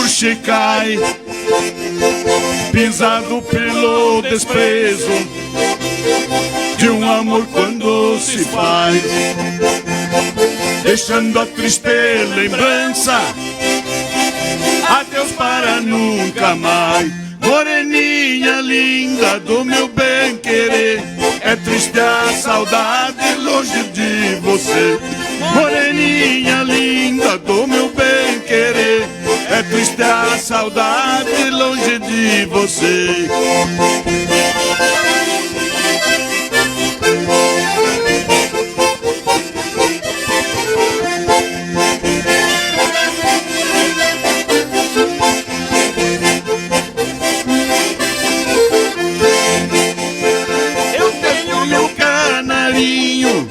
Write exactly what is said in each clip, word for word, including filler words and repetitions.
Chicai, pisado pelo desprezo de um amor quando se faz, deixando a triste lembrança, adeus para nunca mais. Moreninha linda do meu bem querer, é triste a saudade longe de você. Moreninha linda do meu bem querer, é triste a saudade longe de você. Eu tenho meu canarinho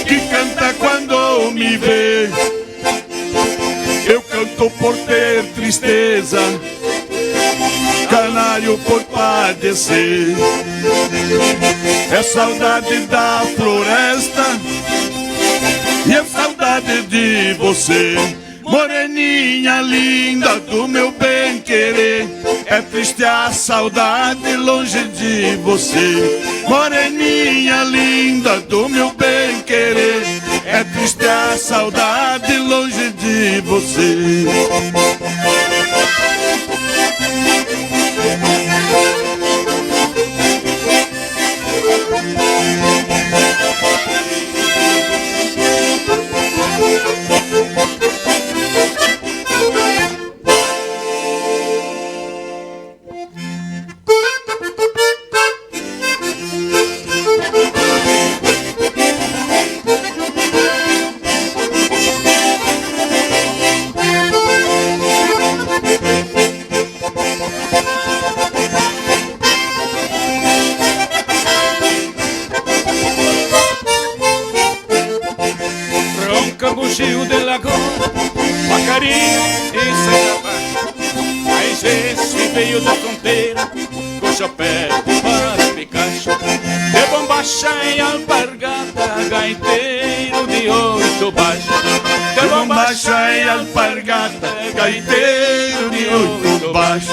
que canta quando me vê. Eu canto por ter tristeza, canário por padecer. É saudade da floresta e é saudade de você. Moreninha linda do meu bem querer, é triste a saudade longe de você. Moreninha linda do meu bem querer, é triste a saudade longe de você. Ronca bugio de lagoa, Vacaria e Serra Baixa. Aí esse veio da fronteira, com chapéu de barro e caixa. De bombacha e alpargata, gaiteiro de oito baixo. De bombacha e alpargata, gaiteiro de oito baixo.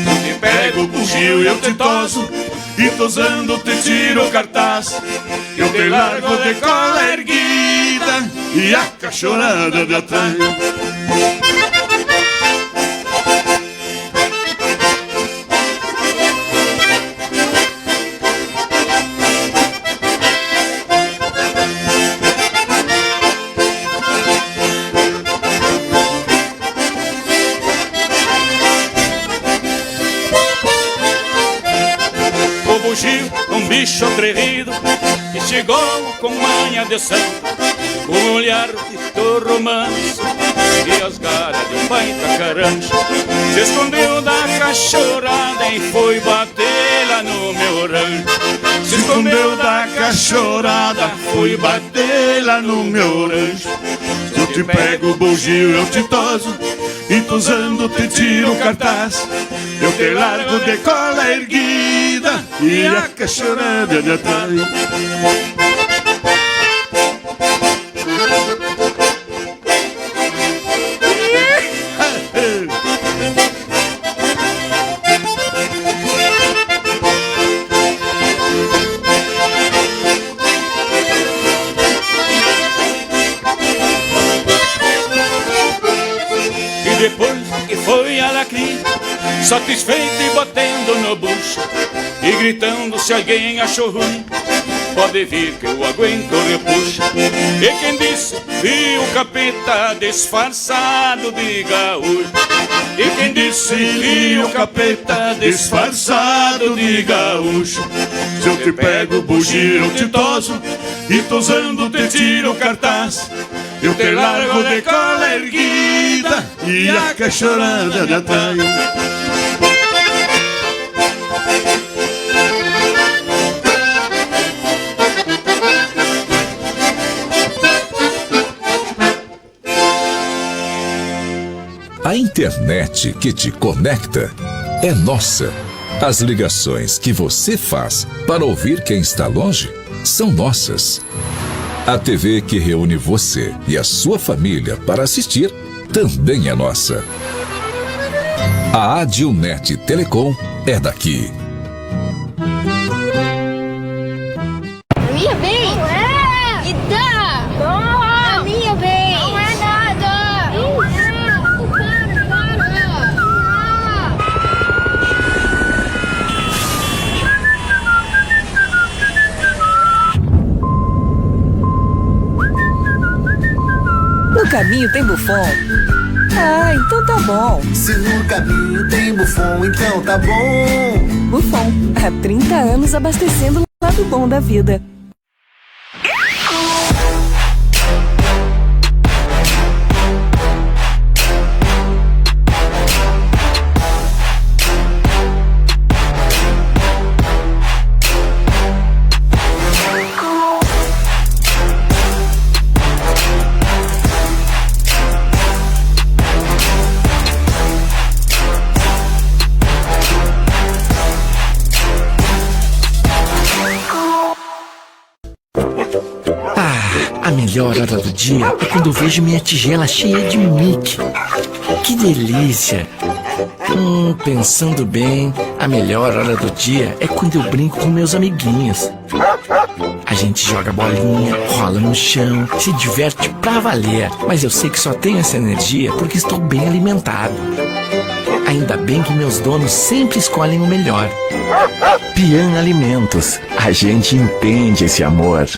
Eu te pego o bugio, eu te toso, e tosando te tiro o cartaz. Eu te largo de cola erguida e a cachorrada de atrás. O bugio, um bicho atrevido, que chegou com manha de santo, com olhar de touro manso e as garras de um baita carancho. Se escondeu da cachorrada e foi bater lá no meu rancho. Se escondeu da cachorrada, foi bater lá no meu rancho. Se eu te pego o bugio, eu te toso, e tosando te tiro o cartaz. Eu te largo de cola erguida e a cachorrada de atrás. E depois que foi a lacria, satisfeito e batendo no bucho, e gritando se alguém achou ruim, pode vir que eu aguento repuxo. E quem disse, vi o capeta disfarçado de gaúcho. E quem disse, vi o capeta disfarçado de gaúcho. Se eu te pego bugio, eu te toso, e tosando te tiro o cartaz. Eu te largo de cola erguida e a cachorrada de atrás. A internet que te conecta é nossa. As ligações que você faz para ouvir quem está longe são nossas. A T V que reúne você e a sua família para assistir também é nossa. A Adilnet Telecom é daqui. A minha vez? Não é! Me dá! Não! A minha vez! Não é nada! Não é! Para, para! No caminho tem Buffon? Ah, então tá bom. Se no caminho tem Buffon, então tá bom. Buffon, há trinta anos abastecendo o lado bom da vida. Ah, a melhor hora do dia é quando eu vejo minha tigela cheia de Mickey. Que delícia! Hum, pensando bem, a melhor hora do dia é quando eu brinco com meus amiguinhos. A gente joga bolinha, rola no chão, se diverte pra valer. Mas eu sei que só tenho essa energia porque estou bem alimentado. Ainda bem que meus donos sempre escolhem o melhor. Pian Alimentos, a gente entende esse amor.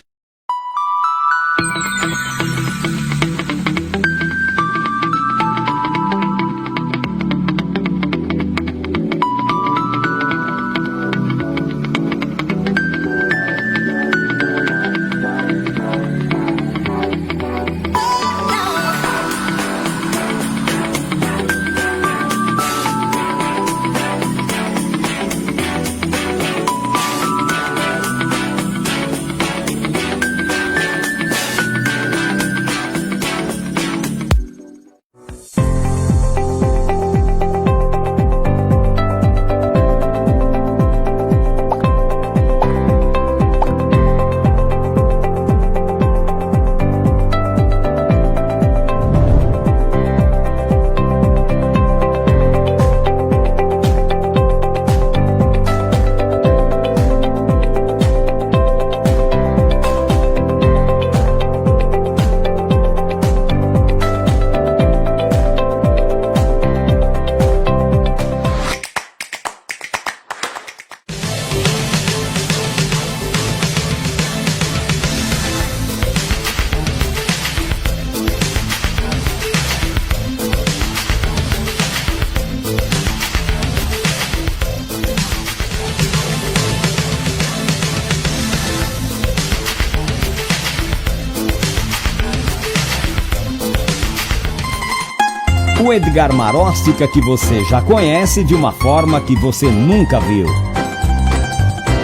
O Edgar Maróstica que você já conhece de uma forma que você nunca viu.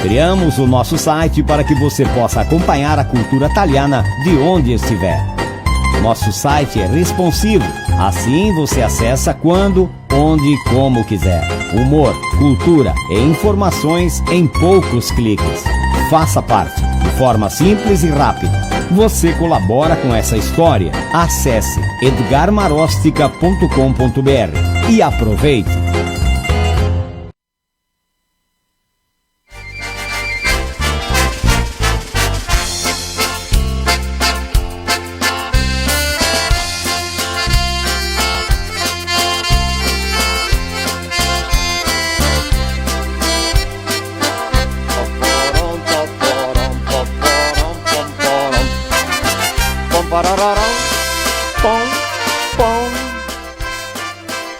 Criamos o nosso site para que você possa acompanhar a cultura taliana de onde estiver. Nosso site é responsivo, assim você acessa quando, onde e como quiser. Humor, cultura e informações em poucos cliques. Faça parte, de forma simples e rápida. Você colabora com essa história. Acesse edgar marostica ponto com ponto br e aproveite!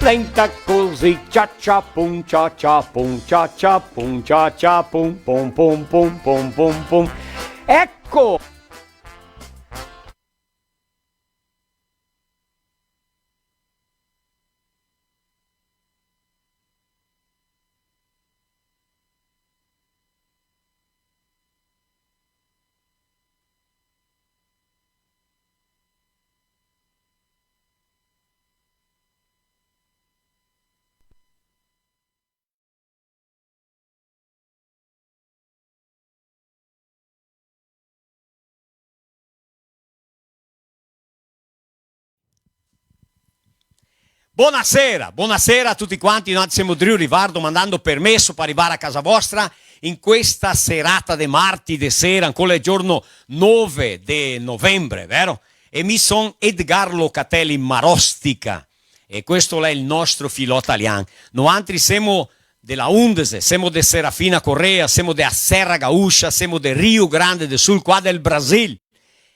Lenta così, cia cia pum, cia cia pum, cia cia pum, cia cia pum, pum pum pum pum pum pum. Eco! Bonasera, bonasera a tuti quanti, noantri semo drio rivar domandando permeso par rivar a casa vostra in questa serata de marti de sera, ancora el giorno nove de novembre, vero? E mi son Edgar Locatelli Marostica, e questo l'è el nostro filò talian. Noantri semo de la Undese, semo de Serafina Corrêa, semo de a Serra Gaúcha, semo de Rio Grande do Sul, qua del Brasil.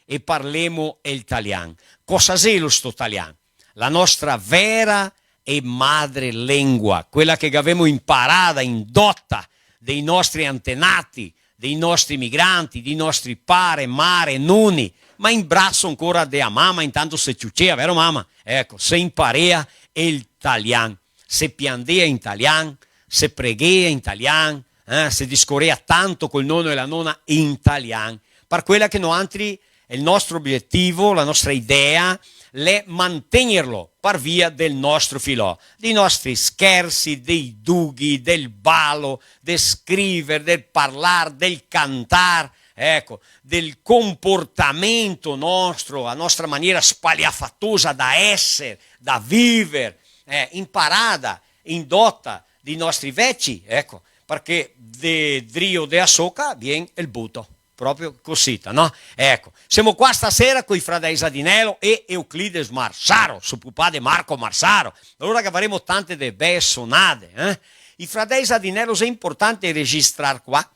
E parlemo el talian. Cosa xelo sto talian? La nostra vera e madre lengua, quela che gavemo imparada in dota dei nostri antenati, dei nostri migranti, dei nostri pare, mare, noni, ma in braso ancora de a mama, intanto se ciucea, vero mama? Eco, se imparea el talian, se piandea in talian, se preghea in talian, eh, se discorea tanto col nono e la nona in talian. Par quela che noantri, el nostro obietivo, la nostra idea, l'è mantegnerlo par via del nostro filò, dei nostri schersi, dei dughi, del balo, del scriver, del parlar, del cantar, eco, del comportamento nostro, a nostra maniera spaliafatosa da eser, da viver, eh, imparada in dota dei nostri veci, eco, parché de drio de a soca vien el buto. Proprio cosita, no? Eco, semo qua stasera coi fradei Sadinello e Euclides Marsaro, so pupà de Marco Marsaro. Alora che gavaremo tante de bee sonade, eh? I fradei Sadinello, xe importante registrar qua,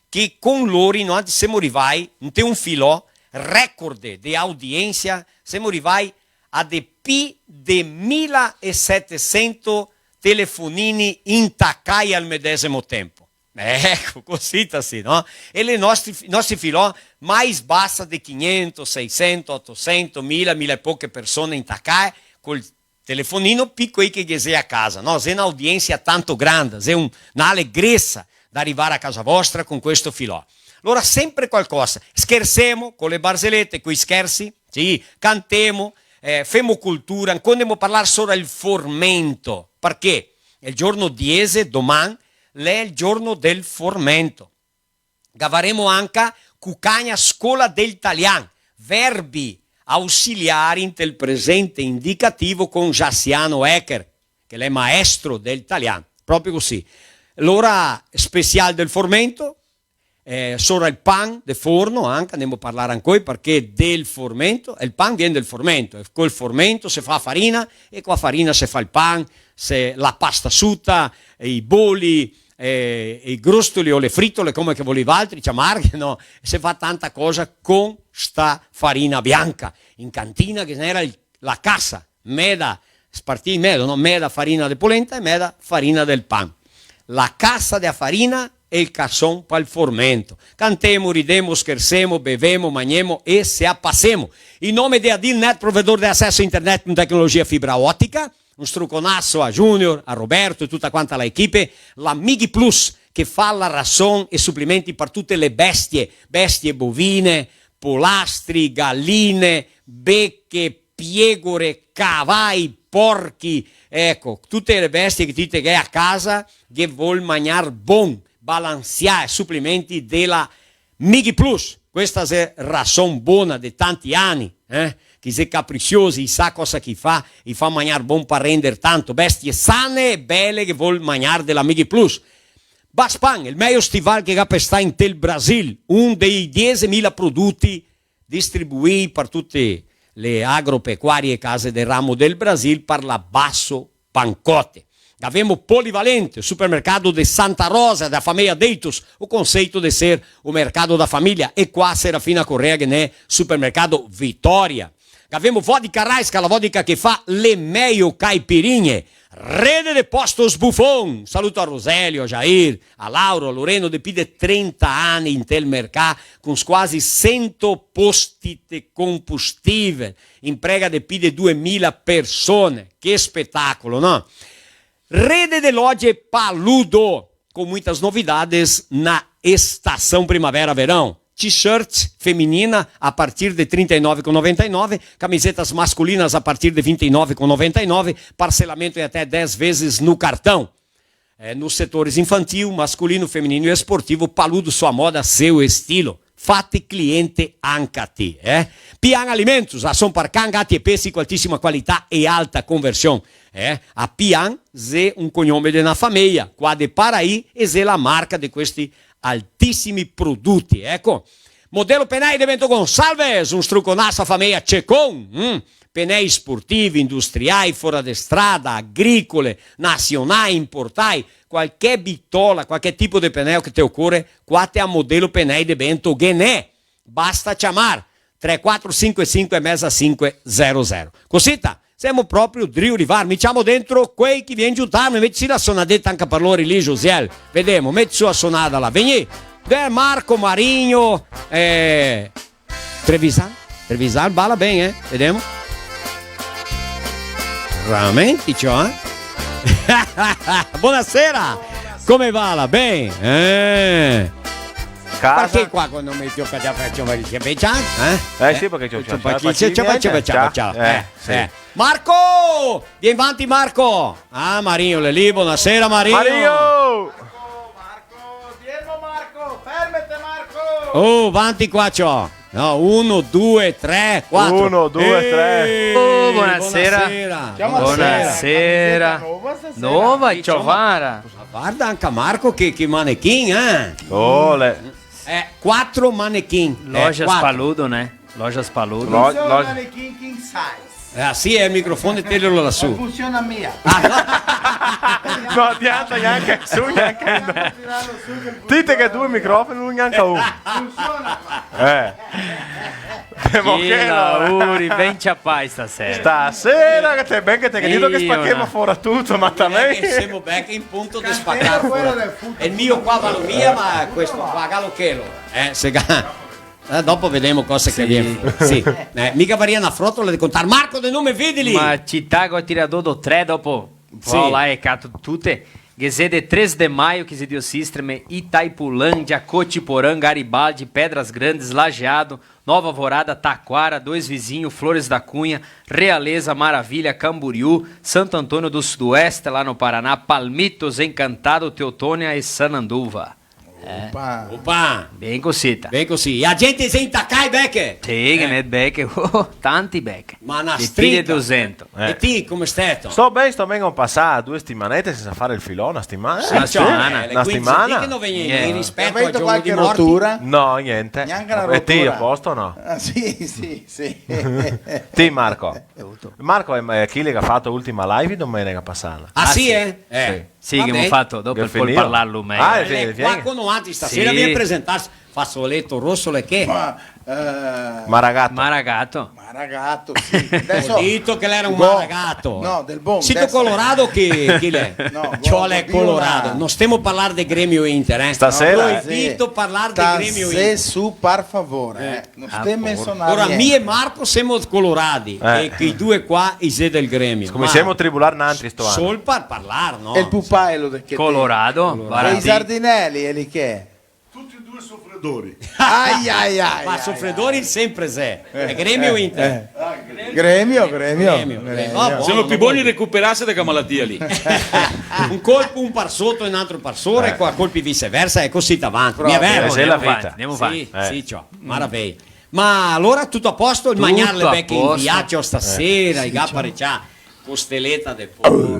che con lori noantri semo rivai inte un filò record de audiensia, semo rivai a de pi de mila e setesento telefonini intacai al medesimo tempo. Eco, cosita sì, no? E le nostri, nostri filò mai sbasa de quinhentos, seiscentos, oitocentos, mila, mila e poche persone intacae col telefonino, pi quei che ghe xe a casa, no? Xe na audiensia tanto granda, xe un, na alegresa da rivar a casa vostra con questo filò. Alora, sempre qualcosa, schersemo co le barzelete, coi schersi, sì, cantemo, eh, femo cultura, ancò ndemo parlar sora el formento, parché el giorno diese, doman, l'è el giorno del formento. Gavaremo anca Cucagna Scola del Talian, verbi ausiliari inte el presente indicativo con Jassiano Ecker, che l'è maestro del talian, proprio così. L'ora special del formento, eh, sora el pan de forno, anca, ndemo parlar ancoi, parché del formento, el pan vien del formento, e col formento se fa farina, e co a farina se fa el pan, se, la pasta suta, i boli, eh, i grustoli o le fritole, come che volì valtri ciamarghe, no? Se fa tanta cosa con sta farina bianca. In cantina ghe n'era el, la cassa, meda, spartì in medo, no? Meda farina de polenta e meda farina del pan. La cassa de a farina e el cason pal formento. Cantemo, ridemo, schersemo, bevemo, magnemo e se a pasemo. In nome de Adilnet, provedor de aceso a internet con tecnologia fibra otica, un struconaso a Junior, a Roberto e tuta quanta la equipe, la Migplus, che fa la rason e suplementi par tute le bestie, bestie bovine, polastri, galine, beche, piegore, cavai, porchi, eco, tute le bestie che ti te ghè a casa, che vol magnar bon, balansià, e suplementi de la Migplus, questa xe rason bona de tanti ani, eh? Chi xe caprisiosi, i sa cosa chi fa, i fa magnar bon par render tanto, bestie sane e bele che vol magnar de la Migplus. Baspan, el mejo stival che ga pestà intel Brasil, un dei diesemila produti distribuì par tute le agropecuarie e case de ramo del Brasil par la Basso Pancote. Gavemo Polivalente, supermercado de Santa Rosa, da fameia Deitos, o conceito de ser o mercado da família. E qua Serafina Corrêa ghe n'è supermercado Vitória. Gavemo vodka Raiska, la vodka che fa le mejo caipirinhe. Rede de Postos Buffon. Saluto a Roselio, a Jair, a Lauro, a Loreno, de pi de trenta ani intel mercà, con squasi sento posti de combustivel, imprega de pi de duemila persone. Che spetacolo, no? Rede de Loje Paludo, com muitas novidades na estação primavera-verão. T-shirt feminina a partir de trinta e nove com noventa e nove, camisetas masculinas a partir de vinte e nove com noventa e nove, parcelamento em até dez vezes no cartão. É, nos setores infantil, masculino, feminino e esportivo, Paludo, sua moda, seu estilo. Fate cliente anca ti, eh? Pian Alimentos, rason par can, gati e pesi co altisima qualità e alta conversion. Eh? A Pian xe un cognome de na fameia, qua de Paraí, e xe la marca de questi altisimi produti, eco. Modelo Penei de Bento Gonçalves, un struconaso a fameia Cecon, mm? Penei sportivi, industriai, fora de strada, agricole, nasionai, inportai, qualche bitola, qualche tipo de peneo che te ocore, qua te a Modelo Penei de Bento ghe n'è. Basta ciamar tre quatro sinque sinque e meza sinque zero zero. Cosita, semo proprio drio rivar, mi ciamo dentro quei che vien giutarme, meti la sonadeta anca par lori lì, Josiel. Vedemo, meti su la sonada là, vegnì. De Marco Marigno, eh, Trevisan, Trevisan, bala ben, eh? Vedemo. Veramente, ciò, eh? Bonasera! Come va? Ben? Eh. Casa? Parché qua quando mi gioco da faccio, eh? Eh, sì, parché c'è un ciao, ciao, ciao, ciao, ciao, eh, sì. Marco! Vien vanti, Marco! Ah, Marino, l'è lì, bonasera, Marino! Marino! Marco, Marco, fermete, Marco! Oh, vanti qua, ciò! No, uno, due, tre, quatro. Uno, due, tre. Ehi, oh, bonasera. Bonasera. Ciao, Marco. Bonasera. Camiseta nova stasera. Nova, ciò, vara. Ma varda anca Marco che, che manechin, eh? Ole. Eh, quatro manechin. Eh, Lojas quatro. Paludo, né? Lojas Paludo. Lo-, funsiona lo- manechin king size. Eh, sì, el microfone, telo là su. Funsiona mia. Ah, no. No adianta gnanca su, gnanca no. Ti te ghe due microfoni, lu gnanca un. Funsiona qua. Eh. Che lauri, ben ciapai stasera. Stasera che te, ben che te ghe dito che spachemo fora tuto, ma tamén. Eh, che semo ben che in punto de spacar fora. E el mio qua valo mia, ma questo qua, galo chelo. Eh, se ga-, eh, dopo vedemo cosa che vien fora. Sì. Eh, mi gavaria na frotola de contar. Marco, de nome, vedeli! Ma cità, go tirà do, do tre, dopo. Sì. Vao là e cato tute. Ghe xe de Três de Maio, che xe de Osistreme, Itaipulândia, Cotiporã, Garibaldi, Pedras Grandes, Lajeado, Nova Alvorada, Taquara, Dois Vizinhos, Flores da Cunha, Realeza, Maravilha, Camboriú, Santo Antônio do Sudoeste, lá no Paraná, Palmitos, Encantado, Teutônia e Sananduva. Eh. Opa! Opa! Ben cosita. Ben cosita. E a gente xe intacai, beche? Sì, che ne beche. Oh, tanti beche. Ma na strita. De pì de dosento. Eh. E ti, come steto? Sto ben, sto ben, go pasà due stimanete sensa fare el filò, na stimana. Sì, na stimana. Eh, na stimana. Quindi, che no vegni in rispeto al giorno dei morti? Qualche rotura? No, gnente. Gnanca na rotura? E ti, a posto o no? Ah, sì, sì, sì. Ti, Marco. Marco xe, xe chi che ga fato l'ultima live domenica pasada. Ah, sì, eh? Eh. Sì. Sì, che gavemo fato, dopo el pol parlarlo mejo. Ah, sì, qua, qua, no, anzi, stasera vien presentarse. Fasoleto roso, l'è che? Ma, eh, maragato. Maragato. Maragato, sì. Deso go dito che l'era un maragato. No, del bon. Sito colorado che, che l'è? No, ciò, l'è colorado. No stemo parlar de Grêmio Inter, eh? Stasera? Proibito parlar de Grêmio Inter. Stasera, su, par favor, eh. No stemo mensonar gnente. Ora, mi e Marco semo coloradi, eh, e che i due qua i xe del Grêmio. Scominsiemo a tribular nantri sto ano. Sol par parlar, no? E el pupà, elo de che? Colorado, colorado. E i Sardinelli, elo che? Tuti e due sofredori. Ai, ai, ai. Ma ai, sofredori ai. Sempre xe. Eh, xe Grêmio o Inter? Eh. Grêmio, Grêmio. Grêmio, Grêmio. Grêmio. Ah, bon, bon. Semo pì boni recuperarse de che malatia lì. Un colpo un par soto e un altro par sora, e qua colpi viceversa, e cosita avanti. Proprio. Mia vero? Questa xe la vita. Ndemo avanti, ndemo avanti. Sì, sì, ciò. Maraveja. Ma alora tuto a posto? El magnar l'è ben che in viajo stasera, i ga paregià costeleta de porco,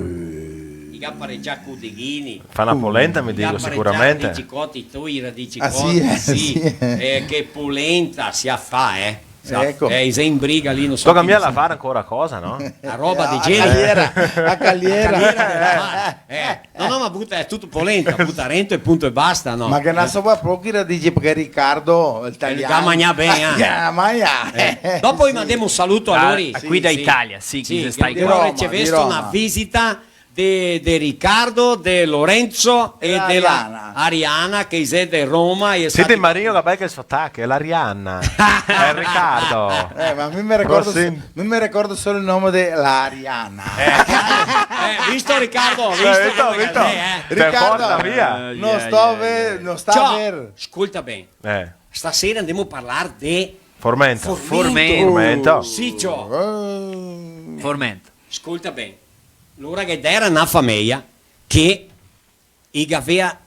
i ga paregià codeghini. Fa na polenta, mi digo, sicuramente. I ga paregià radici coti, i radici coti, sì, eh, che polenta se a fa, eh. Eco. Eh, i xe in briga lì, no so. Toca mia lavar ancora cosa, no? A roba de genere. A caliera, a caliera. A caliera de lavar, eh. No, no, ma buta, xe tuto polenta, buta rento e punto e basta, no? Ma che na sopa pochi radici, parché Ricardo, el talian, el ga magnà ben, eh. El ga magnà. Eh, dopo i mandemo un saluto a lori. A, a quei da Italia, sì, che xe stai qua. Che gavemo ricevesto na visita de, de Ricardo, de Lorenzo e de la Ariana, che i xe de Roma, e... Senti, Marino, che bel che so tac, l'Ariana. Eh, Ricardo. Eh, ma mi me ricordo, mi me ricordo solo el nome de la Ariana. Eh, eh, visto, Ricardo? Visto, visto, visto? Eh, eh. Ricardo, no sta ver, no sta ver. Ciò, scolta ben. Eh. Stasera ndemo a parlar de formento. Formento. Formento. Sì, ciò. Eh. Formento. Scolta ben. Lora ghe era na fameia che i gavea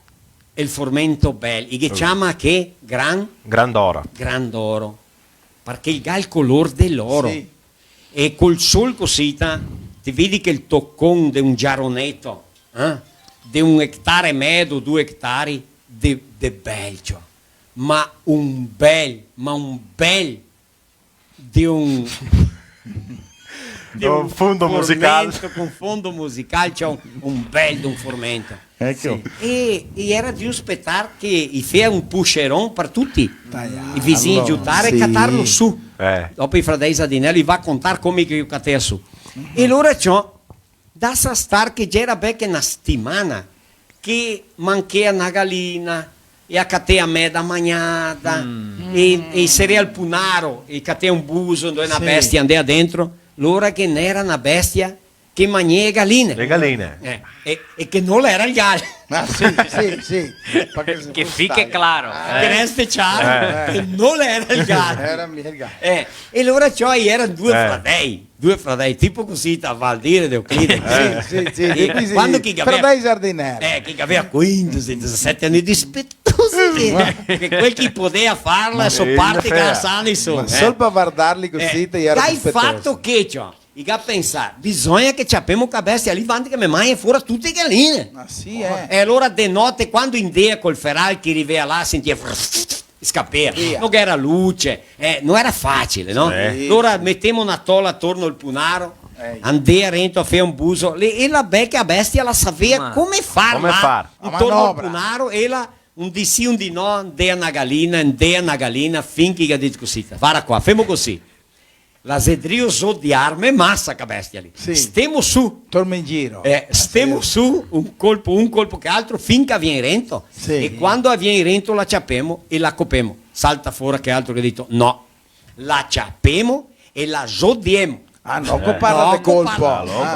el formento bel, i ghe ciama che? Gran? Grandoro. Grandoro. Parché el ga el color de l'oro. Sì. E col sol cosita, Te vedi che el tocon de un giaroneto, eh? De un etare e medo, due etari, de, de bel, ciò. Ma un bel, ma un bel de un, de un fondo musical. Formento, con fondo musical, ciò, un, un bel de un formento. Eco. Sì. E, e iera drio spetar che i fea un puxeron par tuti. I visini giutar e catarlo su. Eh. Dopo i fradei Sardinello i va a contar come che i catea su. E alora ciò, dasa star che gera bel che na setimana che manchea na galina, e a catea meda magnada, e, e i serea el punaro, e catea un buso, ndove na bestia andea dentro, lora che n'era na bestia che magnea e galine. Le galine. Eh, e, e che no l'era el gal. Ah, sì, sì, sì. Che fiche claro. Che reste ciaro che no l'era el gal. Era mia el gal. Eh, e lora ciò, i era due fradei, due fradei, tipo cusì, te vol dir, de Euclide, cusì. Sì, sì, sì, sì, sì. Quando che i gavea, fradei Sardinello. Eh, che i gavea quindese, disisete ani, dispetosi, che, che quel che i podea farla, so parte che la sa, insoma, ma sol par vardarli cusì, te iera dispetosi. Dai fato che, ciò, i ga pensà, bisogna che ciapemo ca bestia lì, vanti che me magne fora tute e galine. Ah, sì, eh. E alora de note, quando i ndea col feral, che i rivea là, sentia, scapea. Via. No ghe era luce, eh, no era facile, no? Sì. Alora metemo na tola atorno al punaro, andea rento a fea un buso, e la be-, che a bestia la savea come far, come far. Intorno al punaro, e la, un dì sì, un dì no, ndea na galina, ndea na galina, fin che i ga dito cusì, vara qua, femo cusì. La xe drio zodiarme masa ca bestia lì. Sì. Stemo su. Torme in giro. Eh, stemo su, un colpo, un colpo che altro, fin che a vien rento. Sì. E quando a vien rento la ciapemo e la copemo. Salta fora che altro che dito, no. La ciapemo e la zodiemo. Ah, no coparla de colpo.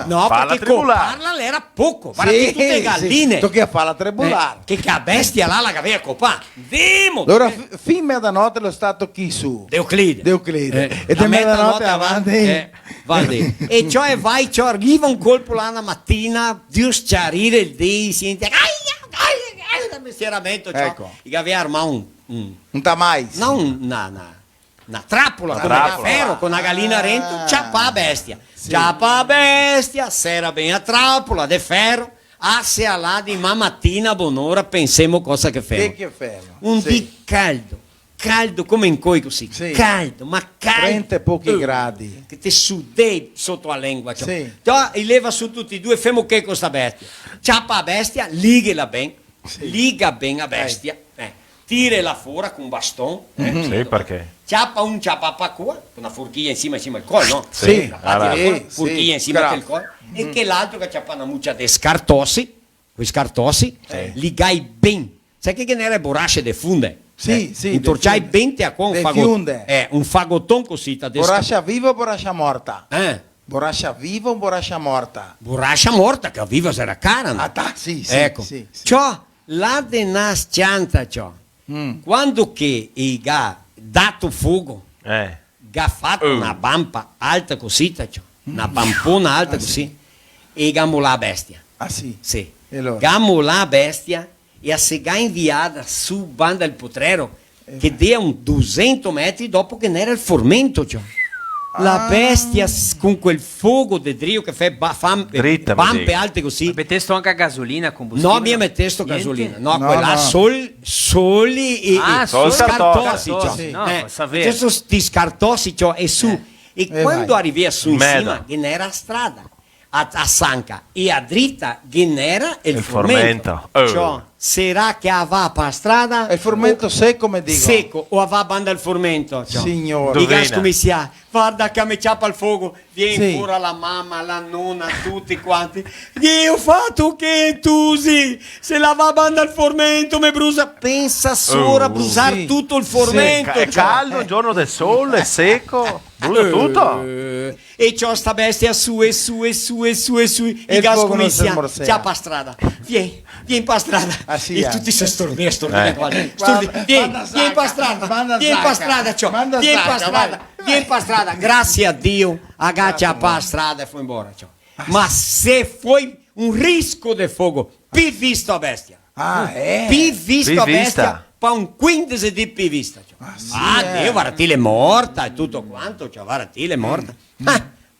No, parché coparla l'era poco. Varda che tute galine. Toca farla tribular. Eh, che, che a bestia là la gavea copà. Ndemo! Alora, f-, fin medanote lo stato chi su? De Euclide. De Euclide. Eh, e de medanote avanti? Eh, va ben. E ciò, e vai, ciò, riva un colpo là na matina, Dio s-ciarire el dì, senti, ai, ai, ai, da mestieramento, ciò. Eco. I gavea armà un, un... Un tamais. No, un, na, na, na trapola, come de fero, co na galina rento, ciapa a bestia. Sì. Ciapa a bestia, sera ben a trapola, de fero, Asea là, diman matina, bonora, pensemo cosa che femo. Che che femo? Un dì caldo, caldo come incoi cusì, caldo, ma caldo. Trenta e pochi gradi. Che te sudei soto a lengua, ciò. Sì. Ciò, i leva su tuti e due, femo che co sta bestia? Ciapa a bestia, lighela ben, liga ben a bestia, eh. Tirela fora co un baston, eh? Sì, parché? Ciapa un ciapapacua, co na forchia in sima, in sima al col, no? Sì. La bati fora, sì, forchia in sima al col, e che l'altro che ciapa na mucia de scartosi, coi scartosi, ligai ben. Sa che ghe n'era borasce de funde? Sì, sì, intorciai ben te a con, de fago-, fiunde. Eh, un fagoton cusì, ta de sca-, borascia viva o borascia morta? Eh? Borascia viva o borascia morta? Borascia morta, che a viva sarà cara, no? Ah, ta, sì, sì, eco. Sì, sì. Ciò, là de na s-cianta, ciò. Mm. Quando che i ga dato fogo, eh, ga fato na bampa alta cusita, ciò. Mm. Na bampona alta cusì. E ga molà a bestia. Ah, sì? Sì. E alora? Ga molà a bestia e a se ga inviada su banda el potrero, che dea un dusento metri dopo che n'era el formento, ciò. La bestia s-, con quel fogo de drio che fa ba-, fam-, bampe alte cusì. Ma metesto anca gasolina, combustibile? No, mia metesto gasolina. Niente? No, no, quela no. Sol-, soli e, ah, e scartosi, ciò. Scartosi, no, eh, savevo. Metesto sti scartosi, ciò, e su. Eh. E quando vai. Arrivea su in sima, che n'era strada. A, a sanca e a drita ghe n'era el formento. El formento. Oh. Ciò, sarà che a va pa strada? El formento seco, me digo. Seco, o a va banda el formento, ciò. Signor. I ga scominsià, varda che me ciapa el fogo, vien fora la mama, la nona, tuti quanti. Che go fato che, tusi? Se la va banda el formento, me brusa. Pensa sora, brusar tuto el formento, ciò. Sì, ca-, è caldo, un giorno de sole, è seco, brusa tuto. Eh. E ciò sta bestia su, e su, e su, e su, e su, e i ga scominsià, ciapa strada. Vien, vien pa strada. Ah, sì, e tuti se stornea, stornea, eh. Vien, vien pa strada, vien pa strada, ciò. Vien pa strada, vien pa strada. Grasie a Dio, a ga ciapà strada e foi embora, ciò. Ma se foi un risco de fogo, pi visto a bestia. Ah, eh? Pi visto a bestia, pa un quindese dì pi vista, ciò. Ah, sì, eh. Dio, varda ti l'è morta e tuto quanto, ciò, varda ti l'è morta. Ah,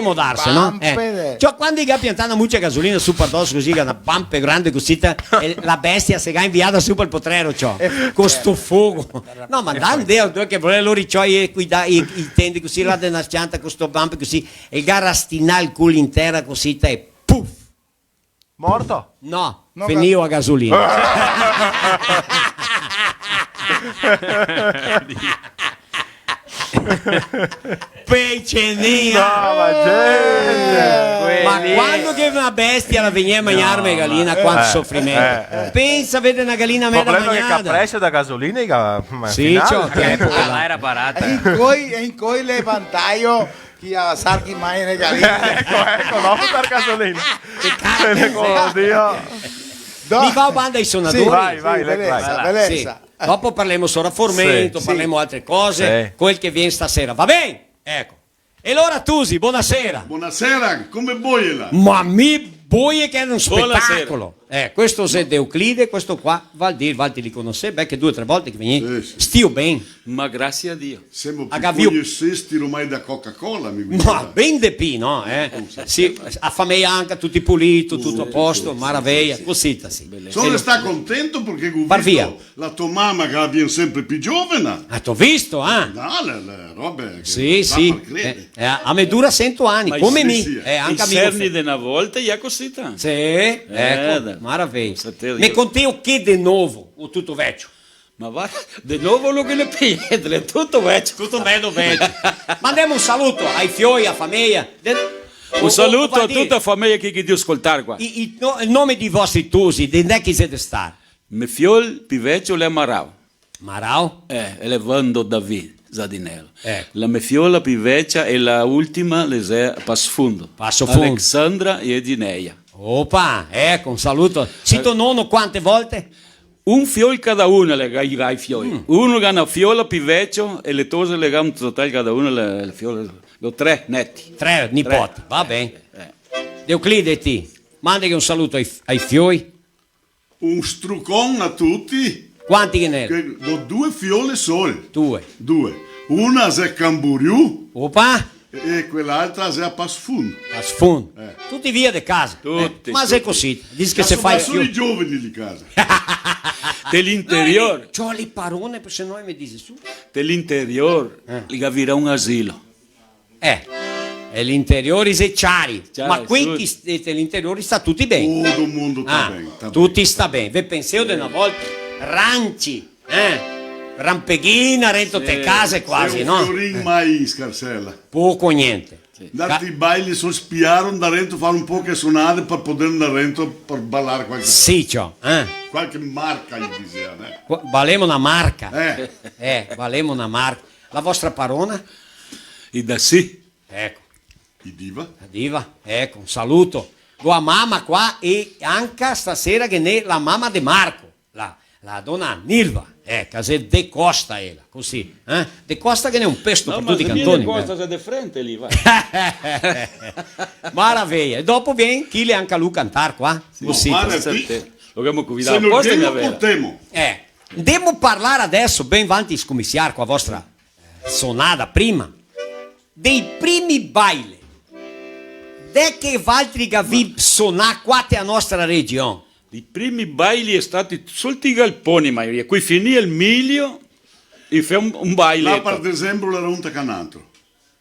acomodarse, no? Bampe, eh. Ciò, quando i ga piantà na mucia gasolina su par doso cusì, che na bampe grande cusì, te, e la bestia se ga inviada su par el potrero, ciò. Co sto fogo. No, ma dai, Dio, dove che voleva lori, ciò, i, i, i tendi cusì, là de na s-cianta, co sto bampe cusì, e ga rastinà el cul in tera cusì, te, e puf! Morto? No, no, finìo la gasolina. Pecenin! No, ma gente! Ma quando che na bestia la vegnea a magnarme galina, quanto sofrimento. Eh, eh. Pensa, vede na galina meda magnada. Problema che caprese da gasolina, che, ma sì, finale, ciò, che tempo, là era barata. E incoi, e incoi le vantaio Chi a sarchi mai regalì. Eco, eco, dopo dar gasolina. Che cazzo, oddio. Mi vao banda i sonadori. Sì, vai, vai, vai, belesa, vai. Belesa. Sì. Dopo parlemo sora formento, sì, parlemo altre cose, sì, quel che vien stasera. Va ben? Eco. E alora Tusi, bonasera. Bonasera, come boiela? Ma mi boie che xe un spetacolo. Eh, questo xe de Euclide, questo qua, Valdir, Valdir li conosè, beh, che due o tre volte che vegni. Sì, sì. Stio ben? Ma grasie a Dio. Semo pi cognosesti ormai da Coca-Cola, mi guida. Ma ben de pi, no, eh? Sì, a fameia anca, tuti pulito, tuto a posto, maraveia, cosita, sì. Son restà contento parché go visto la to mama che la vien sempre pi giovena. Ah, te go visto, eh? No, le, le robe che sì, sì. Eh, eh, a me dura sento ani, come mi. Eh, anca mi. I serni de na volta, ja cosita. Sì, eco, maraveia. Me conteo che de novo, o tuto vecio? Ma varda, de novo no ghe n'è pi gnente, l'è tuto vecio. Tuto belo vecio. Mandemo un saluto ai fioi, a fameia. Un saluto a tuta a fameia che, che deve scoltar qua. I, i, no, el nome dei vostri tusi, de ndè che i xe de star? Me fiol pi vecio l'è Marau. Marau? Eh, e l'è Vando David Zadinello. Eco. La me fiola pi vecia e la ultima le xe Passo Fundo. Passo Fundo. Alexandra e Edineia. Opa, eco, un saluto. Sito nono quante volte? Un fiol cada una, le gai, gai fioi. Mm. Uno ga na fiola pi vecio e le tose le ga un total cada una le, le fiole, go tre neti. Tre nipoti, va ben. Eh, eh. Euclide, ti, mandaghe un saluto ai, ai fioi. Un strucon a tuti. Quanti che n'è? Che, go due fiole sol. Due. Due. Una xe Camboriú. Opa! E, e quel'altra xe a Passo Fundo. Passo Fundo. Eh. Tuti via de casa. Tuti, eh. Ma xe cosita. Dise che se fa i fioi. Son i gioveni de casa. De l'interior. No, ciò, le parone, se no me dise su. De l'interior, eh, li ga virà un asilo. Eh, e l'interiori xe ciari. Ciari, ma quei che sta, l'interiori sta tuti ben. Tuto el mondo sta ben, sta ben. Tuti sta ben. Ve penseo de na volta? Ranci, eh? Rampeghina rento te case quasi, no? Xe un fiorin mai in scarsela. Poco o gnente. Sì. Ndar ai baili, so spiaro, ndar rento, far un poche sonade par poder ndar rento par balar qualche... Sì, ciò, eh? Qualche marca, i disea, eh? Qua-, balemo na marca. Eh. Eh, balemo na marca. La vostra parona? I Dassì. Eco. I Diva. A Diva, eco, un saluto. Go a mama qua e anca stasera ghe n'è la mama de Marco, la, la dona Nilva, eh, che xe de costa ela, cusì, eh? De costa ghe n'è un pesto par tuti i cantoni. No, ma xe mia de costa, xe de frente lì, va. Maraveia. E dopo vien Chile anca lu cantar qua, sì, cusì. No, varda, ti, lo gavemo convidà aposta, se no ghe lo portemo. Eh, ndemo parlar adeso, ben vanti de scomisiar co a vostra sonada prima, dei primi baile. Ndè che valtri gavì sonà qua te a nostra region? I primi baili xe stati solti galponi, ma co finì el milio, i fea un, un baile. Là par desembro l'era un tacanantro.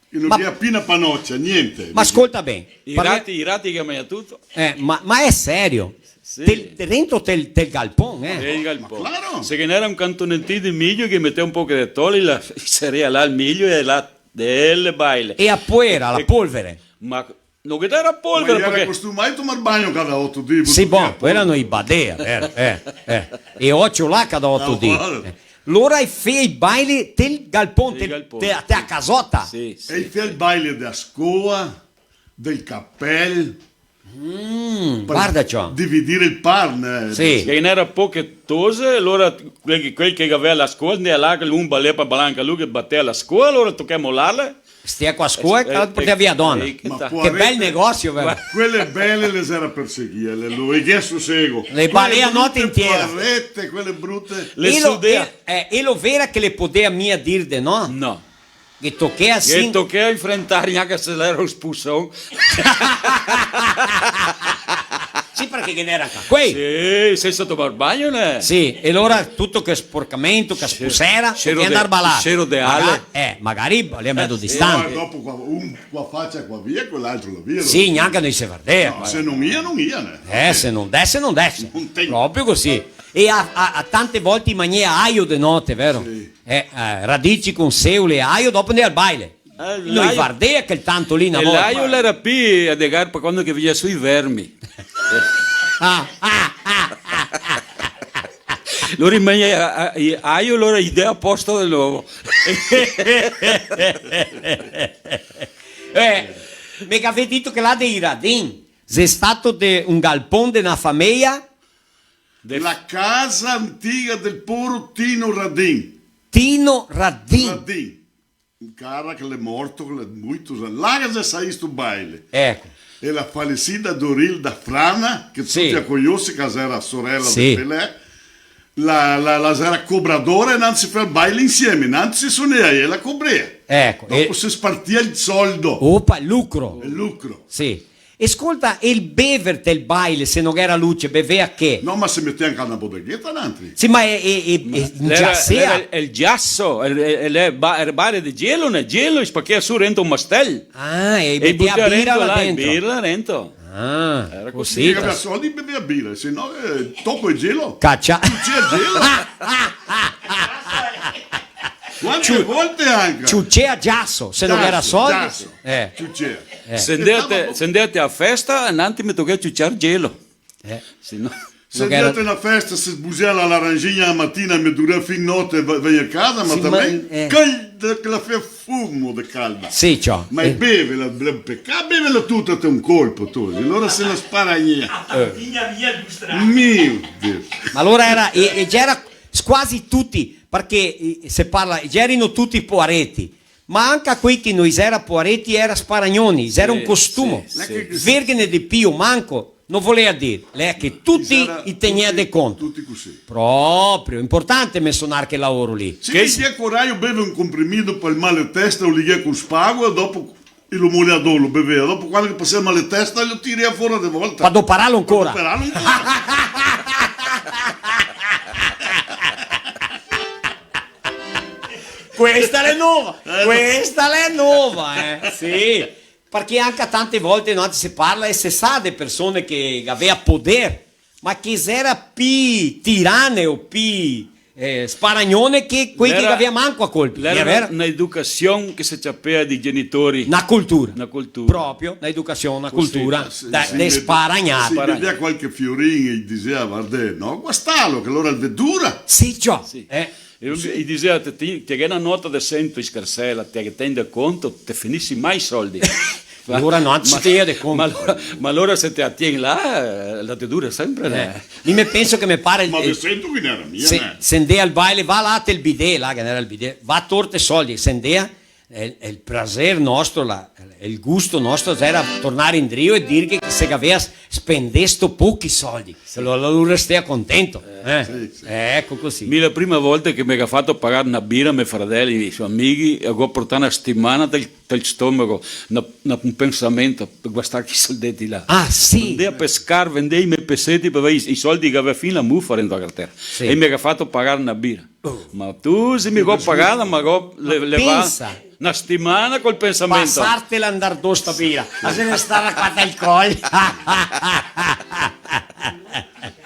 Che no ghe n'era pì na panocia, gnente. Ma scolta ben. I rati, i rati che magna tuto. Eh, ma, ma xe serio? Sì. Te, te rento tel, tel galpon, eh? Tel galpon. Ma claro. Se ghe n'era un cantonetin de milio che metea un poco de tole, la, i serea là el milio e là del baile. E a poera, la polvere? Ma No ghe era polvere, parché... Ma i era costumai a tomar bagno cada oto dì, sì, bon, parché po' erano i badea, vero? Eh, eh. E ocio là cada oto dì. Ah, vale. Eh. Lora i fea i baile tel galpon, tel, tel galpon, te, te a casota. Sì, sì. E i fea el baile dea scoa, del capel. Mm, varda ciò. Dividire el pan, eh. Sì. Che ghe n'era poche tose, alora quel che, quel che gavea la scoa, ndea là, che un balea pa balanca, lu che batea la scoa, alora tochea molarle. Stea co a scoa e portea via dona. Ma che bel negosio, vero? Quele bele le s'era perseguìe, le, lo, e che sosego. Le balea note intiera. Quele brute poarete, quele brute. Le sudea. E lo, e, eh, e lo vera che le podea mia dir de no? No. Che tochea, sì. Che tochea infrentar, gnanca se l'era un spuson. Sì, parché ghe n'era anca quei. Sì, sensa tomar bagno, né? Sì, e alora tuto che sporcamento, che spusera, tochea ndar balar. Cero de ale. Maga-, eh, magari lì a mezo distante. No, e dopo qua, un qua facia qua via, quel'altro là via. Sì, gnanca no i se vardea. No, se no mia, no mia, né? Eh, se no dese, no dese. No ten- Proprio cusì. E a, a, a tante volte i magnea aio de note, vero? Sì. Eh, eh, radici con seole e aio, dopo ndea al baile. Eh, no i vardea quel tanto lì na volta. E l'aio l'era pi a de garpa quando che vegnea su i vermi. Ah, ah, ah, ah, ah. Lora i magnea, a, a, i, aio, lora i dea a posto de novo. Eh, me gavè dito che là de i Radin xe stato de un galpon de na fameia? De la casa antiga del poro Tino Radin. Tino Radin. Radin. Un cara che l'è morto, che l'è muito, là che xe saì sto baile. Eco. E la falecida Dorilda Frana, che tuti la cognose, che la xera sorela de Pelé, la, la, la xera cobradora e nantri se fea el baile insieme, nantri se sonea e ela cobrea. Eco. Dopo se spartia el soldo. Opa, lucro. El lucro. Sì. E scolta, e el bever del baile, se no ghe era luce, bevea che? No, ma se metea anca na bodegheta, nantri. Sì, ma e, e, e, e l'era, giasea? L'era el giaso, el, el, el ba-, el bare de gelo, né? Gelo, e spachea su rento un mastel. Ah, e metea bira là dentro. E butea rento là, e bira rento. Ah, era cusì. Cusì. Che gavea soldi, bevea bira, se no, eh, toco e gelo. Cacia. Tucia gelo. Quante volte anca? Ciucea giaso, se no ghe era soldi. Giaso, giaso. Eh. Ciucea. Eh. Se ndea te, se ndea te a festa, nantri me tochea ciuciar gelo. Eh. Se no, se ndea te na festa, se sbusea la laranjinha a matina, me durea fin note, ve-, vegner casa, ma sì, ma, eh, calda, che la fea fumo de calda. Sì, ciò. Ma, eh, bevela, bevela, pecà, bevela tuta te un colpo, tu. E alora se la sparagnea. Eh. Mio Dio. Ma alora era, e, e gera s-, quasi tuti, parché, eh, se parla, gerino tuti poareti, ma anca quei che no i xera poareti era sparagnoni, i xera un costumo. Sì, sì, sì. Verghene de pì o manco, no volea dir, l'è che tuti i tegnea de conto. Tuti cusì. Proprio, importante mensonar che laoro lì. Sì, che se ghe coraio beve un comprimido pel mal de testa, o lighe col spago, e dopo e lo molea do, lo bevea. Dopo, quando che pasea el mal de testa, lo tirea fora de volta. Pa dopararlo ancora. Pa dopararlo ancora. Questa l'è nova, eh, no. Questa l'è nova, eh. Sì. Parché anca tante volte, no, se parla e se sa de persone che gavea poder, ma che xera pì tirane o pì, eh, sparagnone che quei che gavea manco a colpi, l'era vera? Na educasion che se ciapea dei genitori. Na cultura. Na cultura. Proprio, na educasion, na cultura. Cusì, sì, de sparagnar. Se vedea qualche fiorin e i disea: "Vardè, no guastalo, che alora el ve dura." Sì, ciò. Sì. Eh. E i disea: "Te, te, te ghe na nota de sento in scarsela, te ghe ten de conto, te finisi mai i soldi." Alora no, se te ghe de conto. Ma alora, ma alora se te a tien là, eh, la te dura sempre, eh. Mi me penso che me pare... Ma de sento che ghe n'era mia, se, eh. Se ndea al baile, va là tel bidè, là che n'era el bidè, va torte soldi, se ndea, e, e el prazer nostro, la, el gusto nostro, era tornar indrio e dirghe che se gavea s-, spendesto pochi soldi. Sì. Alora lu restea contento, eh. Sì, sì. Eh, eco cusì. Mi la prima volta che me ga fato pagar na bira, me fradeli, i so amighi, e go portà na stimana tel, tel stomago, na, na, un pensamento, par guastar chi soldeti là. Ah, sì? Ndea a pescar, vendea i me peseti, par aver i, i soldi che gavea fin la mufa dentro la cartera. Sì. E me ga fato pagar na bira. Oh. Ma tu, se mi go pagada, ma go le-, levà na stimana col pensamento. Pasartela ndar do sta bira. Ma se ne stava qua dal col.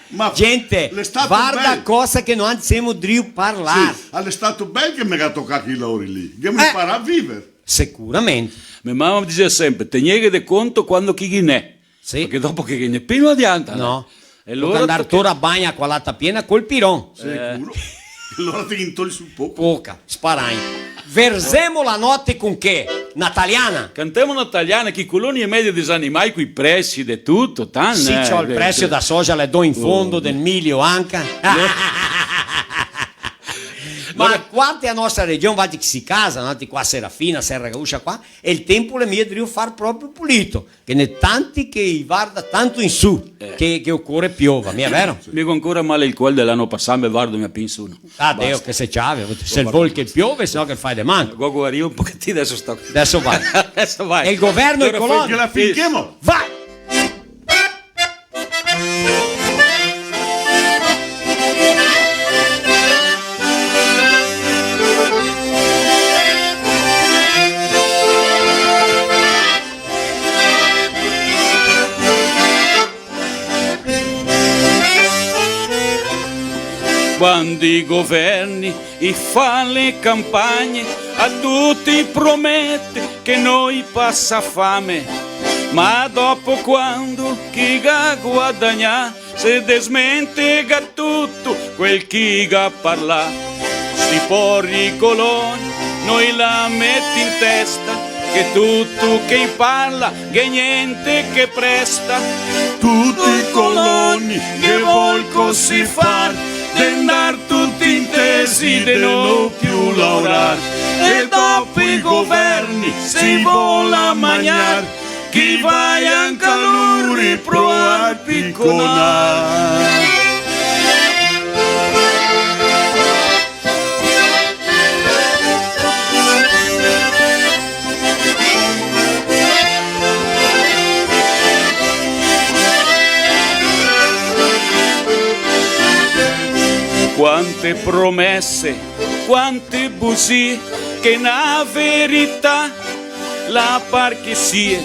Ma gente, varda cosa che noi semo drio parlar. Sì, l'è stato bel che me ga tocà chi laori lì. Che me farà viver. Sicuramente. Me mama me dixea sempre, "Tegneghe de conto quando che ghe n'è." Sì. Parché dopo che ghe n'è pì no adianta, no? No. E toca alora andar toca tor a bagna co a lata piena col piron. Sicuro. Eh. Alora te ghin tol su poco. Poca, sparagna. Verzemo la note con che? Na taliana? Cantemo na taliana, che i coloni xe medio desanimai coi presi de tuto, tan, sì, eh, ciò, el de-, preso de-, da soja, le do in fondo, oh, del milio anca. Ma qua te a nostra region, valtri che sì casa, valtri qua Serafina, Serra Gaúcha qua, e el tempo l'è mia drio far proprio pulito, che ghe n'è tanti che i varda tanto in su, eh, che, che ocore piova, mia vero? Mi go ancora mal el col de l'ano pasà, me vardo, me penso, no. Ah, Deo, basta. Che se ciave, se vol che piove, se no che fa de man. Go guarì un pochetin, deso sto. Deso vai. Deso vai. E el governo, alora, e coloni? Che la finchemo? Vai! Quando i governi i fa le campagne, a tuti promete che no i pasa fame, ma dopo quando che i ga guadagnà, se desmentega tuto quel che i ga parlà. Sti pori coloni, no i la meti in testa, che tuto che i parla, che gnente che presta. Tuti i coloni che vol cusì far, de ndar tuti intesi, de no più laorar. E dopo i governi se i vol magnar, che i vaia anca lori provar piconar. Quante promese, quante busie, che na verità la par che sie.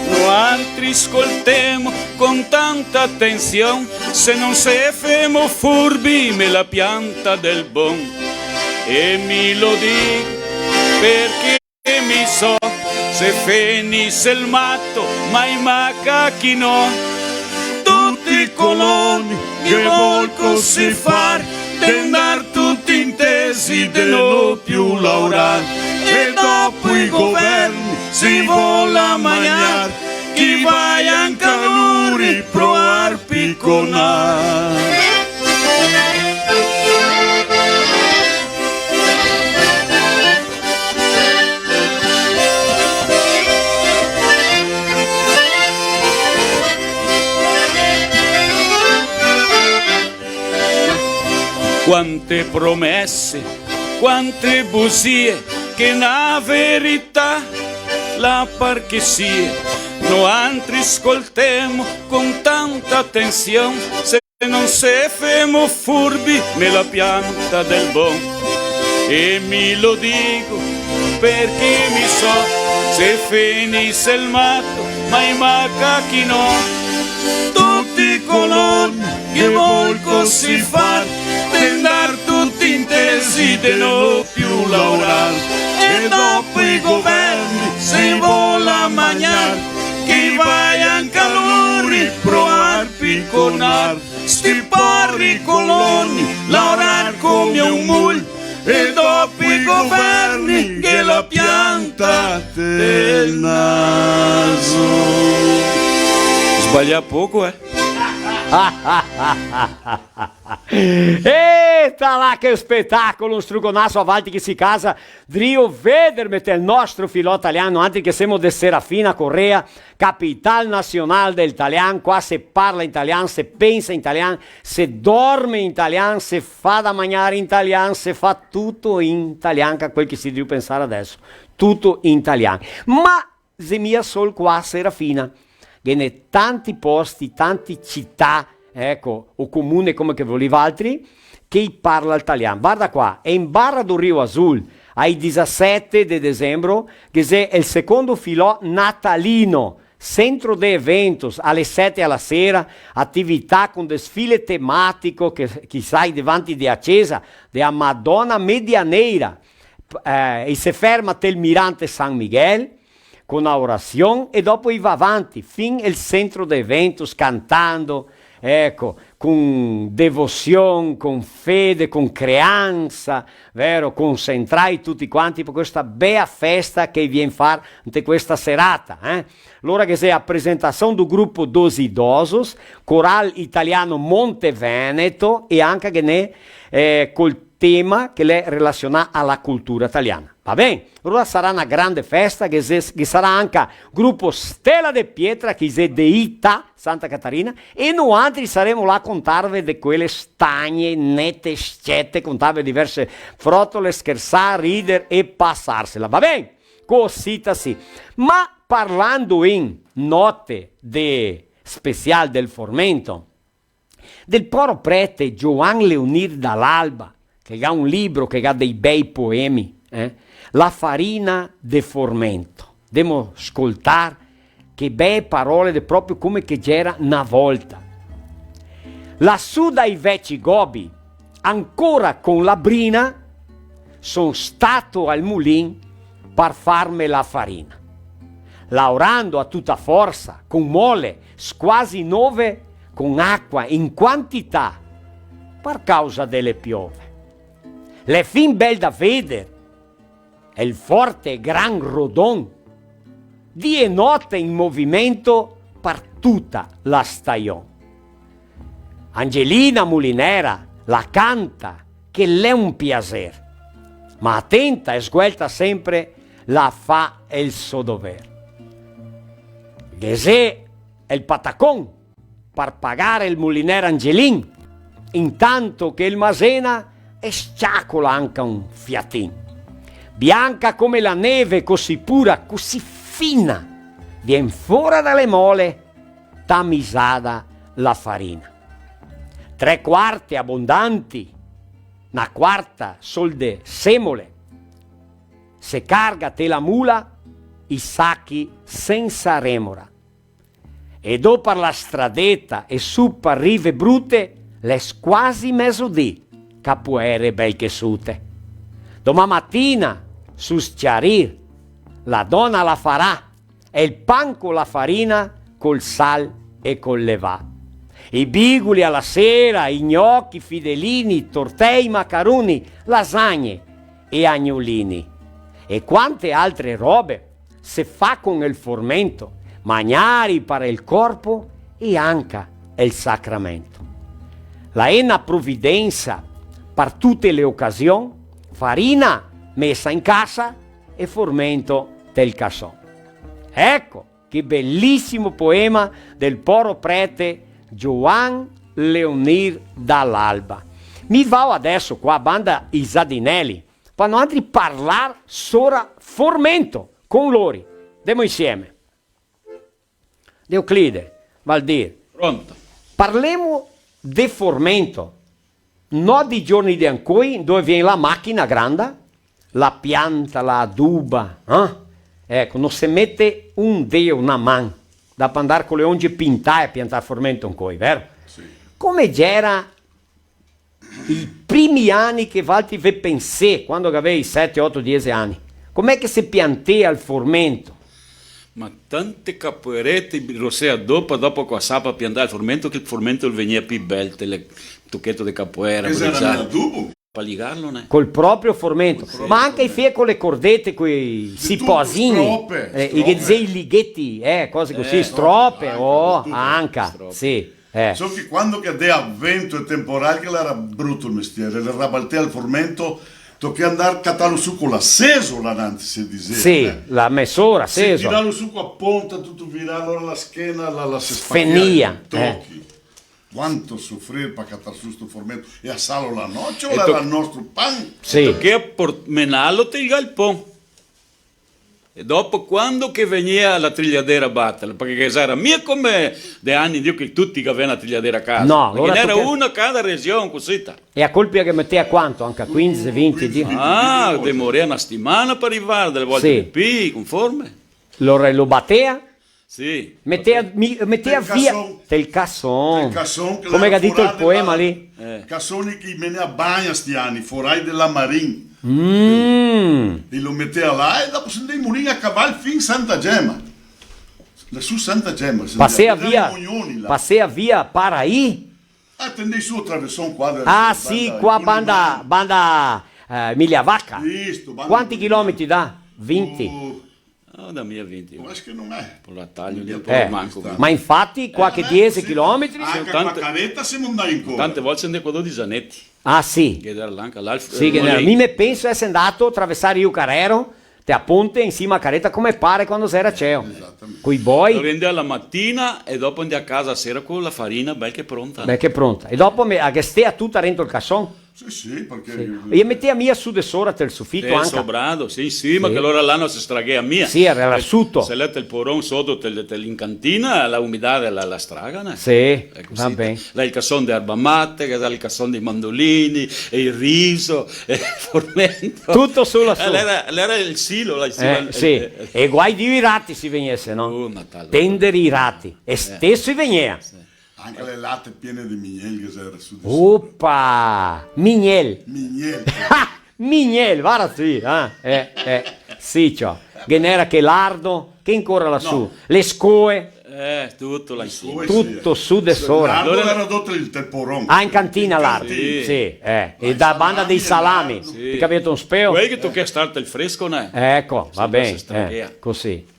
Noantri scoltemo con tanta atension, se no se femo furbi, me la pianta del bon. E mi lo digo parché mi so, se fenise el mato, ma i macachi no. Tuti i coloni che vol cusì far, de ndar tuti intesi, de no più laorar. E dopo i governi se i vol magnar, che i vaia anca lori provar piconar. Quante promese, quante busie, che na verità la par che sie. Noantri scoltemo con tanta atension, se no se femo furbi, me la pianta del bon. E mi lo digo parché mi so, se fenise el mato, ma i macachi no. Tuti i coloni che vol cusì far, de ndar tuti intesi, de no più laorar. E dopo i governi se i vol magnar, che i vaia anca lori provar piconar. Sti pori coloni laorar come un mul, e dopo i governi che la pianta del naso. Sbalià poco, eh? Eta là, che spetacolo, un struconaso a valtri che sì casa, drio vederme tel nostro filò talian, altri che semo de Serafina Corrêa, capital nasional del talian, qua se parla in talian, se pensa in talian, se dorme in talian, se fa da magnar in talian, se fa tuto in talian, anca quel che sì drio pensar adeso, tuto in talian. Ma xe mia sol qua Serafina, ghe n'è tanti posti, tanti cità, eco, o comune come che volì valtri, che i parla el talian. Varda qua, e in Barra do Rio Azul, ai disasete de desembro, che xe el secondo filò natalino, centro de eventos, ale sete a la sera, atività con desfile tematico che, che i sai davanti de a cesa, de a Madona Medianeira, eh, i se ferma tel Mirante San Miguel, co na orasion, e dopo i va avanti fin el centro de eventos, cantando, eco, con devosion, con fede, con creansa, vero? Concentrai tuti quanti par questa bea festa che i vien far inte questa serata, eh? Lora ghe xe a presentasion do grupo dos idosos, Coral Italiano Monte Veneto, e anca ghe n'è, eh, col tema che l'è relasionà a la cultura taliana. Va ben? Alora sarà na grande festa, che se, che sarà anca grupo Stella de Pietra, che xe de Itá, Santa Catarina, e noantri saremo là a contarve de quele stagne, nete, scete, contarve diverse frotole, schersar, rider e pasarsela. Va ben? Cosita sì. Ma parlando in note de special del formento, del poro prete Giovan Leonir Dall'Alba, che ga un libro che ga dei bei poemi, eh? La farina de formento. Demo scoltar che bee parole de proprio come che gera na volta. Lasù dai veci gobi, ancora con la brina, son stato al mulin par farme la farina. Laorando a tuta forsa, con mole squasi nove, con acua in quantità, par causa de le piove. L'è fin bel da veder el forte e gran rodon, dì e note in movimento par tuta la stajon. Angelina mulinera la canta che l'è un piaser, ma atenta e sguelta sempre la fa el so dover. Ghe xe el patacon par pagar el muliner Angelin, intanto che el masena e sciacola anca un fiatin. Bianca come la neve, così pura, così fina, vien fora da le mole, tamisada la farina. Tre quarte abondanti, na quarta sol de semole, se carga te la mula i sachi sensa remora. E do par la stradeta e su par rive brute, l'è squasi mesodì, capoere bel che sute. Doman matina, su sciarir, la dona la farà el pan co la farina, col sal e col levà. I bigoli a la sera, i gnochi, fidelini, tortei, macaroni, lasagne e agnolini. E quante altre robe se fa con el formento, magnari par el corpo e anca el sacramento. La è na providensa par tute le ocasion, farina mesa in casa e formento tel cason. Eco che belisimo poema del poro prete Giovan Leonir Dall'Alba. Mi vao adeso qua, banda i Zadinelli, par noantri parlar sora formento con lori. Demo insieme. Deoclide, Valdir. Pronto. Parlemo de formento. No di giorni de ancoi, dove vien la machina granda, la pianta, la aduba, eh? Eco, no se mete un deo, na man, da par andar co le onge pintae a piantar formento ancoi, vero? Sì. Come gera i primi ani che valtri ve pensè, quando che gavei sete, oto, diese ani? Com'è che se piantea el formento? Ma tante capoerete, rosea dopo, dopo co a sapa piantà el formento, che el formento el vegnea pi bel, te le tocheto de capoera, che gera un adubo. Pa ligarlo, né? Col proprio formento. Col proprio formento. Ma anca i fea co le cordete, coi siposini, strope, eh, i strope. Che dise i ligheti, eh, cose cusì, eh, strope, strope, oh, anca, anca, strope. Sì, eh. So che quando che dea vento e temporal, che l'era bruto el mestier, el rabaltea el formento, tochea andar catarlo su co la sesola, nanti se disea, sì, eh. La mesora, sì, sesola. Tirarlo su co a ponta, tuto virà, alora la schena, la, la se spachea, fenia, eh. Tochi. Quanto sofrir pa catar su sto formento e asarlo la noce, e l'era el nostro pan. Sì. Tochea por-, menarlo te el galpon. E dopo, quando che vegnea la trigliadera a baterlo, parché ghe gera mia come de ani, digo, che tuti che gavea na trigliadera a casa. No, parché alora ghe n'era tochea una cada region, cusì, ta. E a colpi che metea quanto? Anca quindese, vinti dì? Ah, demorea na setimana par rivar, dele volte de pi, conforme. Alora lo batea? Sì. Metea, mi-, metea via tel cason. Tel cason. Tel cason, che l'era forà de la, eh. Casoni che i menea bagna sti ani, forai de la Marin. Mm. E lo metea là e dopo se ndea in Molin a caval fin Santa Gema. Là su Santa Gema, se ndea, pasea via, Mognoni là. Pasea via Paraí? Ah, te ndei su, traverson qua de, ah, sì, qua banda, banda, eh, Migliavacca. Isto, banda Migliavacca. Quanti chilometri dà? Vinti? Oh. No, dà mia vinti. Ma xe che no xe. Par la taglia, eh, manco. Ma infati, qua che, eh, diese chilometri. Anca co la careta semo ndai ancora. Tante volte se ndea co dodese aneti. Ah, sì. Che gera là anca là, sì, che gera. Mi me penso ese ndà a traversar Rio Carrero, te a ponte, in sima a careta, come pare quando gera ceo. Esatamente. Coi boi. Alora ndea la matina e dopo ndea a casa a sera co la farina bel che pronta. Bel che pronta. E dopo me, a ghe stea tuta rento el cason. Sì, sì, parché... Sì. E metea mia su de sora tel sofito anca? Sobrado, sì, sì, ma che alora là no se straghea mia. Sì, gera suto. Se l'è tel poron soto, tel, tel in cantina, la umidade la, la straga, né? Sì, va ben. Là el cason de erba mate, che el cason dei mandolini, e el riso, e el formento. Tuto su là su. Eh, l'era, l'era el silo, là, eh, sì. E guai Dio i rati se vegnese, no? Oh, ma tal. Tendere i rati. E steso i vegnea. Sì. Anca le late piene de mignel che gera su de sora. Opa! Mignel! Mignel! Mignel, varda sì, eh, eh, eh. Sì, ciò. Ghe n'era che lardo, che ancora là su? No. Le scoe. Eh, tuto là in sima. Tuto su de sora. Lardo l'era dopo el, el poron. Ah, in cantina lardo. Sì. Sì, eh. E da banda dei salami. Sì. Te capito un speo? Quei che toca star al fresco, né? Eco, va ben, eh, cusì.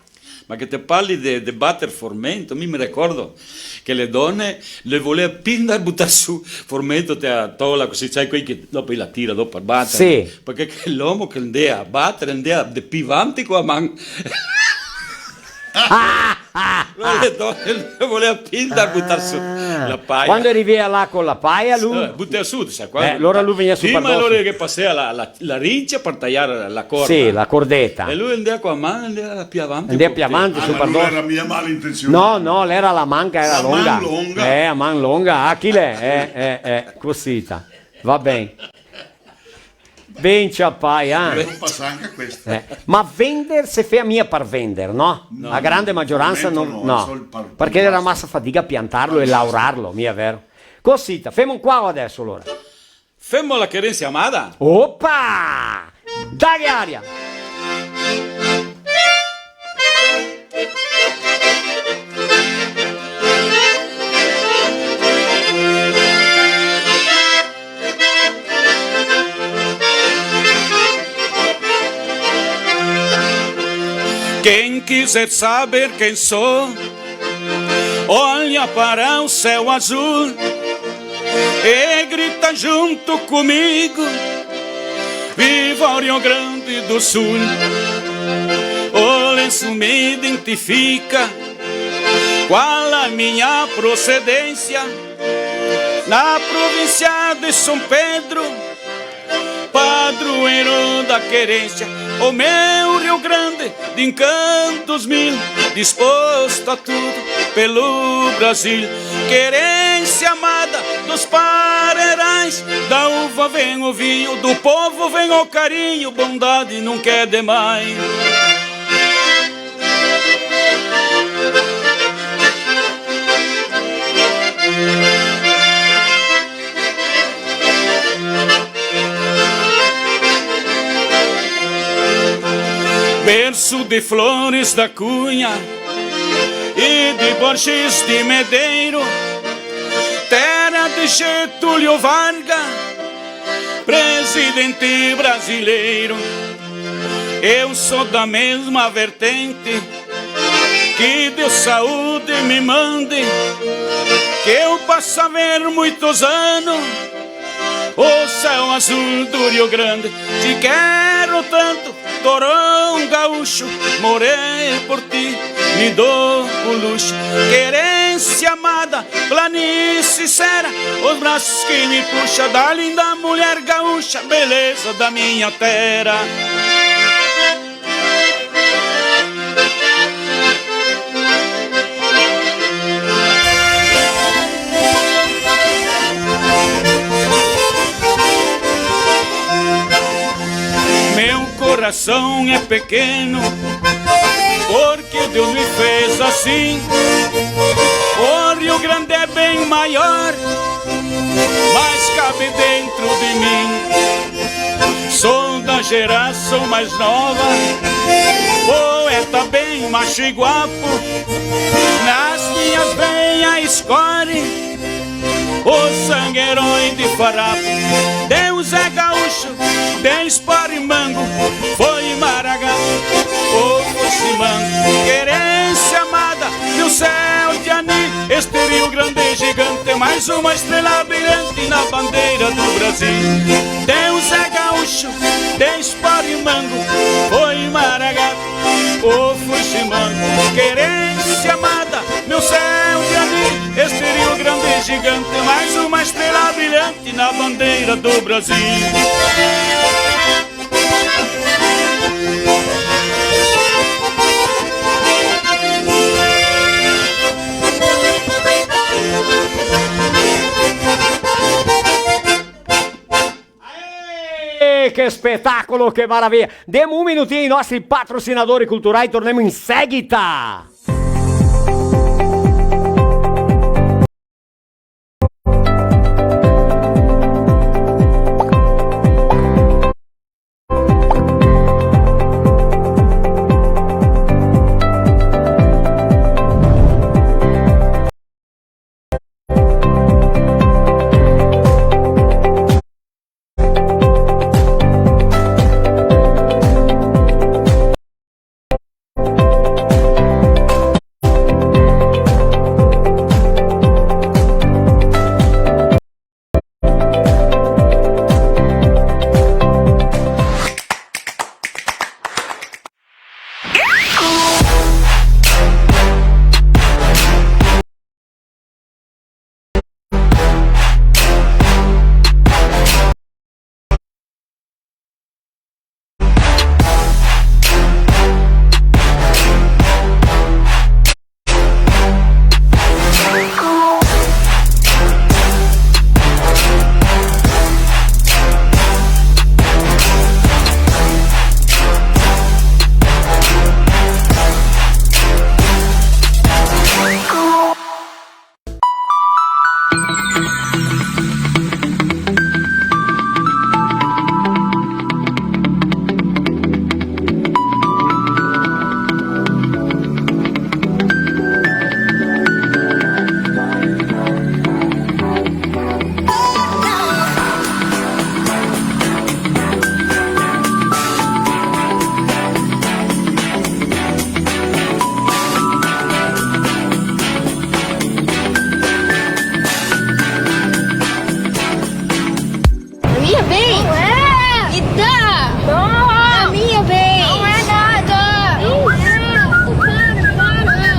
Ma che te parli de, de bater formento, mi me ricordo che le done le volea pì ndar butar su formento te a tola, cusì, sai, quei che dopo i la tira dopo a bater. Sì. Parché che l'omo che ndea a bater, ndea de pì vanti co a man. Ma le done le volea pì ndar butar su la paia. Quando rivea là co la paia, lu... Eh, butea su, sa, quando... Eh, alora lu vegnea su par doso. Prima, alora che pasea la, la la rincia par taiar la corda. Sì, la cordeta. E lu ndea co a man, ndea pì avanti. Ndea pì avanti, su par doso. Ah, ma no l'era mia malintensionà. No, no, l'era la man che l'era longa. La man longa. Eh, la man longa. Ah, chi l'è? Eh, eh, eh, cusita. Va ben. Ben ciapai, eh. Devo pasar anca questa. Eh, ma vender se fea mia par vender, no? No, la grande magioransa no, no, no. Sol par, par... Parché l'era masa fadiga piantarlo e laorarlo, mia vero? Cusita, femo qua o deso, alora? Femo la querensia amada? Opa! Daghe aria! Quem quiser saber quem sou, olha para o céu azul e grita junto comigo: Viva o Rio Grande do Sul! O lenço me identifica, qual a minha procedência. Na província de São Pedro, padroeiro da querência, o meu Rio Grande de encantos mil, disposto a tudo pelo Brasil. Querência amada dos pareirais, da uva vem o vinho, do povo vem o carinho, bondade nunca é demais. Berço de Flores da Cunha e de Borges de Medeiros, terra de Getúlio Vargas, presidente brasileiro. Eu sou da mesma vertente, que Deus saúde me mande, que eu possa ver muitos anos o céu azul do Rio Grande. Te quero tanto, torão gaúcho, morrer por ti, me dou o luxo. Querência amada, planície sincera, os braços que me puxa da linda mulher gaúcha, beleza da minha terra. Meu coração é pequeno, porque Deus me fez assim. O Rio Grande é bem maior, mas cabe dentro de mim. Sou da Geração mais nova, poeta bem macho e guapo, nas minhas veias escorre o sangue herói de farrapo. Deus é gaúcho, Deus parimango, foi maragato, ou fosse mango, querência amada, meu céu de anil, este Rio Grande gigante, mais uma estrela brilhante na bandeira do Brasil. Deus é gaúcho, Deus parimango, foi maragato, ou fuximango, querência amada, meu céu de anil, este Rio Grande gigante, mais uma estrela brilhante na bandeira do Brasil. Aê, che spetacolo, che maraviglia! Demo un minutin ai nostri patrocinadori culturai, tornemo in seguita! A minha vez? Não é! Me dá! Não! A minha vez! Não é nada! Não é! Para, para!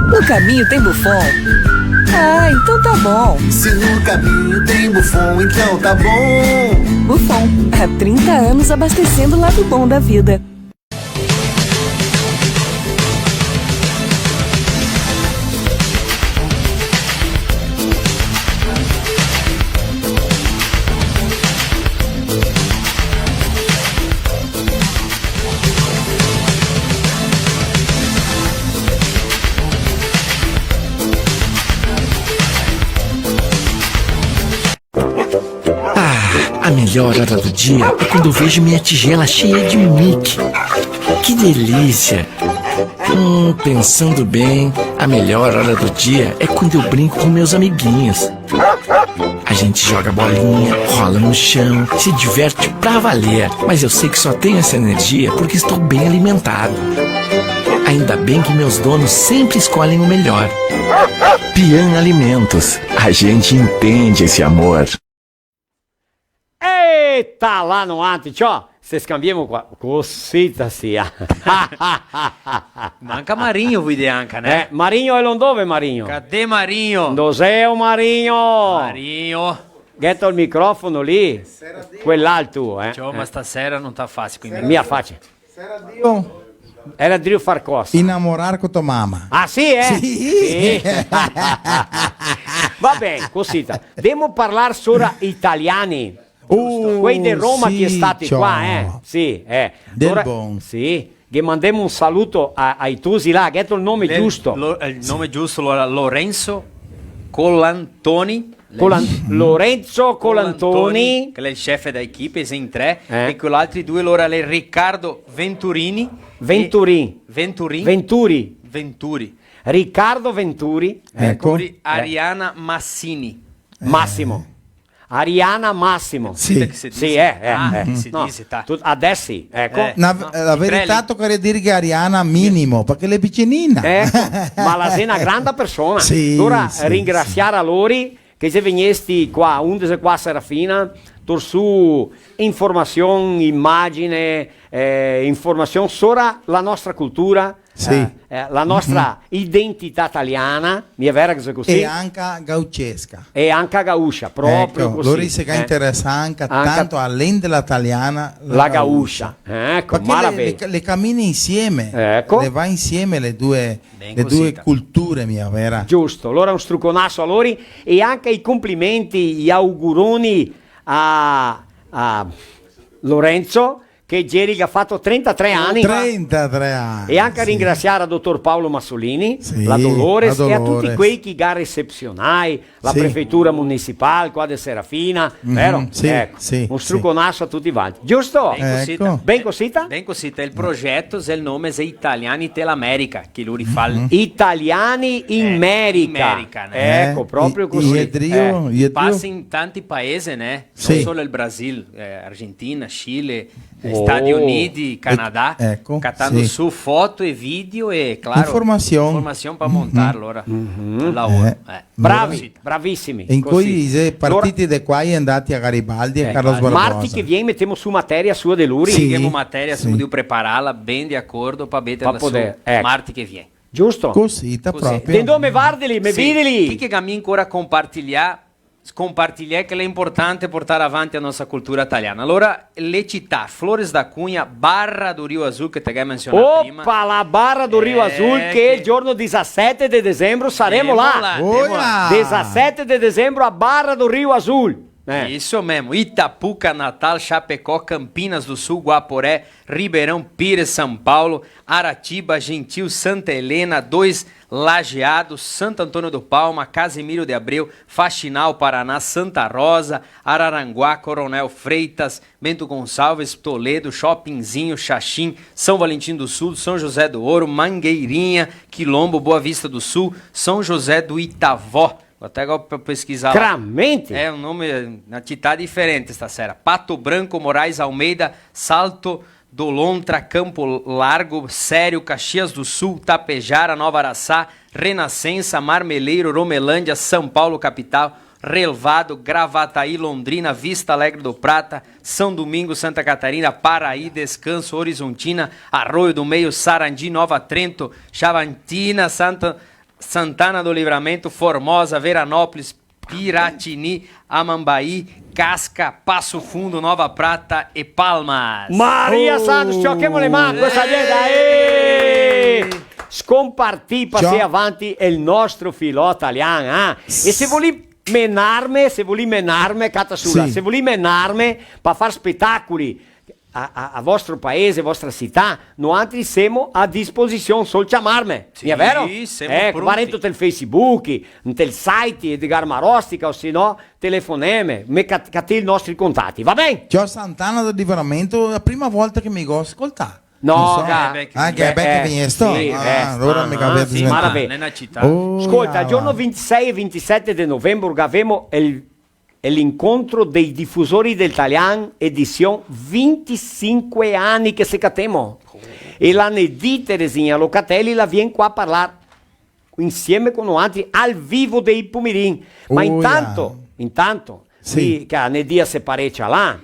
No caminho tem Buffon? Ah, então tá bom. Se no caminho tem Buffon, então tá bom. Buffon, há trinta anos abastecendo o lado bom da vida. Ah, a melhor hora do dia é quando eu vejo minha tigela cheia de Mickey. Que delícia! Hum, pensando bem, a melhor hora do dia é quando eu brinco com meus amiguinhos. A gente joga bolinha, rola no chão, se diverte pra valer. Mas eu sei que só tenho essa energia porque estou bem alimentado. Ainda bem que meus donos sempre escolhem o melhor. Pian Alimentos, a gente entende esse amor. Eita, là no anti, ciò, se scambiemo qua, cosita sia. Manca Marinho, vuto dir anca, né? Eh, Marinho, e lo ndove Marinho? Cadê Marinho? Ndo xe o Marinho? Marinho. Gheto el microfono lì? Quel là el tuo, eh? Ciò, ma stasera no sta faciole coi microfoni. Mia faciole. Era drio far cosa? Inamorar co to mama. Ah, sì, eh? Sì. Sì. Va ben, cosita. Demo parlar sora italiani. Uh, quei de Roma sì, che xe stati qua, eh? Sì, eh. Del bon. Sì. Ghe mandemo un saluto a, ai tusi là, gheto el nome giusto. Lo-, el nome giusto, alora, Lorenzo Colantoni. Colan-, Lorenzo Colantoni. Che l'è el chef da equipe, xe in tre, eh, e quei altri due, alora, l'è Riccardo Venturini e Venturin. Venturin. Venturi. Venturi. Riccardo Venturi. Eco. Venturi, eh. Ariana Massini. Massimo. Ariana Massimo. Sì. Che se dixe? Sì, eh, eh, ah, eh. Che se dixe, ta. Tu, adesso, eco. Eh, na, no, la verità tocaria dir che Ariana minimo, parché l'è picinina. Eco, ma la xe na granda persona. Sì, alora, sì, ringrasiar a lori che xe vegnesti qua, onde xe qua Serafina, tor su informasion, imagine, eh, informasion sora la nostra cultura, sì, eh, eh, la nostra identità taliana, mia vera che xe cusì? E anca gaucesca. E anca gaúcha, proprio cusì. Eco, lori se ga interesà anca tanto, além de la taliana, la gaúcha. Eco, parché le, le, le camina insieme, eco, le va insieme le due, le due culture, mia vera? Giusto, alora un struconaso a lori e anca i complimenti, i auguroni a, a Lorenzo, che ieri el ga fato trentatré ani. Trentatré ani, sì. E anca ringrasiar a dotor Paolo Massolini, sì, la Dolores, e a tuti quei che ga recepsionai, la prefeitura municipal, qua de Serafina, vero? Sì, eco, sì, un struconaso a tuti vanti. Giusto? Ben cosita. Eco. Ben cosita? Ben cosita. El progeto, xe el nome, xe Italiani te l'America, che lori fa el... Italiani in Merica. Eh, in Merica, né? Eco, proprio così. E, e drio, e drio? Pasa in tanti paesi, né? Sì. No solo el Brasil, eh, Argentina, Chile, eh, Stati Uniti, Canadà, eco, catando su foto e video e, claro, informasion. Informasion pa montar, alora, el lavoro. Eh. Bravi, bravisimi. In cui i xe partiti de qua e andati a Garibaldi e Carlos Barbosa. Marti che vien metemo su materia sua de lori. Sì, sì. Metemo materia, semo drio prepararla ben de acordo pa meterla su marti che vien. Giusto? Cosita proprio. De ndove vardeli, me videli. Chi che ga mia ancora compartilià, scompartiliè che l'è importante portar avanti la nostra cultura taliana. Alora, le cità, Flores da Cunha, Barra do Rio Azul, che te ghè mensionà prima. Opa, la Barra do Rio Azul, che el giorno disasete de desembro saremo là. Temo là, temo là. Disasete de desembro a Barra do Rio Azul. Eh. Isso mesmo. Itapuca, Natal, Chapecó, Campinas do Sul, Guaporé, Ribeirão Pires, São Paulo, Aratiba, Gentil, Santa Helena, dois Lajeado, Santo Antônio do Palma, Casimiro de Abreu, Faxinal, Paraná, Santa Rosa, Araranguá, Coronel Freitas, Bento Gonçalves, Toledo, Chopinzinho, Xaxim, São Valentim do Sul, São José do Ouro, Mangueirinha, Quilombo, Boa Vista do Sul, São José do Itavó. Vou até agora pe-, pesquisar lá. Cramente! É um nome, na cità diferente stasera. Pato Branco, Moraes Almeida, Salto do Lontra, Campo Largo, Sério, Caxias do Sul, Tapejara, Nova Araçá, Renascença, Marmeleiro, Romelândia, São Paulo, capital, Relvado, Gravataí, Londrina, Vista Alegre do Prata, São Domingos, Santa Catarina, Paraí, Descanso, Horizontina, Arroio do Meio, Sarandi, Nova Trento, Xavantina, Santa, Santana do Livramento, Formosa, Veranópolis, Piratini, Amambaí, Casca, Passo Fundo, Nova Prata e Palmas. Maria Santos, ciò, che volemo, cosa ghe xe da, eh! Scompartì, pasè avanti el nostro filò talian, eh? E se volì menarme, se volì menarme, cata sula, se volì menarme pa far spetacoli, a, a, a vostro paese, vostra cità, noantri semo a disposision, sol ciamarme. Sì, mia vero? Semo pronti. Eco, va rento tel Facebook, ntel site Edgar Marostica, o se no, telefoneme, me cat-, catè i nostri contati, va ben? Ciò, Santana del Livramento, xe la prima volta che mi go scoltà. No, so. Eh, beh, che... Ah, che beh, che vien sto? Sì, ah, eh, alora mi capì. Sì, ma la vè na cità. Oh, scolta, giorno vintisei e vintisete de novembro gavemo el e l'incontro dei difusori del talian, edision vintisinque ani che se catemo. E la Nedi Teresinha Locatelli la vien qua a parlar insieme co noantri al vivo de Ipumirim. Ma intanto, intanto, sì, che a Nedi se parecia là,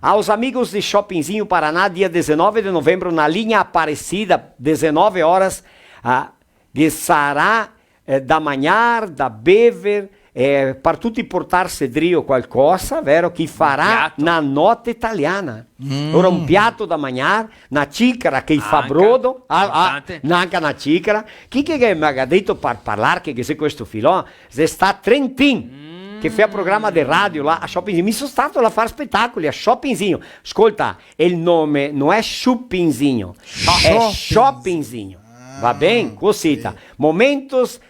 aos amigos de Chopinzinho Paraná, dia dezenove de novembro, na linha Aparecida, dezenove horas, a ghe sarà, eh, da magnar, da bever, eh, par tuti portarse drio qualcosa, vero? Chi farà na note taliana. Alora un piato da magnar, na cicara che i fa brodo, ah, ah, importante, anca na cicara. Chi che, che me ga dito par parlar che, che xe questo filò, xe sta Trentin. che fea programa de radio là a Chopinzinho. Mi so stato là a far spetacoli a Chopinzinho. Scolta, el nome no xe Chupinzinho, xe Chopinzinho. Va ben? Cosita. Momentos,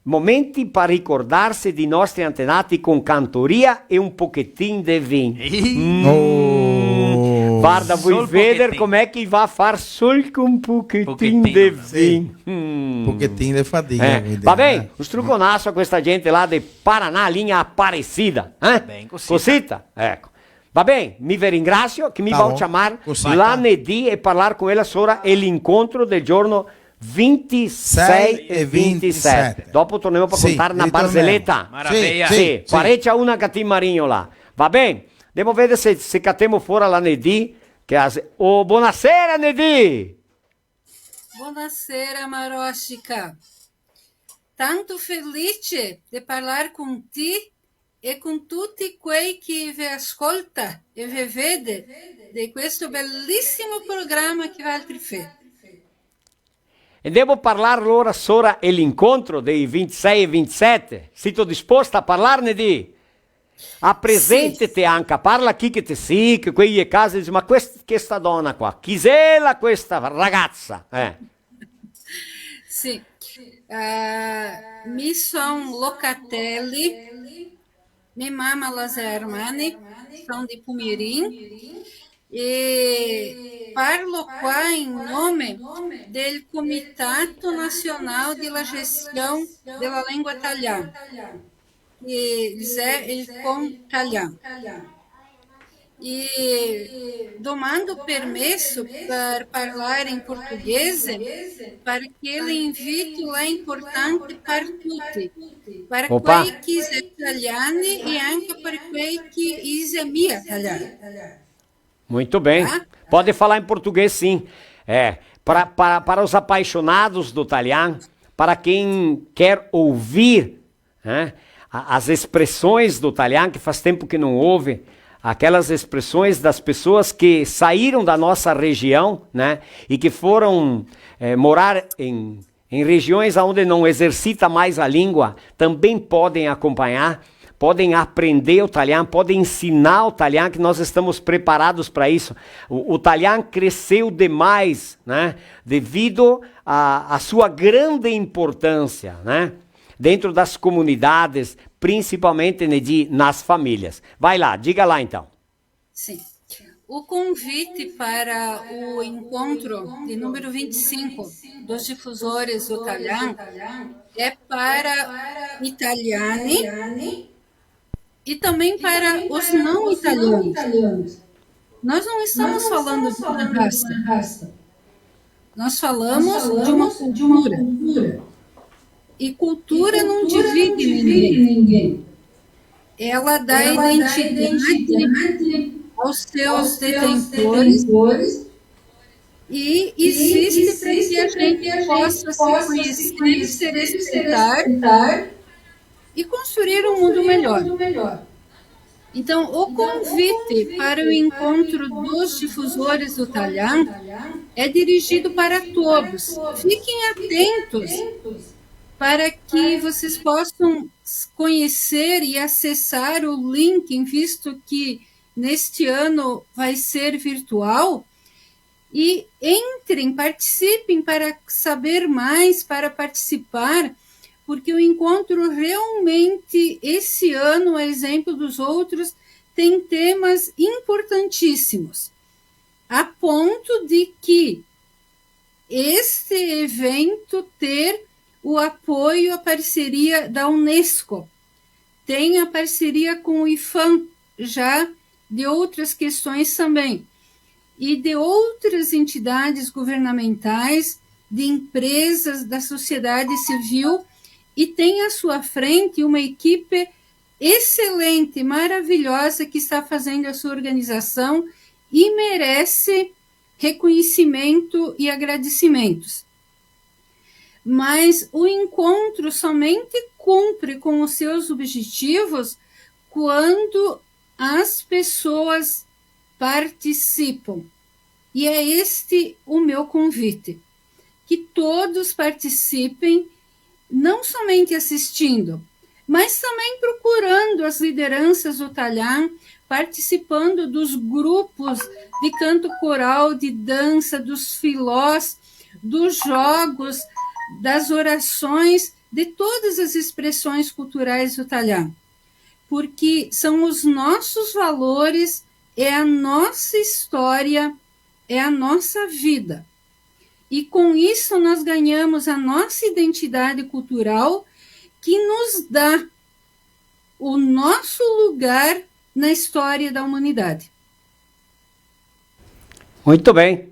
momenti par ricordarse dei nostri antenati con cantoria e un pochetin de vin. Mm. Oh. Varda, voi veder com'è che i va a far sol con un pochetin de vin. Sì. Mm. Pochetin de fadiga, eh, quindi, va ben, eh. Un struconaso a questa gente là de Paraná, linha Aparecida, eh? Ben, cosita. Cosita? Eco. Va ben, mi ve ringrasio, che mi vao a ciamar la Nedì e parlar con ela sora el incontro del giorno vintisei e vintisete. Dopo tornemo par contar na barzeleta. Maraveia. Sì, sì, sì. Parecia una che ti marigno là. Va ben? Ndemo veder se, se catemo fora la Nedì, che a se-, oh, bonasera, Nedì! Bonasera, Maróstica. Tanto felice de parlar con ti e con tuti quei che ve ascolta e ve vede de questo belisimo programa che valtri fè. E devo parlar alora sora el incontro dei vintisei e vintisete? Sito disposta a parlarne de? Apresentete anca, parla chi che te si, che quei a casa dixe, "Ma quest-, questa dona qua, chi xela questa ragazza?" Eh. Sì. Eh, mi son Locatelli, me mama la xe Armani, son de Pumirim, e parlo qua in nome del Comitato Nazionale della Gestione della Lingua Italiana, che xe el CONTALIAN. E domando permeso par parlar in portoghese, parché l'invito l'è importante par tuti, par quei che xe italiani e anca par quei che i xe mia italiani. Muito bem. Ah? Pode falar em português, sim. É, para, para, para os apaixonados do talian, para quem quer ouvir, né, a-, as expressões do talian, que faz tempo que não ouve, aquelas expressões das pessoas que saíram da nossa região, né, e que foram, eh, morar em em regiões aonde não exercita mais a língua, também podem acompanhar, podem aprender o talian, podem ensinar o talian, que nós estamos preparados pra isso. O, o talian cresceu demais, né? Devido à, à sua grande importância, né? Dentro das comunidades, principalmente, né, de, nas famílias. Vai lá, diga lá então. Sim. O convite para o encontro de número vinte e cinco dos difusores do Talian é para italiani e também para os não italianos. Nós não estamos falando de uma raça. Nós falamos de uma cultura. E cultura não divide ninguém. Ela dá identidade aos seus detentores e existe para que a gente possa se conhecer, se respeitar e construir um mundo melhor. Então, o convite para o encontro dos difusores do Talian é dirigido para todos. Fiquem atentos para que vocês possam conhecer e acessar o link, visto que neste ano vai ser virtual. E entrem, participem para saber mais, para participar, porque o encontro realmente, esse ano, a exemplo dos outros, tem temas importantíssimos, a ponto de que este evento ter o apoio, a parceria da UNESCO. Tem a parceria com o ifam, já de outras questões também, e de outras entidades governamentais, de empresas, da sociedade civil, e tem à sua frente uma equipe excelente, maravilhosa, que está fazendo a sua organização e merece reconhecimento e agradecimentos. Mas o encontro somente cumpre com os seus objetivos quando as pessoas participam. E é este o meu convite, que todos participem, não somente assistindo, mas também procurando as lideranças do Talian, participando dos grupos de canto coral, de dança, dos filós, dos jogos, das orações, de todas as expressões culturais do Talian, porque são os nossos valores, é a nossa história, é a nossa vida. E com isso nós ganhamos a nossa identidade cultural, que nos dá o nosso lugar na história da humanidade. Muito bem.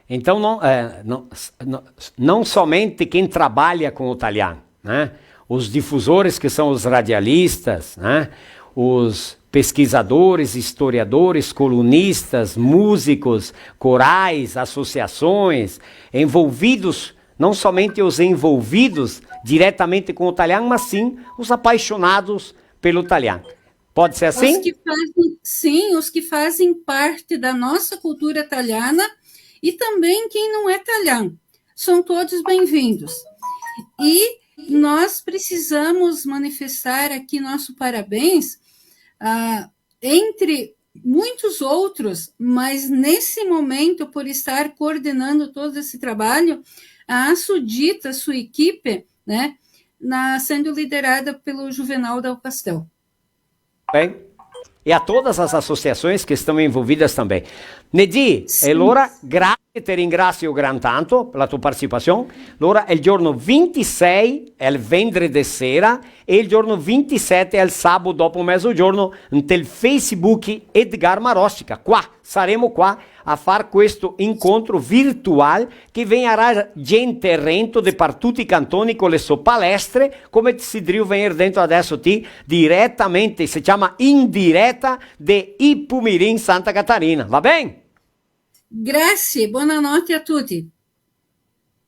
Então, não, é, não, não, não somente quem trabalha com o Talian, né? Os difusores, que são os radialistas, né? Os pesquisadores, historiadores, colunistas, músicos, corais, associações, envolvidos, não somente os envolvidos diretamente com o Talian, mas sim os apaixonados pelo Talian. Pode ser assim? Os que fazem, sim, os que fazem parte da nossa cultura taliana e também quem não é talian. São todos bem-vindos. E nós precisamos manifestar aqui nosso parabéns, ah, entre muitos outros, mas nesse momento, por estar coordenando todo esse trabalho, a Assudita, sua equipe, né, na, sendo liderada pelo Juvenal Dal Castel. Bem, e a todas as associações que estão envolvidas também. Nedi, e alora, grazie, te ringrazio gran tanto per la tua partecipazione. Alora, el giorno vintisei, el venerdì sera, e el giorno vintisete, el sabato dopo mezogiorno, nel Facebook Edgar Marostica. Qua, saremo qua a far questo incontro virtual che vegnarà gente rento de par tuti i cantoni co le so palestre, come si drio vegner dentro adeso ti, diretamente, se ciama in direta de Ipumirim, Santa Catarina. Va ben? Grazie, bonanote a tuti.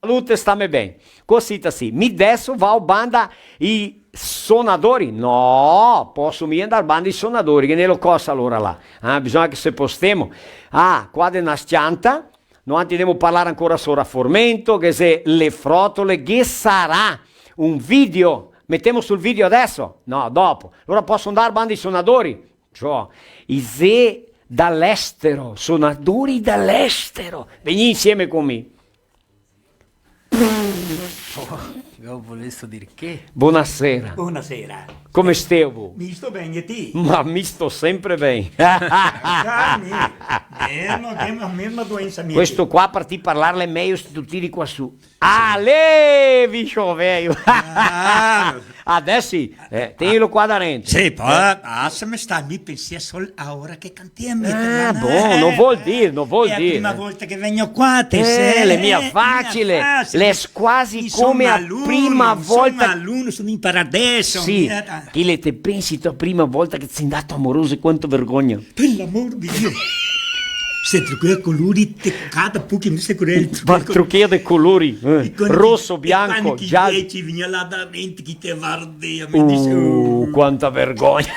Salute, stame ben. Cosita sì. Mi deso vao banda i sonadori? No, poso mia ndar banda i sonadori, che ne lo cosa alora là? Ah, bisogna che se postemo. Ah, qua de na s-cianta, noantri ndemo parlar ancora sora formento, che xe le frotole, che sarà un video. Metemo sul video adeso? No, dopo. Alora poso ndar banda i sonadori? Ciò, i xe da l'estero, sonadori da l'estero. Vegnì insieme con mi. Oh, io volevo dir che? Bonasera. Bonasera. Come steu? Mi sto ben, e ti? Ma mi sto sempre ben. Già, mi. Mesma, mesma, mesma doenza mia. Questo qua, par ti parlarle mejo, sto tiri qua su. Ale, bicho veio. Ah. Adesso sì, eh, tenilo qua da dentro. Sì, poi, ah, se me sta, mi pensi sol a ora che cantiamo. Ah, bon, non vuol dire, non vuol È la dire. Prima volta che vengo qua, te Eh, sei, l'è mia eh, facile, mia facile. l'è quasi Insomma, come la l'uno, prima insomma, volta. L'uno sono in paradiso. Sì, Mia- che le te pensi tua prima volta che sei andato amoroso e quanto vergogna. Per l'amor de Dio. Se truquea colori, te cada poco, non se corre il Ma truquea de colori, eh, E quando rosso, ti- bianco, e quando ti giallo. Invece vegnia là da dentro, chi te vardea, mi dice, Uh, uh, quanta vergogna.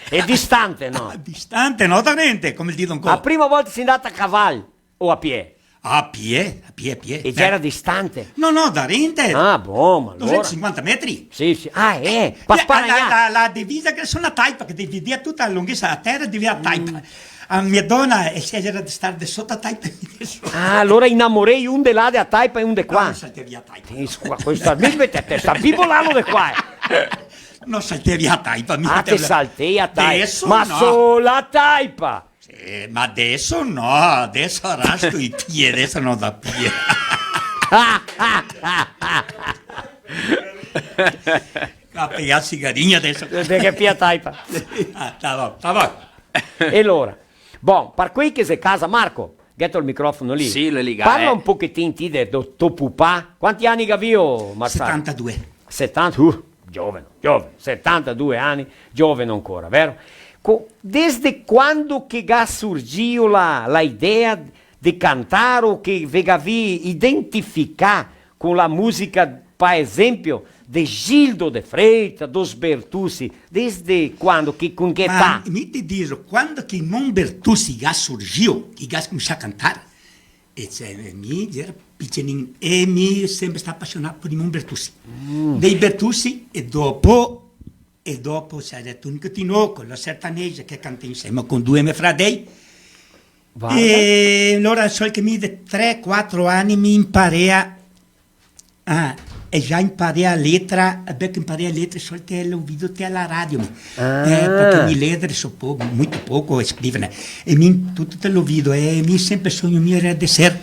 È distante, no? Distante, no da dentro, come dico ancora. La prima volta sei andata a cavallo o a piedi? A piedi, a piedi, a piedi. E già era distante. No, no, da dentro. Ah, bon, ma allora. Duecentocinquanta metri. Sì, sì. Ah, eh, pa La, sparare. la, la, la divisa che sono a taipa, che divide tutta la lunghezza della terra, divide a taipa. A mia donna e se era di stare de sotto a taipa e mi de sopra. Ah, allora inamorei un de là de a taipa e un de qua. No, saltei via a taipa. Sì, qua, questo, mi mette a testa, vivo l'anno de qua. Eh. No, saltei via a taipa. Mi Ah, te te saltei a taipa. Adesso Ma no. solo a taipa. Eh, ma adesso no, adesso arrasto i piedi, adesso no da piedi. Capì, a sigarina adesso. Perché più a taipa. Ah, tá bom, tá bom. E allora, bon, par quei che xe casa, Marco, gheto el microfono lì. Sì, l'è lì, Parla eh. Un pochetin ti de to, to pupà. Quanti ani che gavìo, Marcelo? Setantadue. Setanta, uh, giovane, giovane, setantadue ani, giovane ancora, vero? Co-, desde quando che ga surgìo la, la idea de cantar o che ve gavì identificà con la musica, par esempio, de Gildo de Freitas, dos Bertussi, desde quando, che, con che età? Ma mi te digo, quando che non Bertussi ga surgìo, che ga comincià a cantar, E cioè, e mi gera picenin, e mi sempre stà apasionà par i Bertussi. Mm. Dei Bertussi, e dopo, e dopo, cioè, Tonico Tinoco, la Sertaneja, che cantà insieme con due me fradei. Varda. E alora, sol che mi de tre, quatro ani mi imparea Ah, e già imparé a letra, beh, che imparé a letra, sol che l'ho visto te a la radio, mi. Ah. Eh, parché mi letre so po-, molto poco a scrivere. E mi tuto te l'ho visto, e mi sempre sogno mio era de ser,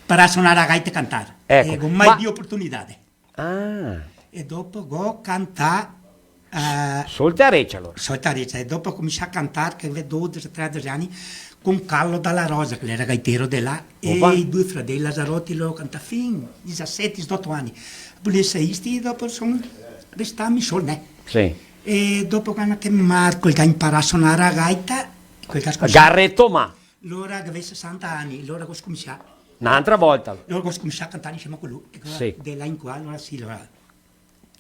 imparà a sonar a gaita e cantar. Eco, e go mai ma vio oportunità. Ah. E dopo go cantà Eh, Sol te a recia, alora. Sol te a recia, e dopo go comincià a cantar, che gavevo dodese, tredese ani, con Carlo Dalla Rosa, che l'era gaitero de là, e Opa. I due fradei Lazzarotti, lori cantà fin disisete, disdoto ani. Poi saisti, dopo son restà mi sol, né? Sì. E dopo, quando che Marco el ga imparà a sonar a gaita, quel che ga scomincià. Garreto, ma Lora che gavevo sesanta ani, lora go scomincià. N'altra volta. Lora go scomincià a cantar insieme con lu. E co-, Sì. De là in qua, lora sì, lora.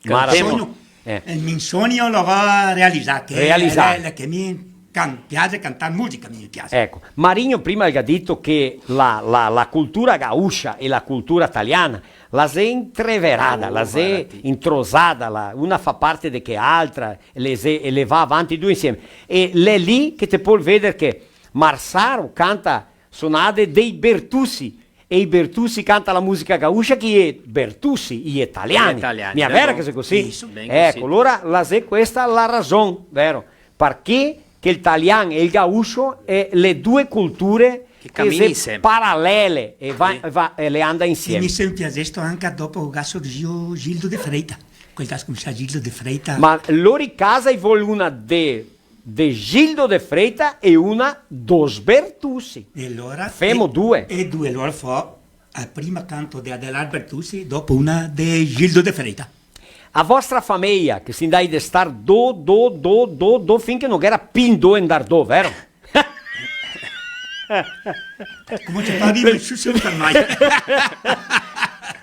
Mara-, Cantemo. Sogno, Eh. El mio sogno lo go realizà, che Realizà. L'è, l'è che mi can-, piace cantar musica, mi piace. Eco, Marinho prima el ga dito che la, la, la cultura gaúcha e la cultura taliana la xe intreverada, Oh, la xe varda ti. Introsada, la, una fa parte de che altra, le xe, e le va avanti due insieme. E l'è lì che te pol veder che Marsaro canta sonade dei Bertussi, e i Bertussi canta la musica gaúcha che i è Bertussi, i è taliani. I è taliani, Mia vera che xe cusì? Isso. Ben cusì. Eco, alora la xe questa la rason, vero? Parché che el talian e el gaúcho è le due culture che xe paralele e va, Sì. Va, e le anda insieme. E mi sempre piasesto anca dopo che ga sorgìo Gildo de Freitas. Quel che ga scomincià Gildo de Freitas. Ma lori casa i vol una de de Gildo de Freitas e una dos Bertussi. E alora Femo e, due. E due, alora fo a prima canto de Adelar Bertussi, dopo una de Gildo de Freitas. A vostra fameia, che si ndai de star do, do, do, do, do, fin che no gh'era pì ndove ndar do, vero? Come te fa a dire, su, su, mai.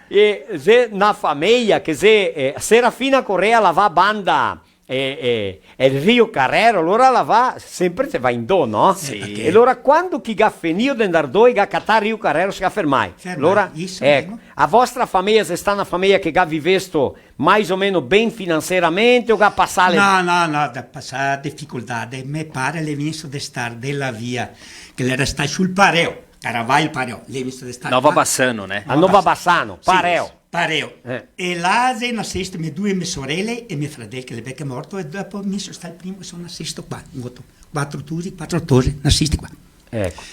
E xe na fameia che xe, eh, Serafina Corrêa la va banda e, e, e Rio Carrero, alora la va, sempre se va in do, no? Sì. Eh, parché? E alora quando che i ga fenìo de ndar do, i ga catà Rio Carrero, se ga fermai. Fermai, alora, isso eco, mesmo. A vostra fameia xe stà na fameia che ga vivesto mais o meno ben finanseramente o ga pasà le... No, no, no, ga pasà dificoltà. Me pare l'è vegnesto de star de là via, che l'era stà sul Pareo, Caravaggio Pareo, l'è vegnesto de star Nova qua. Bassano, né? A Nova Bassano, Pareo. Sì, Pareo. Eh. E là xe nasesto me due me sorele e me fradel che l'è vecio morto, e dopo mi so stà el primo che so nasesto qua, in Goto. Quatro tusi, quatro tose, nasesto qua. Eco.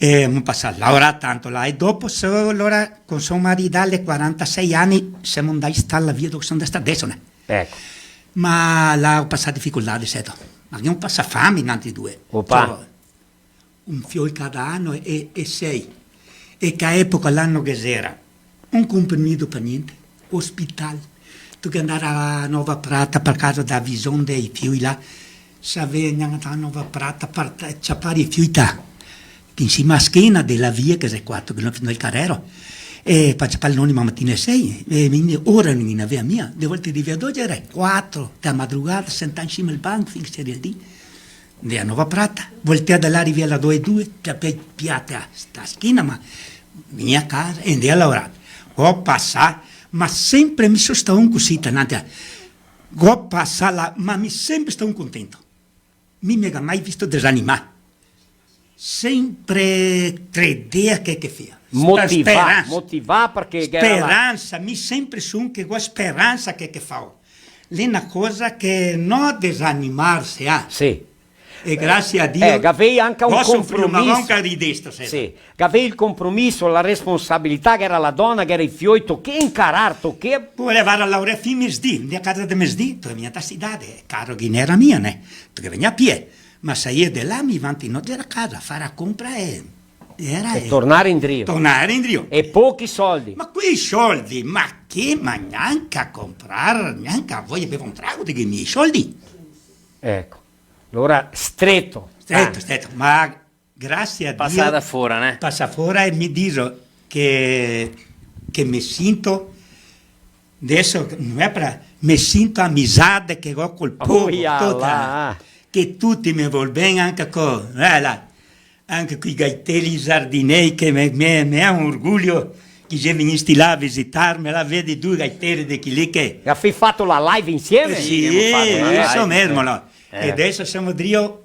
E mo pasà, laorà tanto là, e dopo so, alora, co so maridà, a quarantasei ani, semo ndai star là via dove so ndà star deso, né? Eco. Ma là go pasà dificoltà, seto. Ma che go pasà fame, nantri due. Opa. Cioè, un fiol cada ano e, e sei. E che a epoca là no ghe xera un comprimido par gnente, ospital. Te ghe ndar a Nova Prata par causa da vison dei fioi là. Se gavea gnanca a Nova Prata par ta-, ciapar i fioi ta, in sima a schena de là via, che xe quatro chilometri fin al Carrero. E par ciapar l'onibus matina e sei, e mi ora no ghe n'avea mia. De volte rivea do, gera quatro da madrugada, sentà in sima al banco, fin che se rialzea. Ndea a Nova Prata, voltea da là, rivea là do e due, ciapea i fioi ta sta schena, ma vegnea a casa e ndea a laorar. Go pasà, ma sempre mi so stà un cusì, tanante. Go pasà là, ma mi sempre stà un contento. Mi me ga mai visto desanimà. Sempre credea che, che fea. Motivà, speransa. Motivà parché ghe gera la speransa, mi sempre son che go speransa che, che fao. L'è na cosa che no desanimarse, ah. Sì. E grasie a Dio. Eh, gavei anca un compromiso. Go sofrìo, ma anca ridesto, seta. Sì. Gavei el compromiso, la responsabilità, ghe gera la dona, ghe gera i fioi, tochea incarar, tochea. Pure vara a laorar fin mesdì, ndea a casa de mesdì, te vegnea ta cidade, caro che ghe n'era mia, né? Te vegnea a pie. Ma sair de là, mi vanti no gera casa, far a compra e, era, e, e tornar indrio. Tornar indrio. E pochi soldi. Ma quei soldi, ma che, ma gnanca comprar, gnanca voia bever un trago de quei miei soldi. Eco. Alora, streto. Streto, ah, streto, ma grasie a Dio. Pasada fora, né? Pasa fora e mi digo che, che me sinto, deso no xe par, me sinto amizade che go col povo, oh, ia, tuta, là, che tuti me vol ben, anca co, eh, là. anca coi gaiteri, i Zardinei, che me, me, me xe un orgoio che i xe vegnisti là a visitarme, là, vedi due gaiteri de chi lì che... Gavì fato la live insieme? Eh, sì, gavemo fato la live, isso mesmo, eh. Là. Eh. E deso semo drio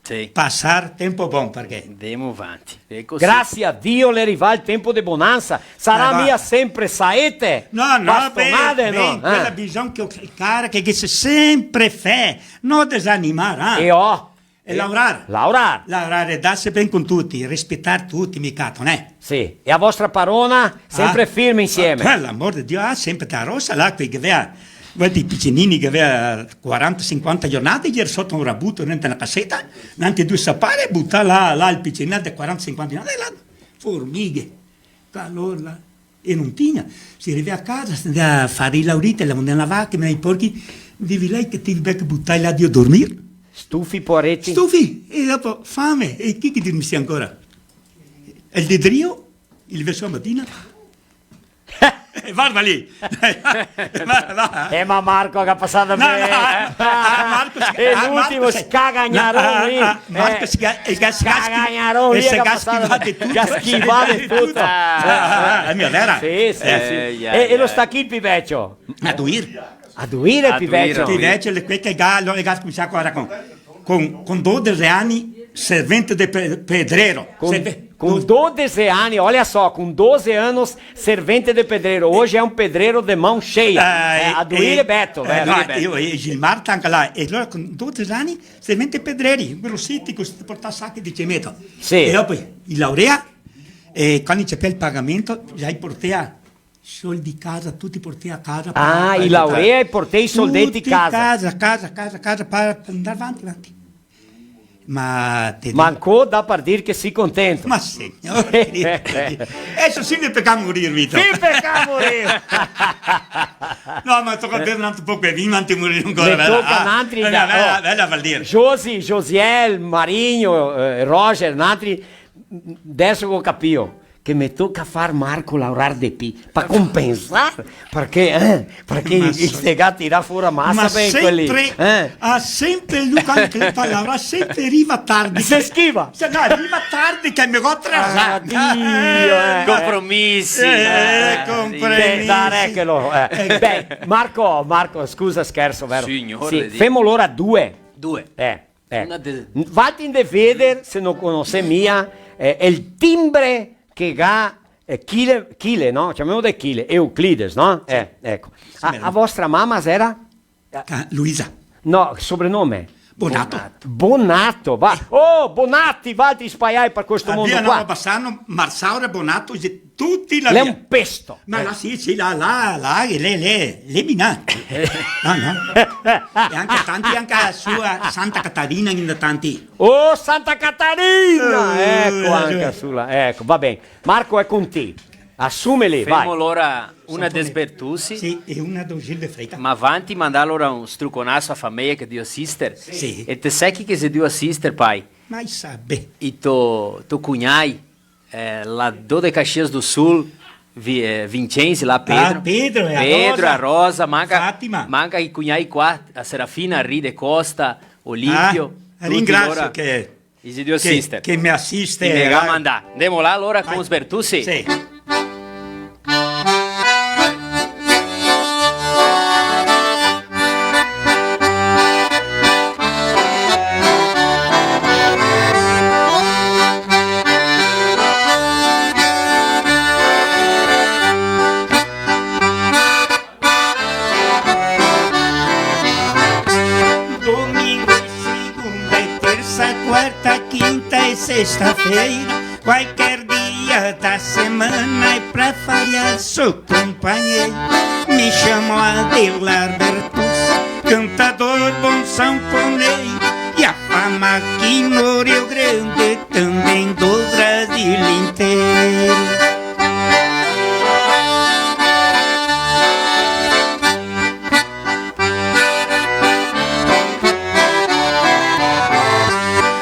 Sì. Pasar tempo bon, parché... Ndemo vanti. E cusì. Grasie a Dio l'è rivà el tempo de bonansa. Sarà mia sempre saete, bastonade, no? Eh. Quela bisogna che, cara, che, che se sempre fe, no desanimar, eh? E oh. E laurar. Laurar. Laurar e darse ben con tuti, rispetar tuti, mi cato, né? Sì. E a vostra parona? Sempre firme insieme. Ah, par l'amor de Dio, ah, sempre ta rosa là, quei che gavea, varda i picinini che gavea quaranta, sinquanta giornate, i gera soto un rabuto, dentro na caseta, nantri due sapare, butà là, là el picinin de quaranta, sinquanta giornate, là, formighe, calor là, e no tinha. Se rivea a casa, se ndea a far i lauriti, la ndea a lavar, che me i porchi, divi lei che ti becchi butai là drio dormir. Stufi, poareti. Stufi, e dopo fame, e chi che dormisi ancora? El de drio, el verso la matina. Eh, varda lì. Va, va. Eh, ma Marco che ga pasà... No, ben. No, ah, Marco se... L'è ah, l'ultimo Marco se... scagagnaron lì. No, ah, ah, Marco se ga, el ga, el ga schi-, scagagnaron lì, el se ga schivà de tuto. Ga schivà de tuto. Ah, ah, ah, l'è mia vera? Sì, sì, sì. Eh, e, e lo sta chi el pi vecio? A Duir. A Duir el pi vecio? A Duir, a Duir. Pi vecio, l'è quel che ga, lo, el ga scominsià ancora con con, con dodese ani, servente de pe-, pedreiro. Com, com doze anos, olha só, com doze anos, servente de pedreiro. Hoje é um pedreiro de mão cheia. Ah, é, a Duílio e, Beto, é, né? Não, e, e Gilmar tá lá, e allora con dodese ani, servente pedreiro, grossito, così, portava sacchi de cimento. Sì. E dopo, i laurea, e quando c'è el pagamento, già i portea soldi casa, tuti portei a casa. Ah, par, par i laurea e portei i soldeti casa. Tuti casa, casa, casa, casa, par andar vanti, vanti. Ma te digo... Mancò da par dir che si contento. Ma signor, deso sì me toca morir, Vito. Sì, toca morir. No, ma toca bever un altro poco de vin, antes de morir ancora, me toca, nantri, eh, bela, oh, bela Valdir. Josi, Josiel, Marinho, eh, Roger, nantri, deso go capìo che me toca far Marco laurar de pì, par compensar, parché, eh, parché i, i se ga tirà fora masa, ma ben, quei lì, sempre, eh. Ah, sempre lu, quando che el fa laurar, sempre riva tardi. Se schiva. Se, no, riva tardi che me go atrasà. Ah, Dio, eh. Compromisi. Eh, eh, compromisi. Dai, dai, che lo, eh. Eh. Ben, Marco, Marco, scusa, scherzo, vero? Signor Dio. Sì, femo l'ora due. Due. Eh. Eco. Una de... Valtri ndè veder, se no conosè mia, eh, el timbre che ga, eh, Chile, Chile, no? Ciamemo de Chile, Euclides, no? Sì. Eh, eco. Sì, a, a vostra mama xera? Ca-, Luisa. No, sobrenome? Bonato. Bonato, va. Eh. Oh, Bonati, valtri spaiai par questo mondo qua. A via Nova Bassano, Marsaura, Bonato, xe Tuti là via. L'è un pesto. Ma là, sì, sì, là, là, là, l'è, l'è, l'è minà. No, no. E anca tanti, anca su a Santa Catarina, in tanti. Oh, Santa Catarina! Eh, eco, anca su là, eco, va ben. Marco, xe con ti. Asumeli, vai. Femo alora una de Sbertusi. Sì, e una do Gil de Freitas. Ma vanti mandar alora un struconaso a fameia che xe drio asister. Sì. E te sè chi che xe drio asister, pai? Mai sabè. I to, to cugnai. Eh, là do de Caxias do Sul, Vi-, eh, Vincenzi, là Pedro. Ah, Pedro, e a Pedro, Rosa. A Rosa, manca, Fátima. Manca i cugnai qua, a Serafina, Ride Costa, Olimpio, ah, tuti ringrasio lora. Che, i xe drio asister. Che me asiste, i me ga mandà. Ndemo là alora con Sbertusi. Sì. Domingo e segunda e terça, quarta, quinta e sexta-feira, qualquer dia da semana é pra falhar, sou companheiro. Me chamo Adelar Bertus, cantador bom sanfoneiro, e a fama aqui no Rio Grande também do Brasil inteiro.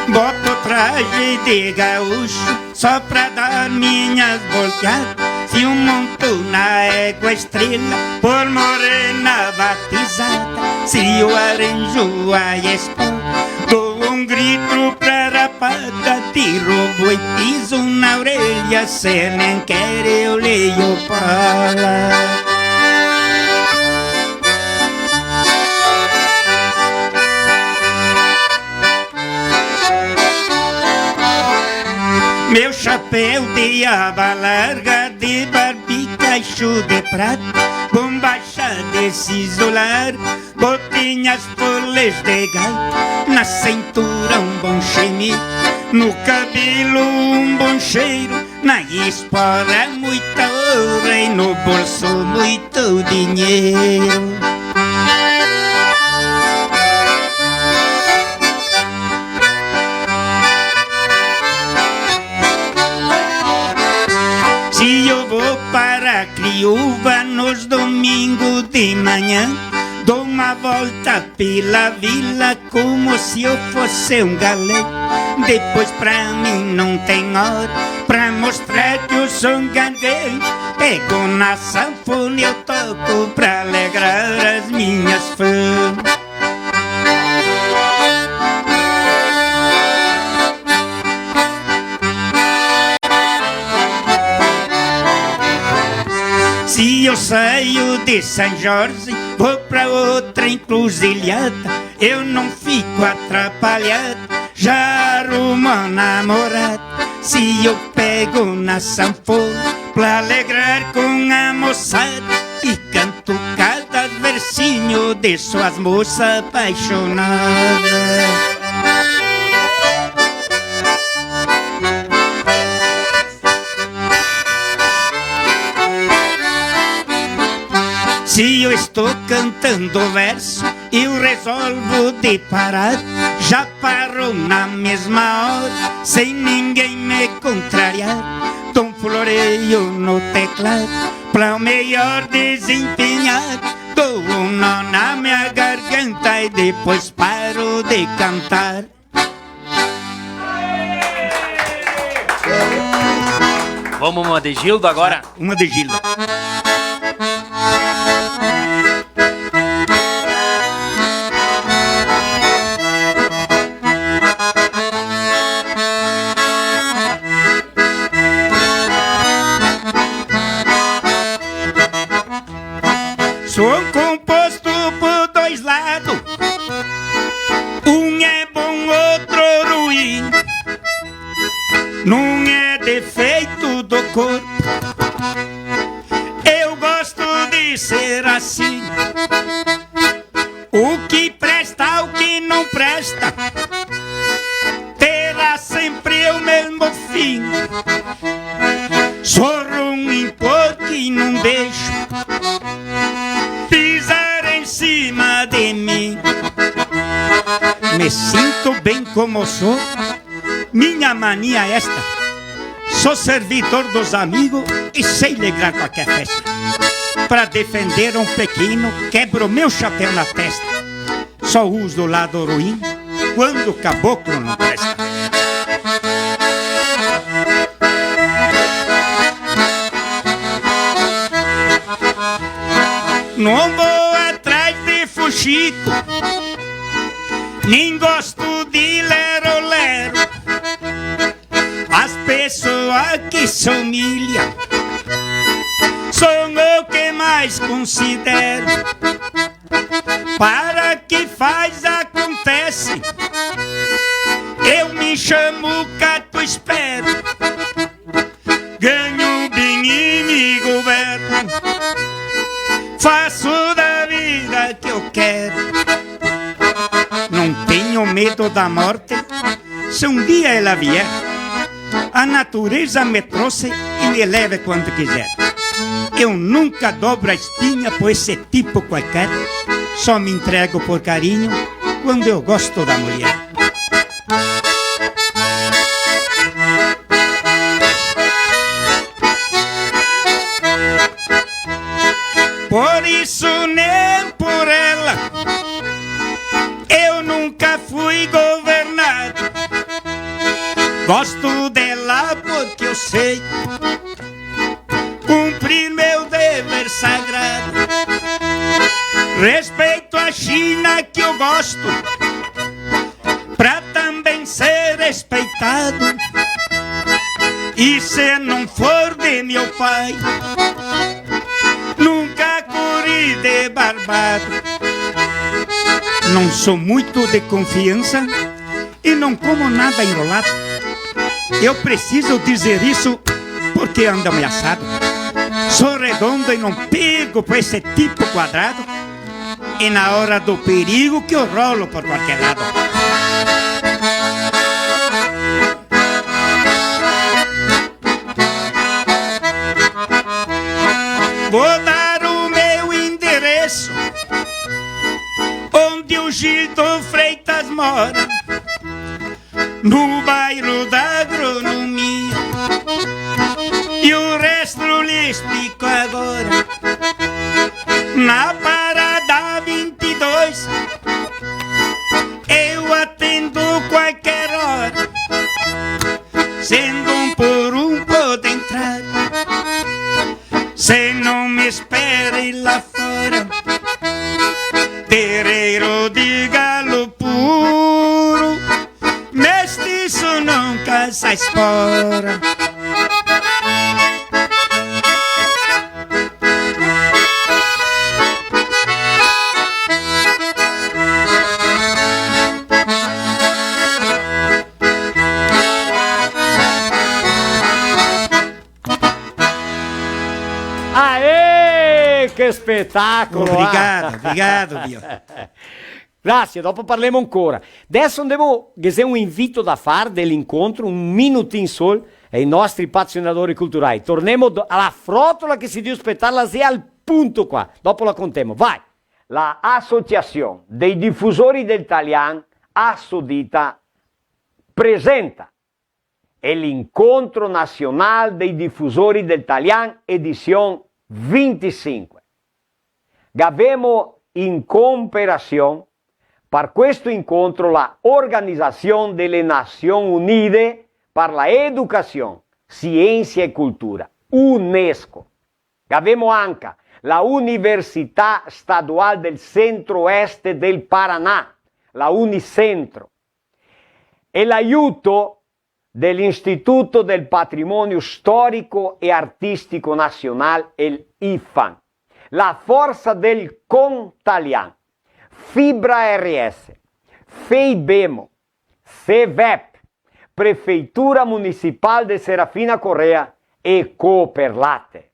Boto traje de gaúcho só pra dar minhas volteadas. Se eu monto na égua estrela, por morena batizada, se eu arranjo a esposa, dou um grito pra rapada, tiro o boi, piso na orelha, se nem quer eu leio pra lá. Meu chapéu de aba larga, de barbicacho de prata, bombacha de siso largo, botinhas folhas de gaita, na cintura um bom chemido, no cabelo um bom cheiro, na espora muita ouro e no bolso muito dinheiro. Se eu vou para Criúva nos domingos de manhã, dou uma volta pela vila como se eu fosse um galã. Depois pra mim não tem hora, pra mostrar que eu sou um galã. Pego na sanfona, eu toco pra alegrar as minhas fãs. Se eu saio de São Jorge, vou pra outra encruzilhada, eu não fico atrapalhado, já arrumo a namorada. Se eu pego na sanfona pra alegrar com a moçada, e canto cada versinho de suas moças apaixonadas. Se eu estou cantando verso, eu resolvo de parar. Já paro na mesma hora, sem ninguém me contrariar. Dou um floreio no teclado, pra o melhor desempenhar. Dou um nó na minha garganta e depois paro de cantar. Vamos uma de Gildo agora? Uma de Gildo. Sou composto por dois lados, um é bom, outro ruim. Não é defeito do corpo, eu gosto de ser assim. O que presta, o que não presta, terá sempre o mesmo fim. Sou ruim porque não deixo pisar em cima de mim. Me sinto bem como sou, minha mania é esta. Sou servidor dos amigos e sei alegrar qualquer festa. Pra defender um pequeno, quebro meu chapéu na testa. Só uso o lado ruim quando o caboclo não presta. Não vou atrás de fuxico, nem gosto de lero-lero. As pessoas que se humilham são o que mais considero. Para que faz, acontece, eu me chamo, cato, espero. Ganho bem e me governo, faço da vida que eu quero. Não tenho medo da morte, se um dia ela vier, a natureza me trouxe e me leve quando quiser. Eu nunca dobro a espinha por esse tipo qualquer, só me entrego por carinho quando eu gosto da mulher. Por isso nem por ela eu nunca fui governado. Gosto dela porque eu sei Respeito a China que eu gosto, pra também ser respeitado. E se não for de meu pai, nunca corri de barbado. Não sou muito de confiança e não como nada enrolado. Eu preciso dizer isso porque ando ameaçado. Sou redondo e não pego pra esse tipo quadrado. E na hora do perigo que eu rolo por qualquer lado. Vou dar o meu endereço, onde o Gildo Freitas mora, no bairro da Agronomia. E o resto lhe explico agora. Na parada vinte e dois, eu atendo qualquer hora. Sendo um por um, pode entrar. Se não me espere lá fora, terreiro de galo puro, mestiço nunca sai fora. Aê! Che spetacolo, ah! Obrigado, obrigado, mio. Grasie, dopo parlemo ancora. Deso ndemo, ghe xe un invito da far de l'incontro, un minutin sol, ai nostri patrocinadori culturai. Tornemo do-, a la frotola che se deve spetarla, xe al punto qua. Dopo la contemo. Vai! La Asociasion dei Difusori del Talian, Assodita, presenta el Incontro Nasional dei Difusori del Talian, edision vintisinque. Gavemo in cooperasion par questo incontro la Organizasion dele Nasion Unide par la Educasion, Siensia e Cultura, UNESCO. Gavemo anca la Università Stadual del Centro-Oeste del Paranà, la Unicentro, e l'aiuto de l'Istituto del Patrimonio Storico e Artistico Nasional, el IFAN, la Forsa del Con Talian, Fibra R S, Feibemo, Sevep, Prefeitura Municipal de Serafina Corrêa e Cooperlate.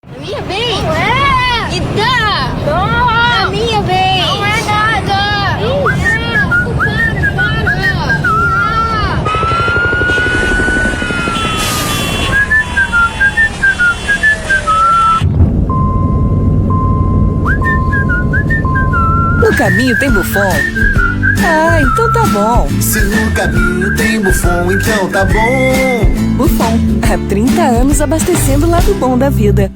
A minha vez? Não é! Me dá! Não! A minha vez! Não é nada! Não! Para, para! No caminho tem Buffon? Ah, então tá bom. Se no caminho tem Buffon, então tá bom. Buffon, há trinta anos abastecendo o lado bom da vida.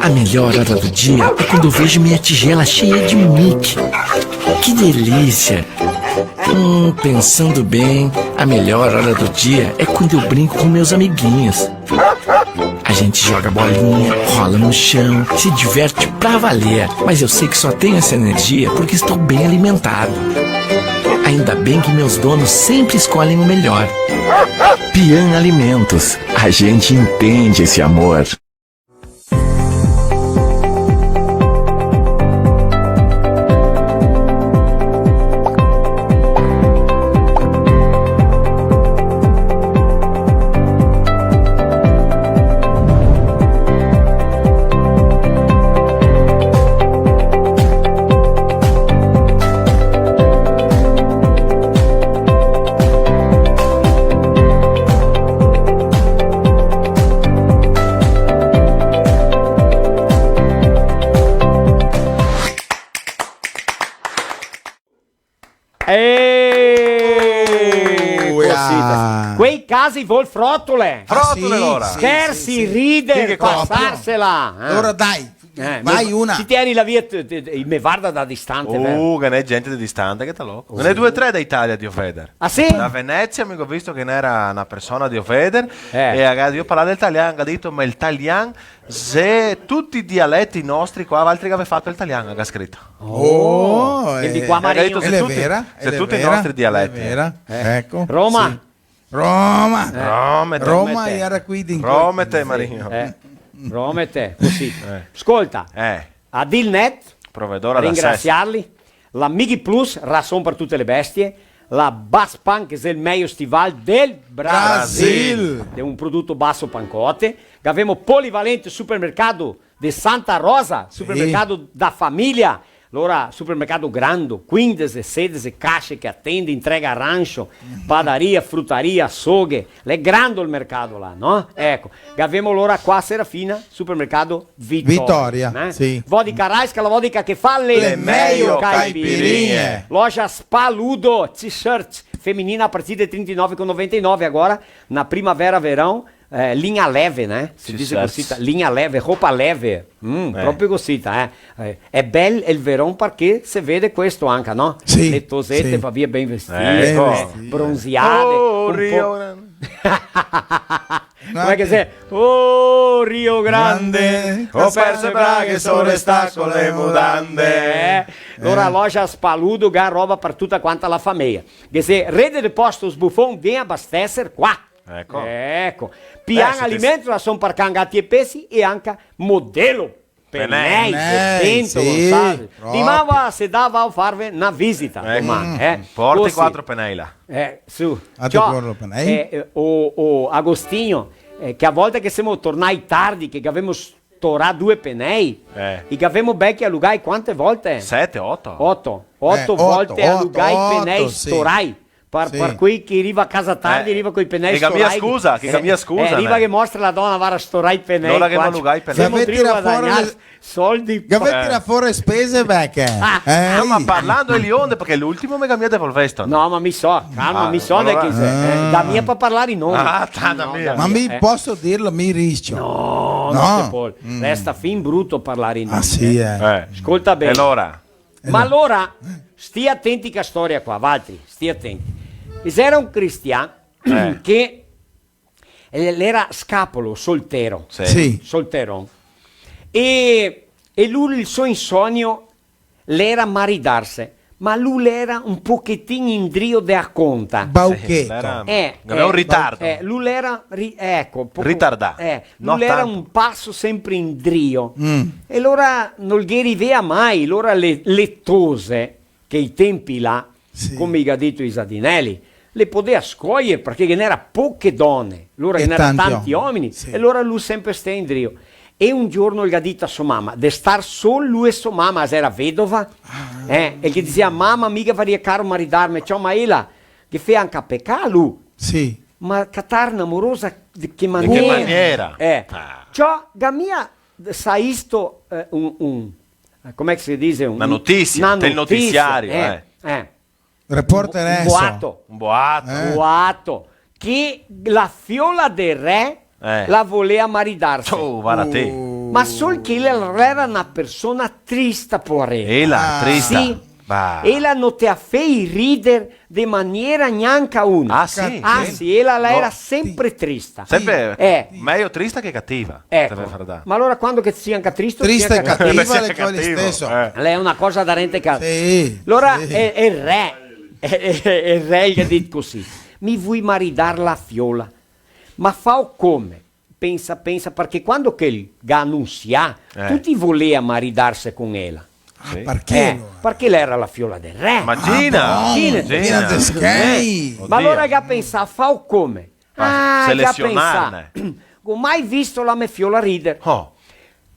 A melhor hora do dia é quando eu vejo minha tigela cheia de Mickey. Que delícia! Hum, pensando bem, a melhor hora do dia é quando eu brinco com meus amiguinhos. A gente joga bolinha, rola no chão, se diverte pra valer. Mas eu sei que só tenho essa energia porque estou bem alimentado. Ainda bem que meus donos sempre escolhem o melhor. Pian Alimentos, a gente entende esse amor. Eh, cosita. Quei casi vol frotole. Frotole, alora. Scherzi, ride, pasarsela, eh. Alora dai, vai una. Ti te eri là via, te, te, te, me varda da distante, vero? Uh, che n'è gente de distante, che te loco. Ghe n'è due, tre da Italia, drio veder. Ah, sì? Da Venezia, mi go visto che ghe n'era na persona drio veder, e ga drio parlar del talian, ga dito, ma el talian xe tuti i dialeti nostri qua, valtri che gavè fato el talian, ga scrito. Oh, eh, qua, Marino. Xe tuti i nostri dialeti. Xe vera, xe vera. Eco. Roma. Sì. Roma. Eh. Roma, Roma, Roma, era qui d'incontro. Roma, te, Marino. Eh. Roma, te, cusì. Eh. Scolta, eh, a Dilnet, provedora da ringrasiarli, la Migplus, rason par tute le bestie, la Baspan, che xe el mejo stival del Brasil. Brasil. Xe un prodoto Basso Pancote. Gavemo Polivalente, supermercado de Santa Rosa, supermercado da família. Alora, supermercado grando, quindese, sedese case che atende, entrega a rancho, padaria, frutaria, açougue. L'è grando el mercado là, no? Eco, gavemo alora qua a Serafina, supermercado Vitória, Vitória, né? Sì. Vodka Raiska, la vodka che fa le mejo caipirinhe. Loja Spaludo, t-shirt feminina a partir de trinta e nove com noventa e nove agora, na primavera, verão, eh, linha leve, né? Se diz cosita, linha leve, roupa leve. Mm, proprio cosita, eh. Eh, xe bel el verão parché se vede questo anca, no? Sì, sì. Le tosete va via ben vestite, eh, bronziate, un po'. Oh, Rio Grande. Come che xe? Oh, Rio Grande, ho perso le braghe, sono restà con le mutande. Eh, alora, loja Spaludo, ga roba par tuta quanta la fameia. Che xe Rede de Postos Buffon, vien abasteser qua. Eco. Eco. Pian Alimentos, rason par can, gati e pesi e anca Modelo Penei, Penei, de Bento Gonçalves. Sì, proprio. Dimani se dà, vao farve na visita, domani, eh. Porta i quatro penei là. Eh, su. Ciò, eh, eh, o, o Agostinho, eh, che a volte che semo tornai tardi, che gavemo storà due penei, eh, i gavemo belche alugai quante volte? Sete, oto. Oto. Oto volte alugai penei storai. Par, par quei che riva a casa tardi, riva coi penei storai. Che ga mia scusa, che ga mia scusa, eh, riva che mostra la dona, vara, storai penei. Alora che qua, alugai penei. Semo drio guadagnar soldi. Gavè tirà fora le spese, vecchie. Ah, ma parlando de Lionde, parché l'ultimo me ga mia devolvesto. No, ma mi so, calma, mi so de chi xe. Eh, da mia par parlar in onda. Ah, tanta mia. Ma mi poso dirlo, mi riscio? No, no se pol. Resta fin bruto parlar in onda. Ah, sì, eh. Scolta ben. E alora? Ma alora, stì atenti ca storia qua, valtri, stì atenti. Ghe xera un cristian che, eh, l'era scapolo, soltero. Sì. Sì. Solteron. E, e lu, el so insonio l'era maridarse, ma lu l'era un pochetin indrio de a conta. Baucheto. Sì, l'era, eh, gaveva un ritardo. Eh, lu l'era ri-, eco, poco, ritardà. Eh, lu l'era un paso sempre indrio. Mm. E alora no ghe rivea mai, alora le, le tose, che i tempi là, sì, come i ga dito i Sadinelli, le podea scoier, parché ghe n'era poche done, alora ghe n'era tanti omini, sì, e alora lu sempre stea indrio. E un giorno el ga dito a so mama, de star sol lu e so mama, la xera vedova, eh, e ghe disea: "Mama, mi gavaria caro maridarme, ciò, ma ela, ghe fea anca pecà lu." Sì. Ma catar na morosa de che maniera? De che maniera? Eh. Ah. Ciò, ga mia saisto, eh, un, un, eh, come che se dixe? Un, na notisia, na notisia, tel notisiario, eh, eh. Reporter, un, un boato. Un boato. Eh. Boato. Che la fiola del re la volea maridarse. Oh, vara ti. Ma sol che ela l'era na persona trista, poareta. Ela, ah, trista? Sì. Bah. Ela no te a fei rider de maniera gnanca una. Ah, sì? Ah, sì, ela la era sempre trista. Sempre, eh, mejo trista che cativa. Eco. Ma alora quando che te si anca tristo, te si anca cativo. Trista e cativa, l'è quel isteso. Eh. L'è na cosa da rente ca-, sì, alora, sì. E, e el re, e, e, e el re el ga dit cusì: "Mi vui maridar la fiola, ma fao come?" Pensa, pensa, parché quando che el ga anunsià, eh, tuti volea maridarse con ela. Ah, sì. Parché, eh, alora? Parché l'era la fiola del re. Imagina! Ah, bon, imagina. Imagina de schei. Eh. Ma alora el ga pensà: "Fao come?" Ah, el ga pensà: "Go mai visto la me fiola rider." Oh.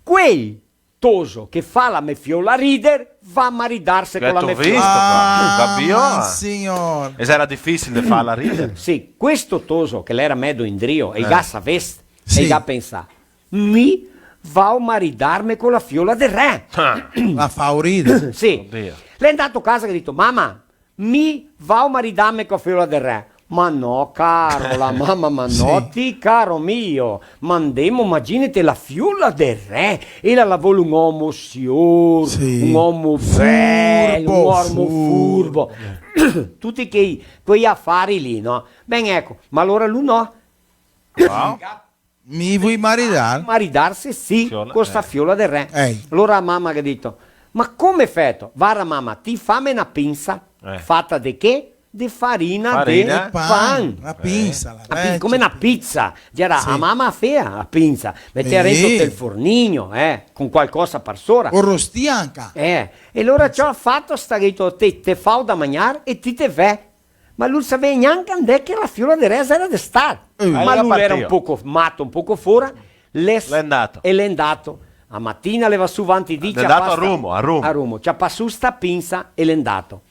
Quel toso che fa la me fiola rider va a maridarse con la me fiola. Gheto visto qua? Ah, capìo? Ma signor. E sarà dificile farla rider. Sì, questo toso che l'era medo indrio, el ga savest, sì, el ga pensà: "Mi vao maridarme con la fiola del re." Ah. La fao rider. Sì. Oddio. L'è ndato casa e ga dito: "Mama, mi vao maridarme co fiola del re." "Ma no, caro, la mama, ma no, sì, ti, caro mio, ma ndemo, imaginate la fiola del re, ela la vol un omo sior, sì, un omo bel, un omo furbo." Furbo, furbo. Tuti quei, quei afari lì, no? Ben, eco, ma alora lu no. Wow. Mi vui maridar? Maridarse, sì, co sta fiola del re. Ehi. Alora la mama ga dito: "Ma come feto?" "Varda, mama, ti fame na pinsa, eh, fata de che? De farina de pan." Farina? Pan, la pinsa, la pin-, come na pizza. Gera, sì, la mama fea la pinsa, metea rento tel fornigno, eh, con qualcosa par sora. O rostia anca. Eh, e alora ciò, fato sta, ga dito: "Te, te fao da magnar e ti te ve." Ma lu savea gnanca ndé che la fiola de re era de star. Eh. Ma lu l'era un poco mato, un poco fora, l'è s-, l'è ndato. E l'è ndato. A matina l'è va su vanti dì, l'è ndato a Rumo, a Rumo. A Rumo, ciapà su sta pinsa e l'è ndato.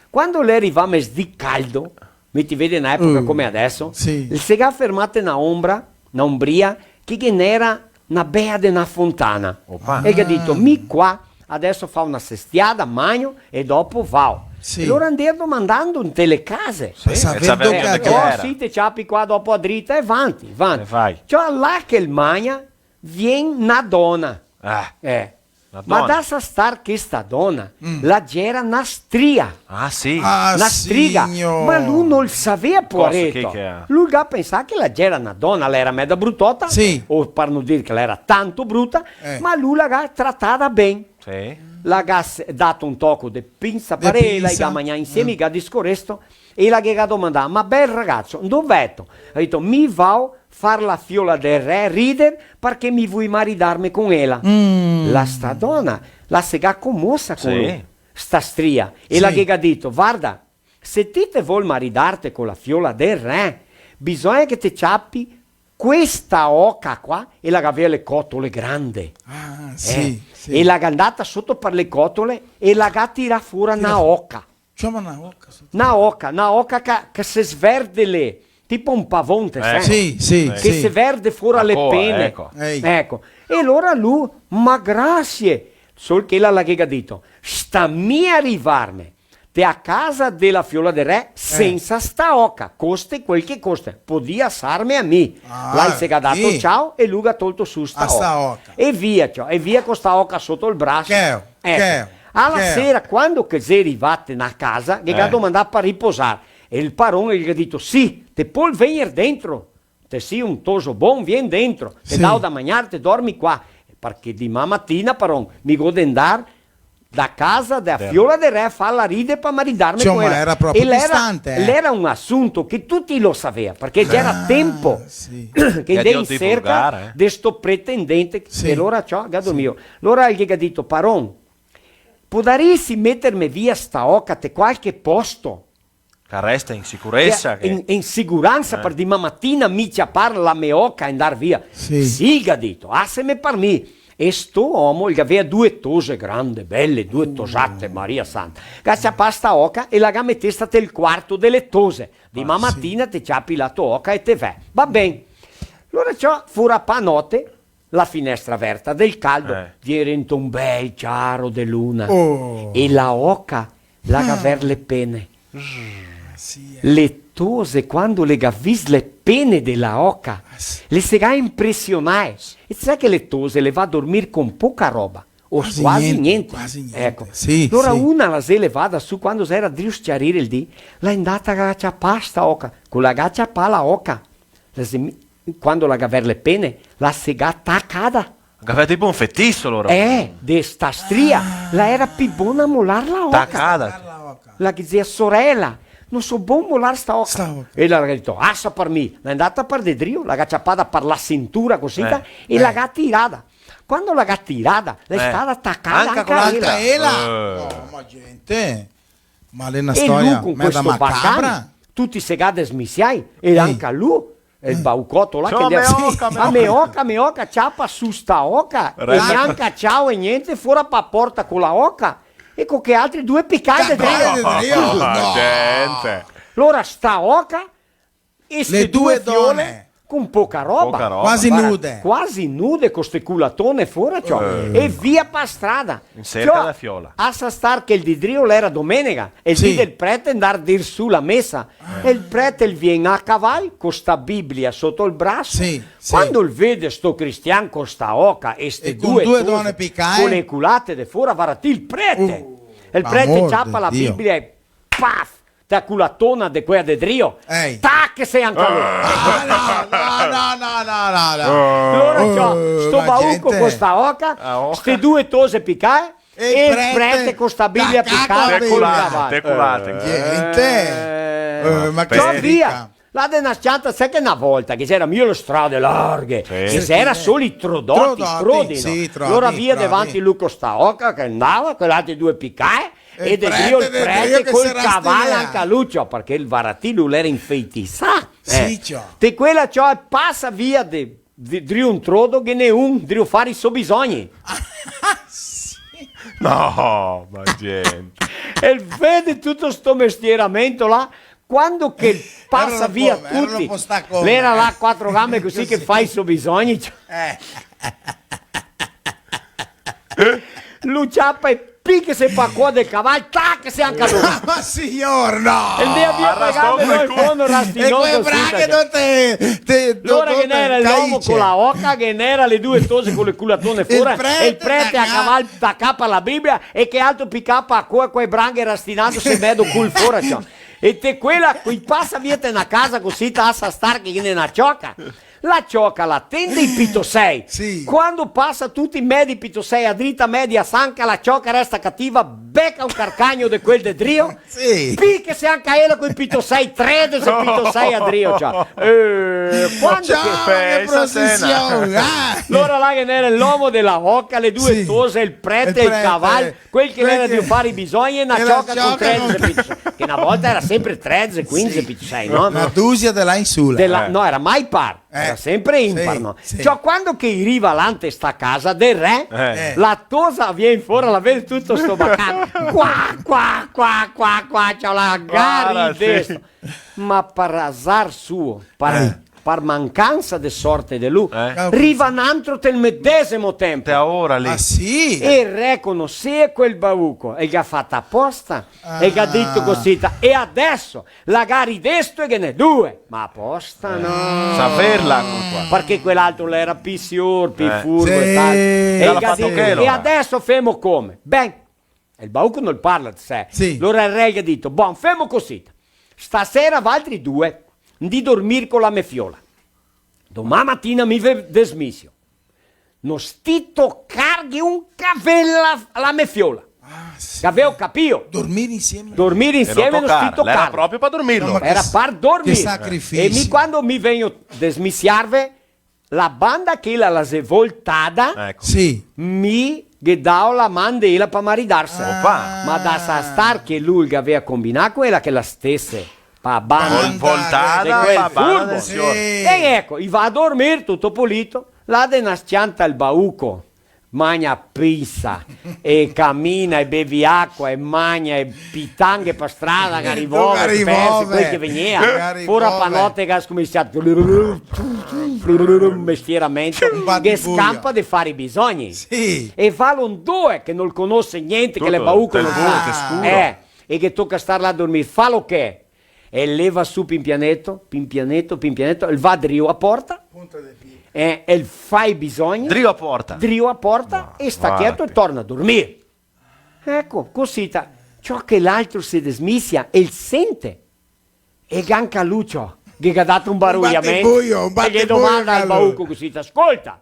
Quando l'è rivà mesdì caldo, mi ti vedi na epoca come adeso, sì, el se ga fermà te na ombra, na ombria, che ghe n'era na bea de na fontana. Opa. E el ga dito: "Mi qua, adeso fao na sestiada, magno e dopo vao." Sì. E lora ndea domandando inte le case. Sì, savendo che gera. "Oh, sì, te ciapi qua dopo a drita e vanti, vanti." E vai. Ciò, là che el magna, vien na dona. Ah. Eh. Na dona. Ma dasa star che sta dona, la gera na stria. Ah, sì? Ah, na striga. Signor. Ma lu no el savea, poareto. Cosa che, che è? Lu el ga pensà che la gera na dona, la era meda brutota, sì, o par no dir che la era tanto bruta, eh, ma lu la ga tratada ben. Sì. La ga s-, dato un toco de pinsa par ela, i ga magnà insieme, i ga discoresto, e la ghe ga domandà: "Ma bel ragaso, ndove veto?" El ga dito: "Mi vao far la fiola del re rider parché mi vui maridarme con ela." Mm. La sta dona, la se ga comosa con, sì, sta stria, e la ghe ga dito: "Varda, se ti te vol maridarte con la fiola del re, bisogna che te ciapi questa oca qua", e la gavea le cotole grande. Ah, eh, sì, sì. E la ga ndata soto par le cotole e la ga tirà fora na oca. Ciò, ma na oca, sì. Na oca, na oca che, che se sverde le, tipo un pavon, te sè? Sì, sì, sì. Che se verde fora le pene. Eco. Ehi. Eco. E lora lu, ma grasie. Sol che la, la ghe ga dito: "Sta mia rivarme te a casa de la fiola del re sensa sta oca, coste quel che coste, podia sarme a mi." Ah, là el se ga dato ciao e lu ga tolto su sta oca. E via, ciò, e via co sta oca soto el braso. Eco. Che, che. A la sera, quando che xe rivà te na casa, ghe ga domandà par riposar. E el paron el ghe ga dito: "Sì, te pol vegner dentro. Te si un toso bon, vien dentro. Te dao da magnar, te dormi qua. Parché diman matina, paron, mi go de ndar da casa de la fiola del re, farla rider par maridarme con ela." Insoma, era proprio distante, eh. E l'era, l'era un asunto che tuti lo savea, parché gera tempo che ndea in serca de sto pretendente, e lora ciò, gado mio. Lora el ghe ga dito: "Paron, podarisi meterme via sta oca te qualche posto?" Che resta in sicuresa, che in, in sicuresa, eh, par diman matina mi ciapar la me oca e ndar via. Sì. "Sì", el ga dito, "aseme par mi." E sto omo, el gavea due tose grande, bele, due tosate, Maria Santa. Ga ciapà sta oca e la ga metesta tel quarto de le tose. "Diman matina te ciapi la to oca e te ve." "Va ben." Lora ciò, fora pa note, la finestra verta del caldo, vien rento un bel ciaro de luna. Oh. E la oca la ga ver le pene. Ah, sì, eh. Le tose, quando le ga vist le pene de la oca, ah, sì, le se ga impresionae. Sì. E te sa che le tose le va a dormir con poca roba, o quasi gnente, quasi gnente. Eco. Sì, alora sì. Una la se levada su, quando se era drio s-ciarir el dì, la xe ndata, la ga ciapà sta oca, co la ga ciapà la oca, la se mi-, quando la ga ver le pene, la se ga tacada. Gavea tipo un fetiso, alora. Eh, de sta stria, la era pi bona molar la oca. Tacada. La ghe dizea: "Sorela, no so bon molar sta oca." Sta oca. E la ga dito: "Asa par mi." La xe ndata par de drio, la ga ciapada par la sintura cusita, eh, e la ga tirada. Quando la ga tirada, la xe stada tacada anca ela. Anca ela? Eh. No, ma gente, ma l'è na storia meza macabra. E lu con questo bacan, tuti se ga desmisiai, e anca lu, el baucoto là, che me oca, me oca, me oca, ciapa su sta oca, e gnanca ciao e gnente, fora pa porta co la oca, e co che altri due picae de drio. Picae de drio? No. Gente. Alora sta oca, e ste due fiole, con poca roba. Poca roba. Quasi nude. Quasi nude, co ste culatone fora, ciò. Eh. E via pa strada. In serca dea fiola. Asa star che el dì drio l'era domenega, e el dì del prete ndar dir su la mesa. E el prete el vien a caval co sta Biblia soto el braso. Sì, sì. Quando el vede sto cristian co sta oca e ste due tose co le culate de fora, vara ti el prete. Uh, el prete ciapa la Biblia e paf! Te culatona de quea de drio. Ehi. Tac, se anca lu. Ah, no, no, no, no, no, no. Alora, ciò, sto bauco co sta oca, ste due tose picae, e el prete co sta Biblia picada col caval. Te culate, te culate. Gente. Eh, ma che via. Là de na s-cianta, sa che na volta che ghe gera mia le strade larghe, che ghe gera solo i trodoti, trodi, no? Trodi, trodi. Alora via davanti lu co sta oca che ndava, quei altri due picae, e de drio el prete col caval anca lu, ciò, parché el vara ti lu l'era infeitisà. Sì, ciò. Te quela, ciò, e pasa via de, de, drio un trodo, ghe n'è un drio far i so bisogni. Sì. No, ma gente. E el vede tuto sto mestieramento là, quando che pasa via tuti, l'era là a quatro gambe cusì che fa i so bisogni, ciò. Eh. Lu ciapa e pichese pa coa del caval, tac, se anca lu. Ma signor, no! E ndea via pa gambe, no, in fondo, rastinoso, e quee braghe tuti, tuti. Alora ghe n'era l'omo co la oca, ghe n'era le due tose co le culatone fora, e el prete a caval tacà pa la Biblia, e che altro picà pa coa, quee braghe rastinandose medo cul fora, ciò. E te quela, co i pasa via te na casa cusì, te asa star che ghe n'è na cioca. La cioca la tende i pitosei. Sì. Quando pasa tuti medi pitosei, a drita, media, sanca, la cioca resta cativa, beca un carcagno de quel de drio, sì, pichese anca ela coi pitosei, tredese pitosei a drio, ciò. Eh, quando... Ciò, che procession, eh! Alora là ghe n'era l'omo de la oca, le due tose, el prete, el caval, quel che l'era drio far i bisogni, e na cioca con tredese pitosei. Che na volta era sempre tredese, quindese pitosei, no? Na dusia de là in su, là. De là, no, era mai par. Eh, era sempre impar, no? Sì, sì. Ciò, quando che i riva là inte sta casa del re, eh, la tosa vien fora, la vede tuto sto bacan. Qua, qua, qua, qua, qua, ciò, la ga ridesto. Ma par azar suo, par, par mancansa de sorte de lu, riva n'antro tel medesimo tempo. Te ora lì. Ah, sì? E el re conosea quel bauco, e el ga fato aposta, e el ga dito cosita, e adeso la ga ridesto e ghe n'è due. Ma aposta no. Saverla, qua. Parché quel altro l'era pi sior, pi furbo e tal. E el ga dito, e adeso femo come? Ben, el bauco no parla, te sa. Sì. Alora el re el ga dito: "Bon, femo cosita. Stasera valtri due ndì dormir co la me fiola. Doman matina mi ve desmisio. No stì tocarghe un cavel a la me fiola." Ah, sì. Gaveo capìo? Dormir insieme. Dormir insieme, no stì tocar. L'era proprio par dormir. No, ma che s-, era par dormir. Che sacrificio. E mi, quando mi vegno desmisiarve, la banda che la, la xe voltada, eco, sì, mi ghe dao la man de ela pa maridarse. Opa. Ma da sa star che lu el gavea combinà co ela che la stese pa banda. Vol-, voltada, de quel pa banda del sior. Sì. E eco, i va a dormir, tuto polito, là de na s-cianta el bauco magna pizza, e camina, e bevi acua, e magna, e pitanghe pa strada, che rivove, che perse, quel che vegnea. Fora pa note che ga scominsià mestieramento, che scampa de far i bisogni. Sì. E va londoe, che no conose gnente, che l'è bauco, no sa. Tuto scuro. Eh, e che toca star là a dormir. Falo che? E leva su pin pianeto, pin pianeto, pin pianeto, el va drio a porta, punta de pie, e, e el fa i bisogni, drio a porta, drio a porta, ma e sta quieto e torna a dormir. Eco, cosita, ciò che l'altro se desmisia, el sente. E anca lu, ciò, ghe ga dato un baruliamento. Un batebuio, un batebuio. E ghe domanda al bauco cosita: "Scolta,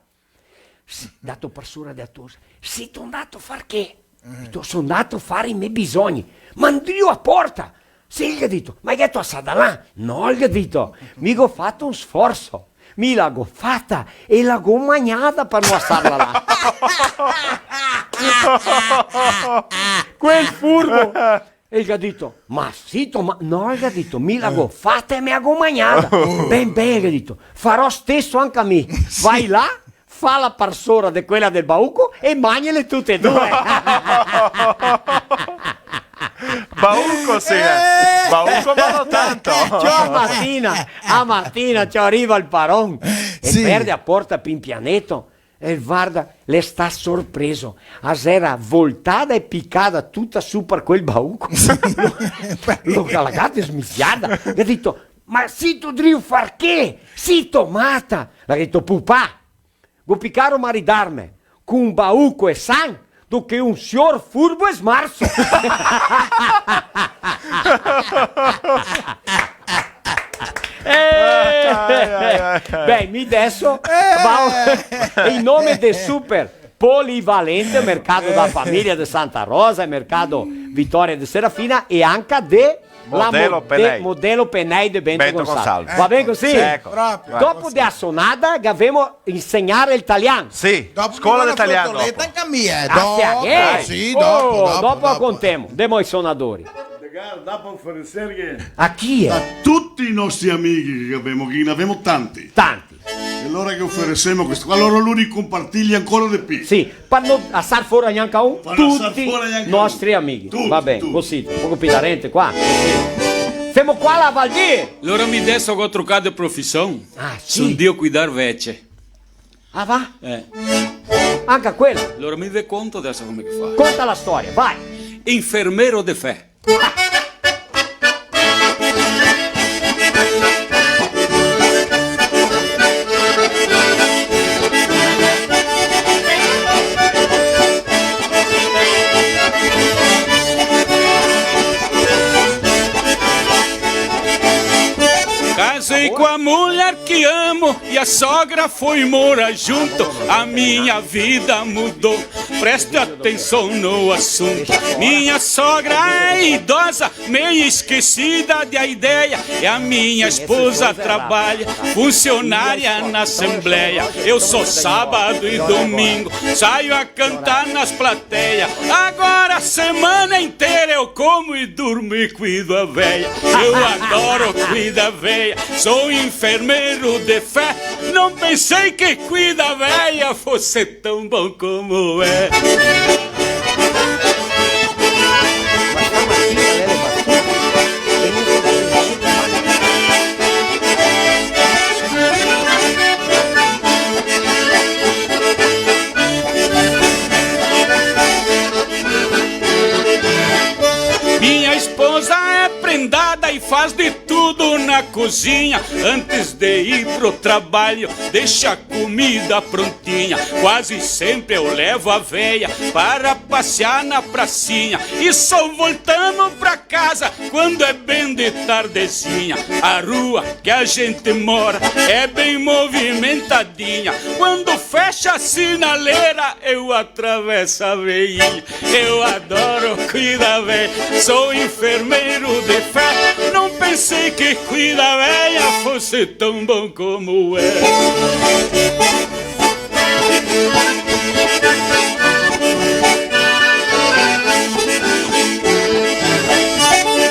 sì, dato par sora de la tosa, sito ndato a far che?" Eh. Dito: "So ndato a far i me bisogni." "Ma ndrio a porta." "Sì," el ga dito, "ma gheto asada là?" "No," el ga dito, "mi go fato un sforso. Mi la go fata e la go magnada par no asarla là." Quel furbo! E el ga dito: "Ma sito, ma..." "No," el ga dito, "mi la go fata e me la go magnada." "Ben, ben," el ga dito, "farò steso anca mi." Sì. "Vai là, fala par sora de quela del bauco e magnele tute e due." Bauco, sì, eh. Eh. Bauco, ma no tanto. Ciò, a matina, a matina, ciò, riva el paron e... Sì. Verde a porta pin pianeto. E varda, l'è stà sorpreso. A xera voltada e picada tuta su par quel bauco. Lo, lo ga, la ga desmisiada. Ga dito: "Ma sito drio far che? Sito mata?" La ga dito: "Pupà, go pi caro maridarme co un bauco e san do che un sior furbo e smarso." Eh! Ai, ai, ai, ai. Beh, mi deso, eh, vao in nome de Super Polivalente, Mercado da Família de Santa Rosa, e Mercado Vitória de Serafina, e anca de la Modelo Mode-, Penei. Modelo Penei de Bento Gonçalves. Gonçalves. Va ben cusì? Eco. Proprio. Dopo de la sonada, gavemo insegnare el talian. Sì, dopo scola de talian, dopo. Anca mi, eh. Ah, dopo, sì, dopo, dopo, dopo, dopo contemo. Demo ai sonadori. Dopo ofereserghe. A chi xe? A tuti i nostri amighi che gavemo, che ne gavemo tanti. Tanti. E alora ghe oferesemo questo qua, alora lori compartigli ancora de pi. Sì, par no asar fora gnanca un, par no asar fora gnanca un. Tuti nostri amighi. Tuti, tuti. Va ben, cusì, un poco pi darente qua, cusì. Femo qua la Valdir. Alora mi deso go trocà de profision. Ah, sì? Son drio cuidar vece. Ah, va? Eh. Anca quela? Alora mi ve conto deso come che fa. Conta la storia, vai. Infermero de fé. Casei com a mulher que amo e a sogra foi morar junto. A minha vida mudou. Preste atenção no assunto. Minha sogra é idosa, meio esquecida da ideia. E a minha esposa trabalha, funcionária na Assembleia. Eu só sábado e domingo saio a cantar nas plateias. Agora a semana inteira eu como e durmo e cuido a véia. Eu adoro cuidar véia, sou enfermeiro de fé. Não pensei que cuidar véia fosse tão bom como é. Minha esposa é prendada e faz de tudo na cozinha. Antes de ir pro trabalho, deixa a comida prontinha. Quase sempre eu levo a véia para passear na pracinha. E só voltamos pra casa quando é bem de tardezinha. A rua que a gente mora é bem movimentadinha. Quando fecha a sinaleira, eu atravesso a veinha. Eu adoro cuidar véia, sou enfermeiro de fé. Não pensei que cuidar véia fosse tão bom como é.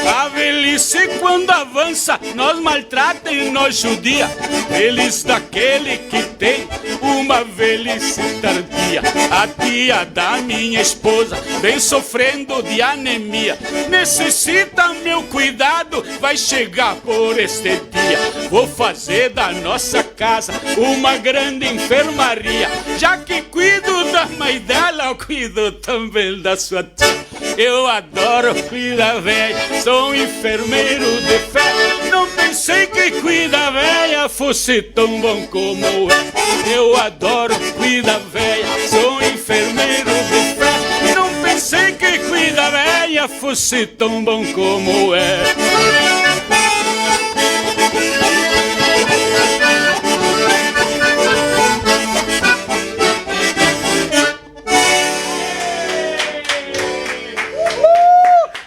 A velhice quando avança, nos maltrata e nos judia. Feliz daquele que tem uma velhice tardia. A tia da minha esposa vem sofrendo de anemia. Necessita meu cuidado, vai chegar por este dia. Vou fazer da nossa casa uma grande enfermaria. Já que cuido da mãe dela, eu cuido também da sua tia. Eu adoro cuidar véia, sou enfermeiro de fé. Não pensei que cuidar véia fosse tão bom como é. Eu adoro cuidar véia, sou enfermeiro de fé. Não pensei que cuidar véia fosse tão bom como é.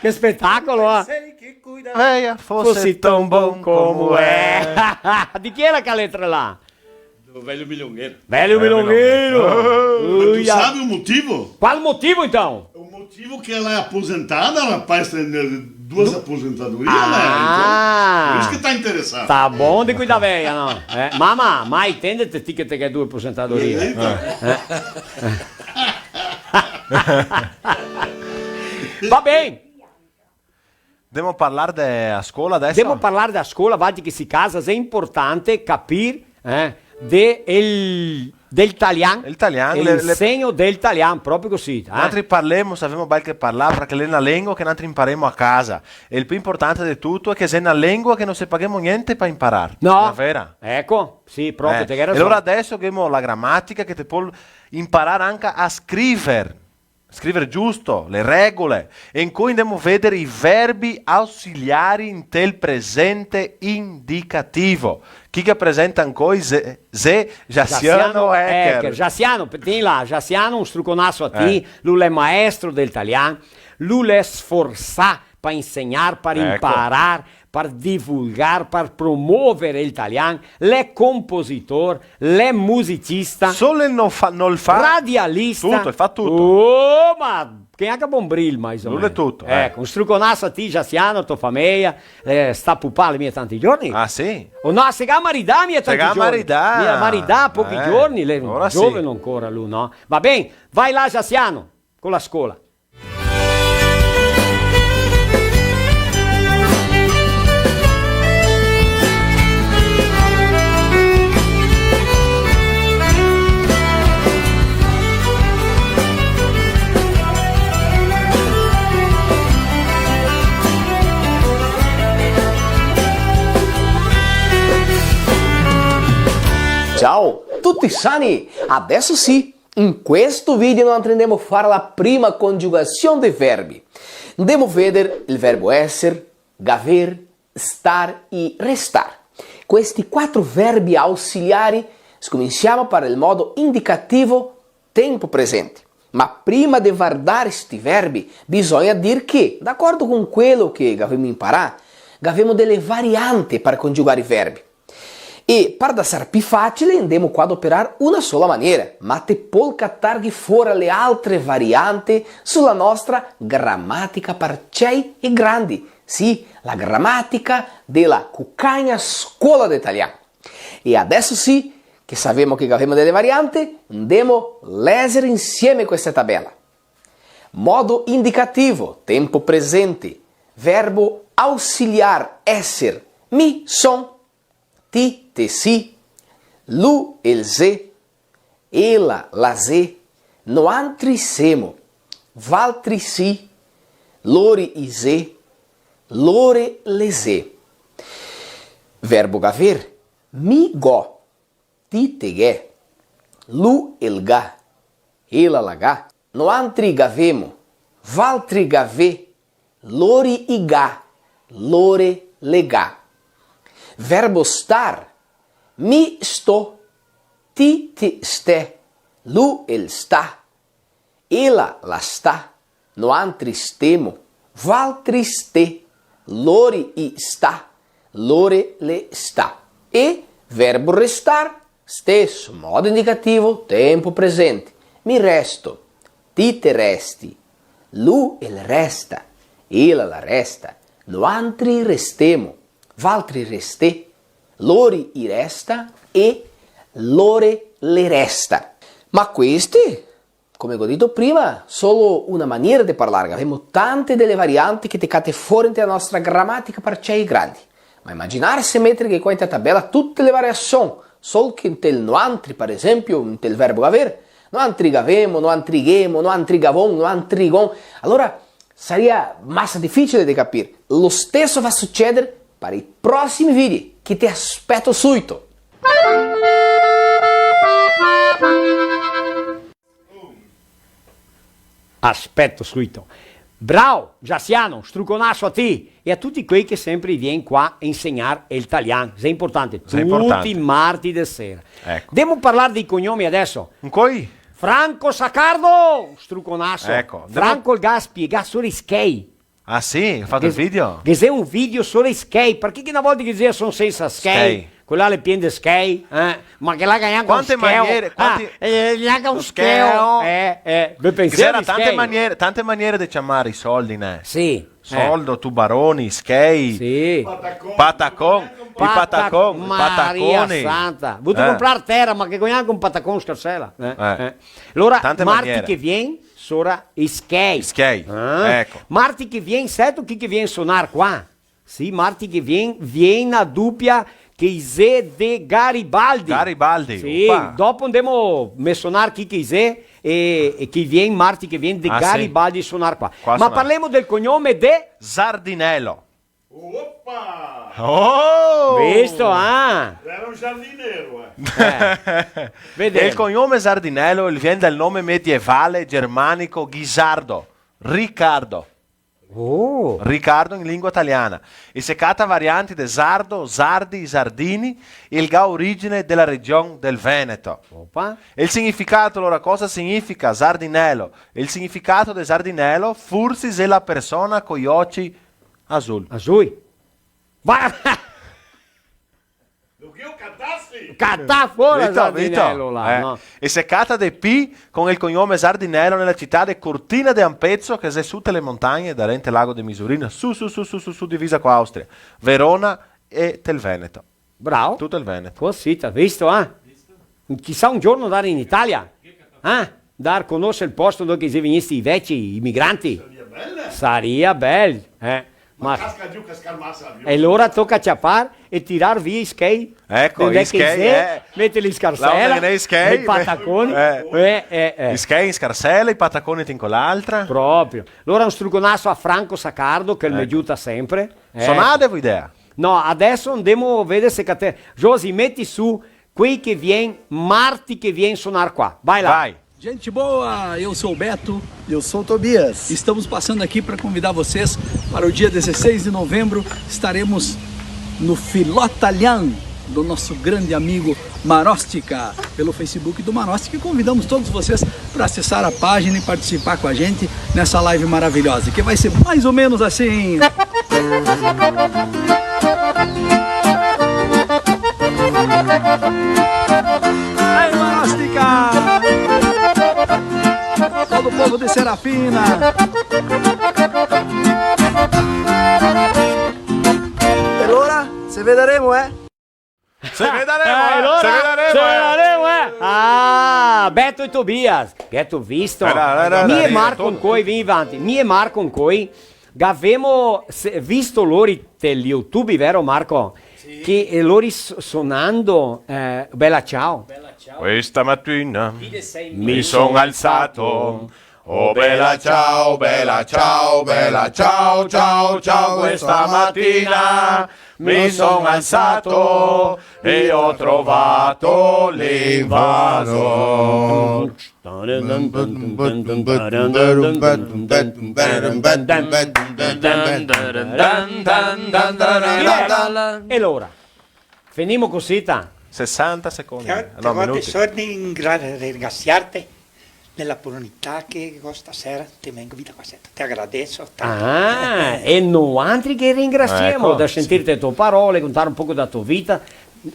Che spetacolo, eh? Pensei que cuidar véia fosse tão bom como é. Di chi era che letra là? Do Velho Milongueiro. Velho Milongueiro. Mas tu sabe o motivo? Qual motivo, então? O motivo que ela é aposentada, rapaz, tem duas aposentadorias, né? Então, por isso que tá interessado. Tá bom de cuidar véia, não. É, mama, mai tende te ti che te ghè due aposentadorie. Eita. Va ben. Demo parlar de a scola adeso? Demo parlar de a scola, valtri che sì casa, xe importante capir, eh, de el, del talian, el talian, el le, le insegno del talian, proprio cusì, eh. Nantri parlemo, savemo bel che parlar, parché l'è na lengua che nantri imparemo a casa. E el pì importante de tuto xe che xe na lengua che no se paghemo gnente par imparar. No. Xe vera? Eco, sì, proprio, eh, te ghè rason. E alora adeso ghemo la gramatica che te pol imparar anca a scriver. Scriver giusto, le regole. E incoi ndemo veder i verbi ausiliari ntel presente indicativo. Chi che presenta incoi xe, xe Jassiano Ecker. Jassiano, pe-, tien là, Jassiano, un struconaso a ti, eh. Lu l'è maestro del talian, lu l'è sforzà par insegnar, par imparar, par divulgar, par promover el talian, l'è compositor, l'è musicista, solo el no fa, no el fa radialista. Tuto, el fa tuto. Oh, ma che anca Bombril, ma insoma. Lu l'è tuto, eh. Eco, un struconaso a ti, Jassiano, a to fameia, eh, sta pupà l'è mia tanti giorni. Ah, sì? O no, se ga maridà mia tanti giorni. Se ga maridà. Mia maridà pochi giorni, l'è giovane ancora lu, no? Va ben, vai là, Jassiano, co la scola. Ciao, tuti sani? Adeso sì, in questo video noi andemo a fare la prima congiugasion dei verbi. Ndemo veder el verbo esser, gaver, star e restar. Questi quatro verbi ausiliari, scominsiamo par el modo indicativo, tempo presente. Ma prima de vardar sti verbi, bisogna dir che, d'acordo con quelo che gavemo imparà, gavemo dele variante par congiugar i verbi. E par dasar pi facile, ndemo qua doperar una sola maniera, ma te pol catarghe fora le altre variante su la nostra gramatica par cei e grandi, sì, la gramatica de la Cucagna Scola de Talian. E adeso sì che savemo che gavemo dele variante, ndemo lezer insieme questa tabela. Modo indicativo, tempo presente, verbo ausiliar, esser, mi son, ti te si, lu el xe, ela la xe, noantri semo, valtri si, lori i xe, lore le xe. Verbo gaver, mi go, ti te ghe, lu el ga, ela la ga, noantri gavemo, valtri gave, lori i ga, lore le ga. Verbo star, mi sto, ti te ste, lu el sta, ela la sta, noantri stemo, valtri ste, lori i sta, lore le sta. E verbo restar, steso modo indicativo, tempo presente. Mi resto, ti te resti, lu el resta, ela la resta, noantri restemo, valtri resté, lori i resta e lore le resta. Ma queste, come go dito prima, solo una maniera de parlar, gavemo tante dele variante che te cate fora inte la nostra gramatica par cei e grandi. Ma imaginarse meterghe qua inte la tabela tute le variasion, sol che inte el noantri, par esempio, inte el verbo gaver, noantri gavemo, noantri ghemo, noantri gavon, noantri gon. Alora, Saria masa dificile de capir. Lo steso va suceder par i prosimi video, che te aspeto suito. Aspeto suito. Bravo, Giassiano, struconaso a ti e a tuti quei che sempre vien qua a insegnar el talian. Xe importante. Xe importante. Tuti i marti de sera. Eco. Demo parlar dei cognomi adeso. Incoi? Franco Saccardo, struconaso. Eco, demo... Franco el ga spiegà solo i schei. Ah, sì? Ga fato el video? Ghe xe un video solo i schei, parché che na volta che dixea son sensa schei, schei, quel là l'è pien de schei, eh? Ma che là ga gnanca un scheo. Quante maniere, quanti... Ah, eh, gnanca un scheo. Scheo. Eh, eh, ve pensé? Ghe xera tante maniere, tante maniere de ciamar i soldi, né? Sì, eh. Soldo, tubaroni, schei, sì, patacon, patacon, i pataconi. Maria santa. Vuto comprar tera, ma che gnanca un patacon scarsela, eh? Eh. Alora, tante maniere. Marti che vien, sora i schei. I schei, ah, eco. Marti che vien, seto chi che vien sonar qua? Sì, marti che vien, vien na dupia che i xe de Garibaldi. Garibaldi, sì, opa. Dopo ndemo a mensonar chi che i xe e, e chi vien marti che vien de Garibaldi sonar qua. Ah, sì. Qua sonar. Ma parlemo del cognome de Zardinello. Opa! Oh! Visto, ah? Era un giardinero, eh. Eh. Vedemo. E el cognome Zardinello, el vien dal nome medievale germanico Ghisardo, Riccardo. Oh! Riccardo in lingua taliana. E se cata varianti de Zardo, Zardi, Zardini, el ga origine de la region del Veneto. Opa! E el significato, alora, cosa significa Zardinello? El significato de Zardinello, forsi xe la persona coi oci azul. Azul. Va! Lo ghe catasi! Catà fora Zardinello là, no? E se cata de pi con el cognome Zardinello nela cità de Cortina de Ampezzo, che xe sota le montagne, darente Lago de Misurina, su, su, su, divisa co Austria, Verona e tel Veneto. Bravo. Tuto el Veneto. Cosita, visto, eh? Chisà un giorno ndar in Italia, eh? Ndar a conoser el posto dove che xe vegnisti i veci, i migranti. Saria bel. Saria bel, eh? Ma casca giù, casca masa, e alora toca ciapar e tirar via i schei. Eco, i schei, eh. Meter i scarsela, i pataconi. Eh, eh, eh. I schei in scarsela, i pataconi in quell'altra. Proprio. Alora un struconaso a Franco Saccardo, che el me giuta sempre. Eco. Sonade, vuto idea? No, adeso ndemo a veder se cate-, Josi, meti su quei che vien, marti che vien sonar qua. Vai là. Vai. Gente boa, eu sou o Beto. Eu sou o Tobias. Estamos passando aqui pra convidar vocês para o dia dezesseis de novembro. Estaremos no Filó Talian, do nosso grande amigo Marostica, pelo Facebook do Marostica, e convidamos todos vocês pra acessar a página e participar com a gente nessa live maravilhosa, que vai ser mais ou menos assim. Aí, Marostica! Todo o povo de Serafina. E alora, se vedaremo, eh? Se vedaremo, eh, eh, alora, se vedaremo, se vedaremo, eh. Ah, Beto e Tobias, gheto visto? Era, era, era, mi e Marco ancoi, vien vanti. Mi e Marco ancoi, gavemo se-, visto lori tel YouTube, vero Marco? Sì. Che, eh, lori s-, sonando, eh, Bella Ciao. Bella Ciao. Questa mattina mi son alzato. Oh bella ciao, bella ciao, bella ciao, ciao, ciao, questa mattina mi son alzato e ho trovato l'invaso. E alora? Fenimo cusita? Sesanta secondi. Che, no, che volte minuti. Solo ringra-, ringraziarte dela oportunità che stasera te me invita qua, te agradeso tanto. Ah, e noantri che ringrasiemo, eco, da sentirte le to parole, contar un poco dela to vita.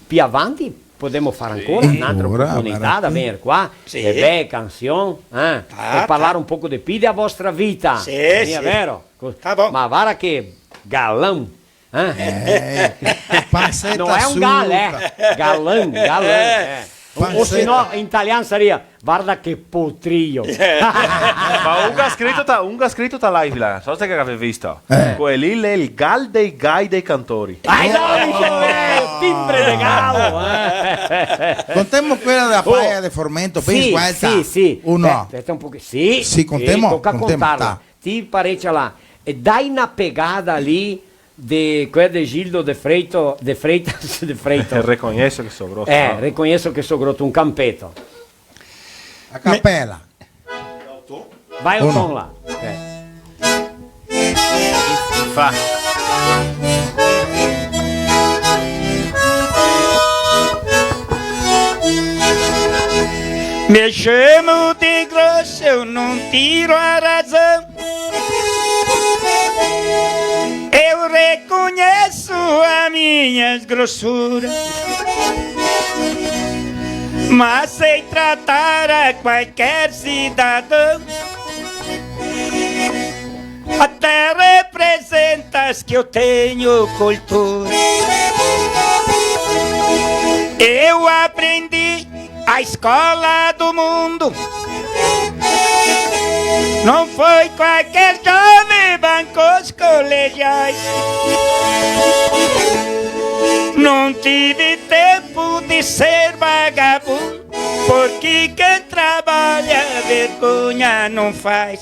Pi avanti podemo far ancora un'altra oportunità da vegner qua, sì, e bele cansion, eh, e parlar un poco de pi dela vostra vita. Sì, sì. Vero? Tá bom. Ma varda che galan. Eh? Eh, panseta suta. No xe un gal, eh? Galan, galan, eh. O, o se no, in talian saria, "Varda che potrio." Ma un ga scrito ta, un ga scrito ta live là, so se che gavì visto. Eh. Quel lì l'è el gal dei gai dei cantori. Ah, no, dixe, eh, timbre de galo, eh. Contemo quela dela paia de formento, ben sguelta. Sì, sì. Uno. Eh, speta un poco. Sì, sì, contemo, toca contarla. Tá. ti parecia là, e dai na pegada lì de quel de Gildo de Freito, de Freitas, de Freito. Reconheço que sou grosso. Eh, reconheço que sou grosso, un campeto. A capela. Vai o tom lá. É. Fa. Me chamo de grosso, eu não tiro a razão. Eu reconheço a minha grossura, mas sei tratar a qualquer cidadão. Até representas que eu tenho cultura. Eu aprendi a escola do mundo. Não foi qualquer jovem, bancos colegiais. Não tive tempo de ser vagabundo, porque quem trabalha vergonha não faz.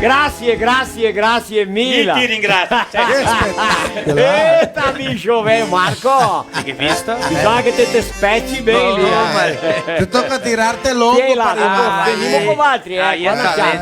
Grazie, grazie, grazie mila. Mi ti ringrazio. Che spetacolo, eh? Eta, bicho, veo, Marco. Te ghe visto? Bisogna che te, te speci ben lì, eh. Te toca tirarte longo par rivar là, eh. Venimo co valtri, eh.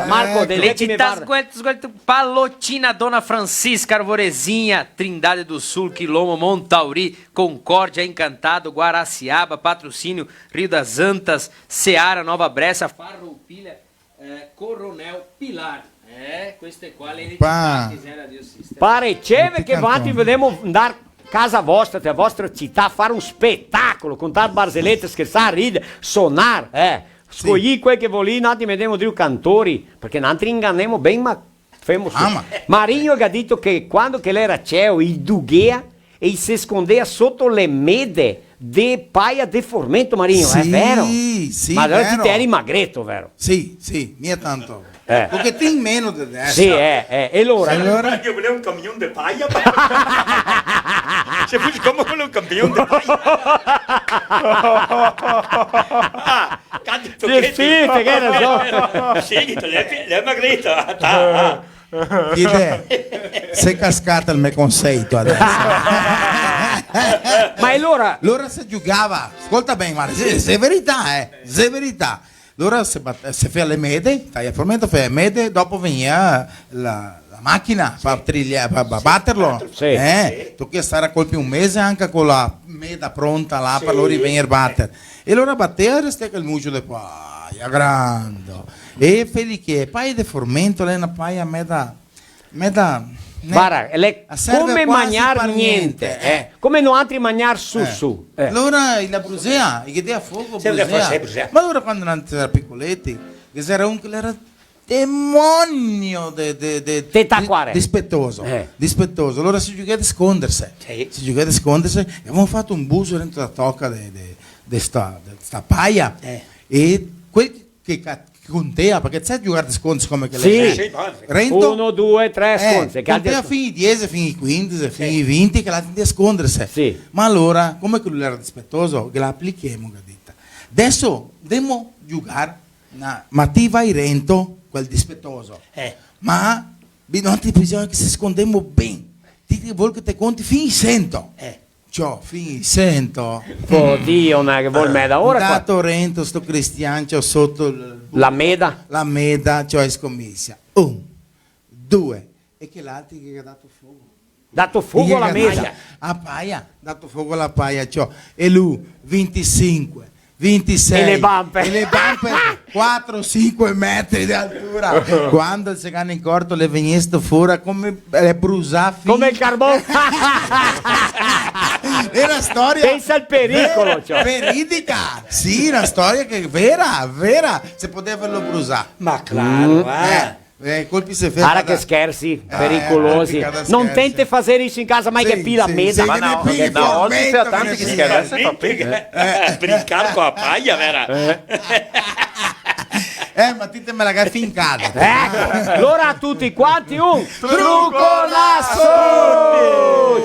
Marco, del... Le cità sguelto, sguelto. Palotina, Dona Francisca, Arvorezinha, Trindade do Sul, Quilombo, Montauri, Concórdia, Encantado, Guaraciaba, Patrocínio, Rio das Antas, Seara, Nova Bressa, Farroupilha, eh, Coronel Pilar. Eh, queste qua le cità che gera de sistema. Pare, ceve che vati, vedemo ndar casa vostra, te vostra cità, far un spetacolo, contar barzelete, schersar, rider, sonar, eh. Sì. Scoglì quel che volì, nantri metemo drio cantori, parché nantri inganemo ben, ma femo su. Ah, ma... Marinho ga dito che quando che l'era ceo, i dughea e i se scondea soto le mede de paia de formento, Marinho, xe vero? Sì, sì, ma alora ti te eri magreto, vero? Sì, sì, mia tanto. Eh. Un pochetin meno de deso. Sì, eh, eh, e alora? Sì, alora? Io volevo un camion de paia. Se fose come volevo un camion de paia. Ah, Sì, sì, che ne so. Sì, l'è, l'è magreto, ah, ah. Chi l'è? Xe cascà el me conceito deso. Ma e alora? Alora se giugava, scolta ben, varda, xe, xe verità, eh, xe verità. Alora se bat-, se fea le mede, taia el formento, fea le mede, dopo vegnea la, la machina par trilia-, par, par baterlo. Sì. Eh, tocava star a colpi un mese anca co la meda pronta là, par lori vegner bater. E alora batea, restea quel mucio de paia, grando. E felice, paia de formento, l'è na paia meda, meda, ne-, varda, l'è come magnar gnente, eh. Come noantri magnar su, su, eh. Alora i la brusea, i ghe dea fogo, brusea. Sì, brusea, sì, brusea. Ma alora quando noantri era picoleti, che ghe gera un che l'era demonio de, de, de, de, dispetoso. Eh. Dispetoso. Alora se giugava de sconderse. Sì. Se giugava de sconderse e gavemo fato un buso dentro la toca de, de, de sta, de sta paia. Eh. E quel che ca-, che contea, parché te sa giugar de sconderse come che l'è. Sì. Sì, sì, va. Rento. Uno, due, tre, eh, sconderse, che contea fin i diese, fin i quindese, fin i vinti, che l'altri ndea sconderse. Sì. Ma alora, come che lu l'era dispetoso, che la aplichemo, che dita. Deso ndemo giugar Na, ma ti vai rento, quel dispetoso. Eh. Ma, bi-, no, ti bisogna che se scondemo ben. Ti, ti vol che te conti fin i sento. Eh. Ciò, fin i sento. Po Dio, ma che vol meda ora qua? Ndato rento sto cristian, ciò, soto l-, la meda? La meda, ciò, e scomisia. Un, due, e che l'altri che ga dato fogo. Dato fogo a la meda. A paia, dato fogo a la paia, ciò. E lu, vintisinque, vintisei. E le bampe. E le bampe, quatro, sinque metri de altura. Quando se ga incorto, l'è vegnesto fora come, l'è brusà fin-, come el carbon. L'è na storia... Pensa al pericolo, ve-, ciò. Veridica. Sì, na storia che l'è vera, vera. Se podea averlo brusà. Ma claro, eh. Eh, i colpi se ferma. Ara che schersi, eh, pericolosi. Ara che schersi. No tentè de far iso in casa, ma che pila meda. Sì, sì, sì, ma no, che pila, no, ogi se ga tanti che schersa, adeso fa pega. Eh. Brincar co la paia, vera? Eh. Eh, ma ti te me la ga fincada. Eco, alora a tuti quanti un struconaso!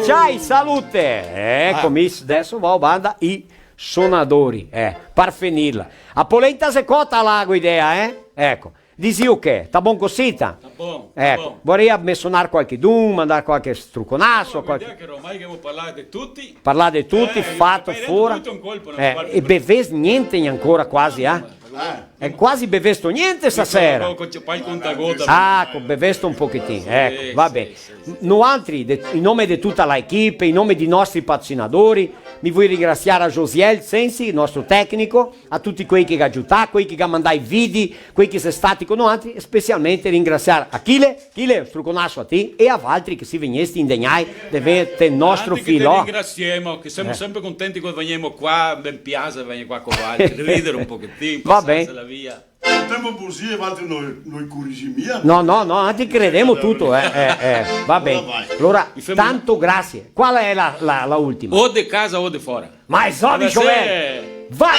Ciao, salute! Eco, mi s-, adeso vao banda i sonadori, eh, par finirla. A polenta xe cota, la go idea, eh? Eco. Dixi, o che? Sta bon cosita? Sta bon, sta bon. Eco, voria mensonar qualchedun, mandar qualche struconaso, qualche... L'idea che ormai che ghemo parlà de tuti. Parlà de tuti, eh, fato, fora. Tuti un colpo, no? Eh, e bevè gnente ancora quasi, eh? Eh. E quasi bevesto gnente stasera. Co-, co-, co-, poi conta gota. Ah, co-, bevesto un pochetin, sì, eco, va ben. Sì, sì. Noantri, de, in nome de tuta la equipe, in nome dei nostri patrocinadori, mi vui ringrasiar a Josiel Sensi, el nostro tecnico, a tuti quei che ga aiutà, quei che ga mandà i vidi, quei che xe stati co noantri, e specialmente ringrasiar a Chile, Chile, struconaso a ti, e a valtri che si vegnesti indegnai de vegner te nostro filò. Noantri che te ringrasiemo, che semo sempre contenti quando vegnemo qua, ben piaxe vegner qua co valtri, ridere un pochetin, pasarse la via. Va ben. Semo busie, valtri no, no i curisi mia. No, no, no, noantri credemo tuto, eh, eh, eh, va ben. Alora vai. Alora, tanto grasie. Qual xe la, la, la ultima? O de casa o de fora. Ma xe ovio, Joel! Vai!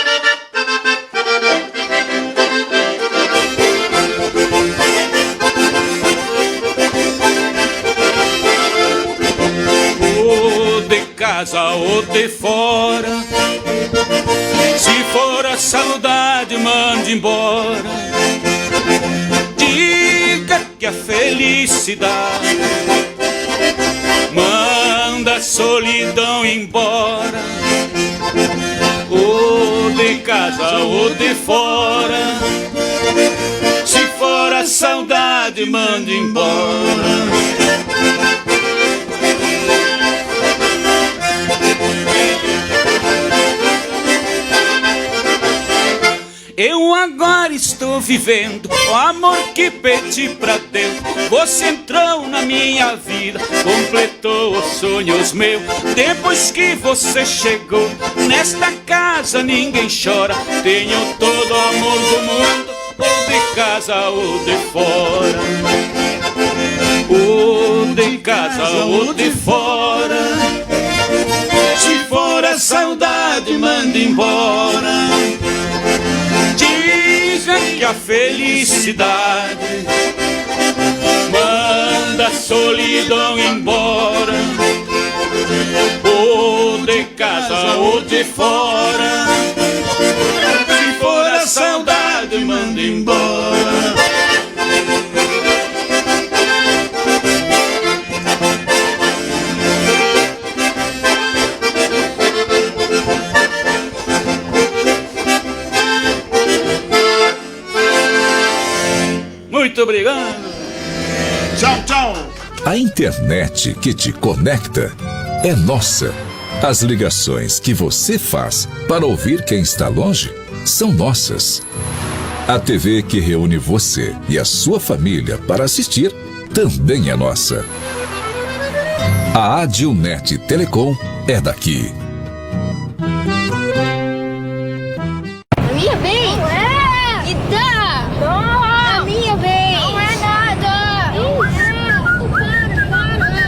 O de casa o de fora, se for a saudade, mande embora. Diga que a felicidade manda a solidão embora. Ou de casa ou de fora, se for a saudade, manda embora. Eu agora estou vivendo o amor que pedi pra Deus. Você entrou na minha vida, completou os sonhos meus. Depois que você chegou, nesta casa ninguém chora. Tenho todo o amor do mundo, ou de casa ou de fora. Ou de casa ou de fora. Se for a saudade, manda embora. Dizem que a felicidade manda a solidão embora. Ou de casa ou de fora. Se for a saudade, manda embora. Muito obrigado. Tchau, tchau. A internet que te conecta é nossa. As ligações que você faz para ouvir quem está longe são nossas. A T V que reúne você e a sua família para assistir também é nossa. A Adilnet Telecom é daqui. A minha vez? Não é! Me dá! Não! A minha vez! Não é nada! Não é! Para, para!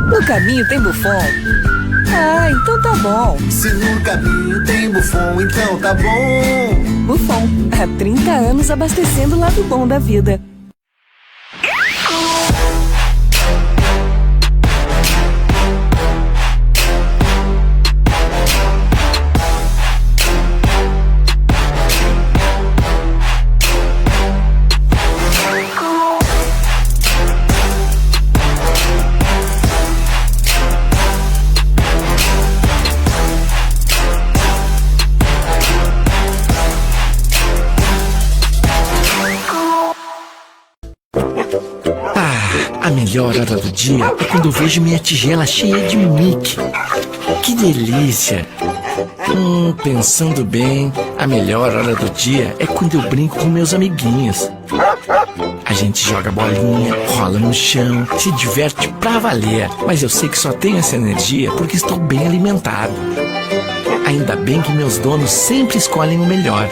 No caminho tem Buffon? Ah, então tá bom. Se no caminho tem Buffon, então tá bom. Buffon, há trinta anos abastecendo o lado bom da vida. Ah, a melhor hora do dia é quando eu vejo minha tigela cheia de Mickey. Que delícia! Hum, pensando bem, a melhor hora do dia é quando eu brinco com meus amiguinhos. A gente joga bolinha, rola no chão, se diverte pra valer. Mas eu sei que só tenho essa energia porque estou bem alimentado. Ainda bem que meus donos sempre escolhem o melhor.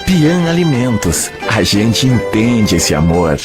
Pian Alimentos, a gente entende esse amor.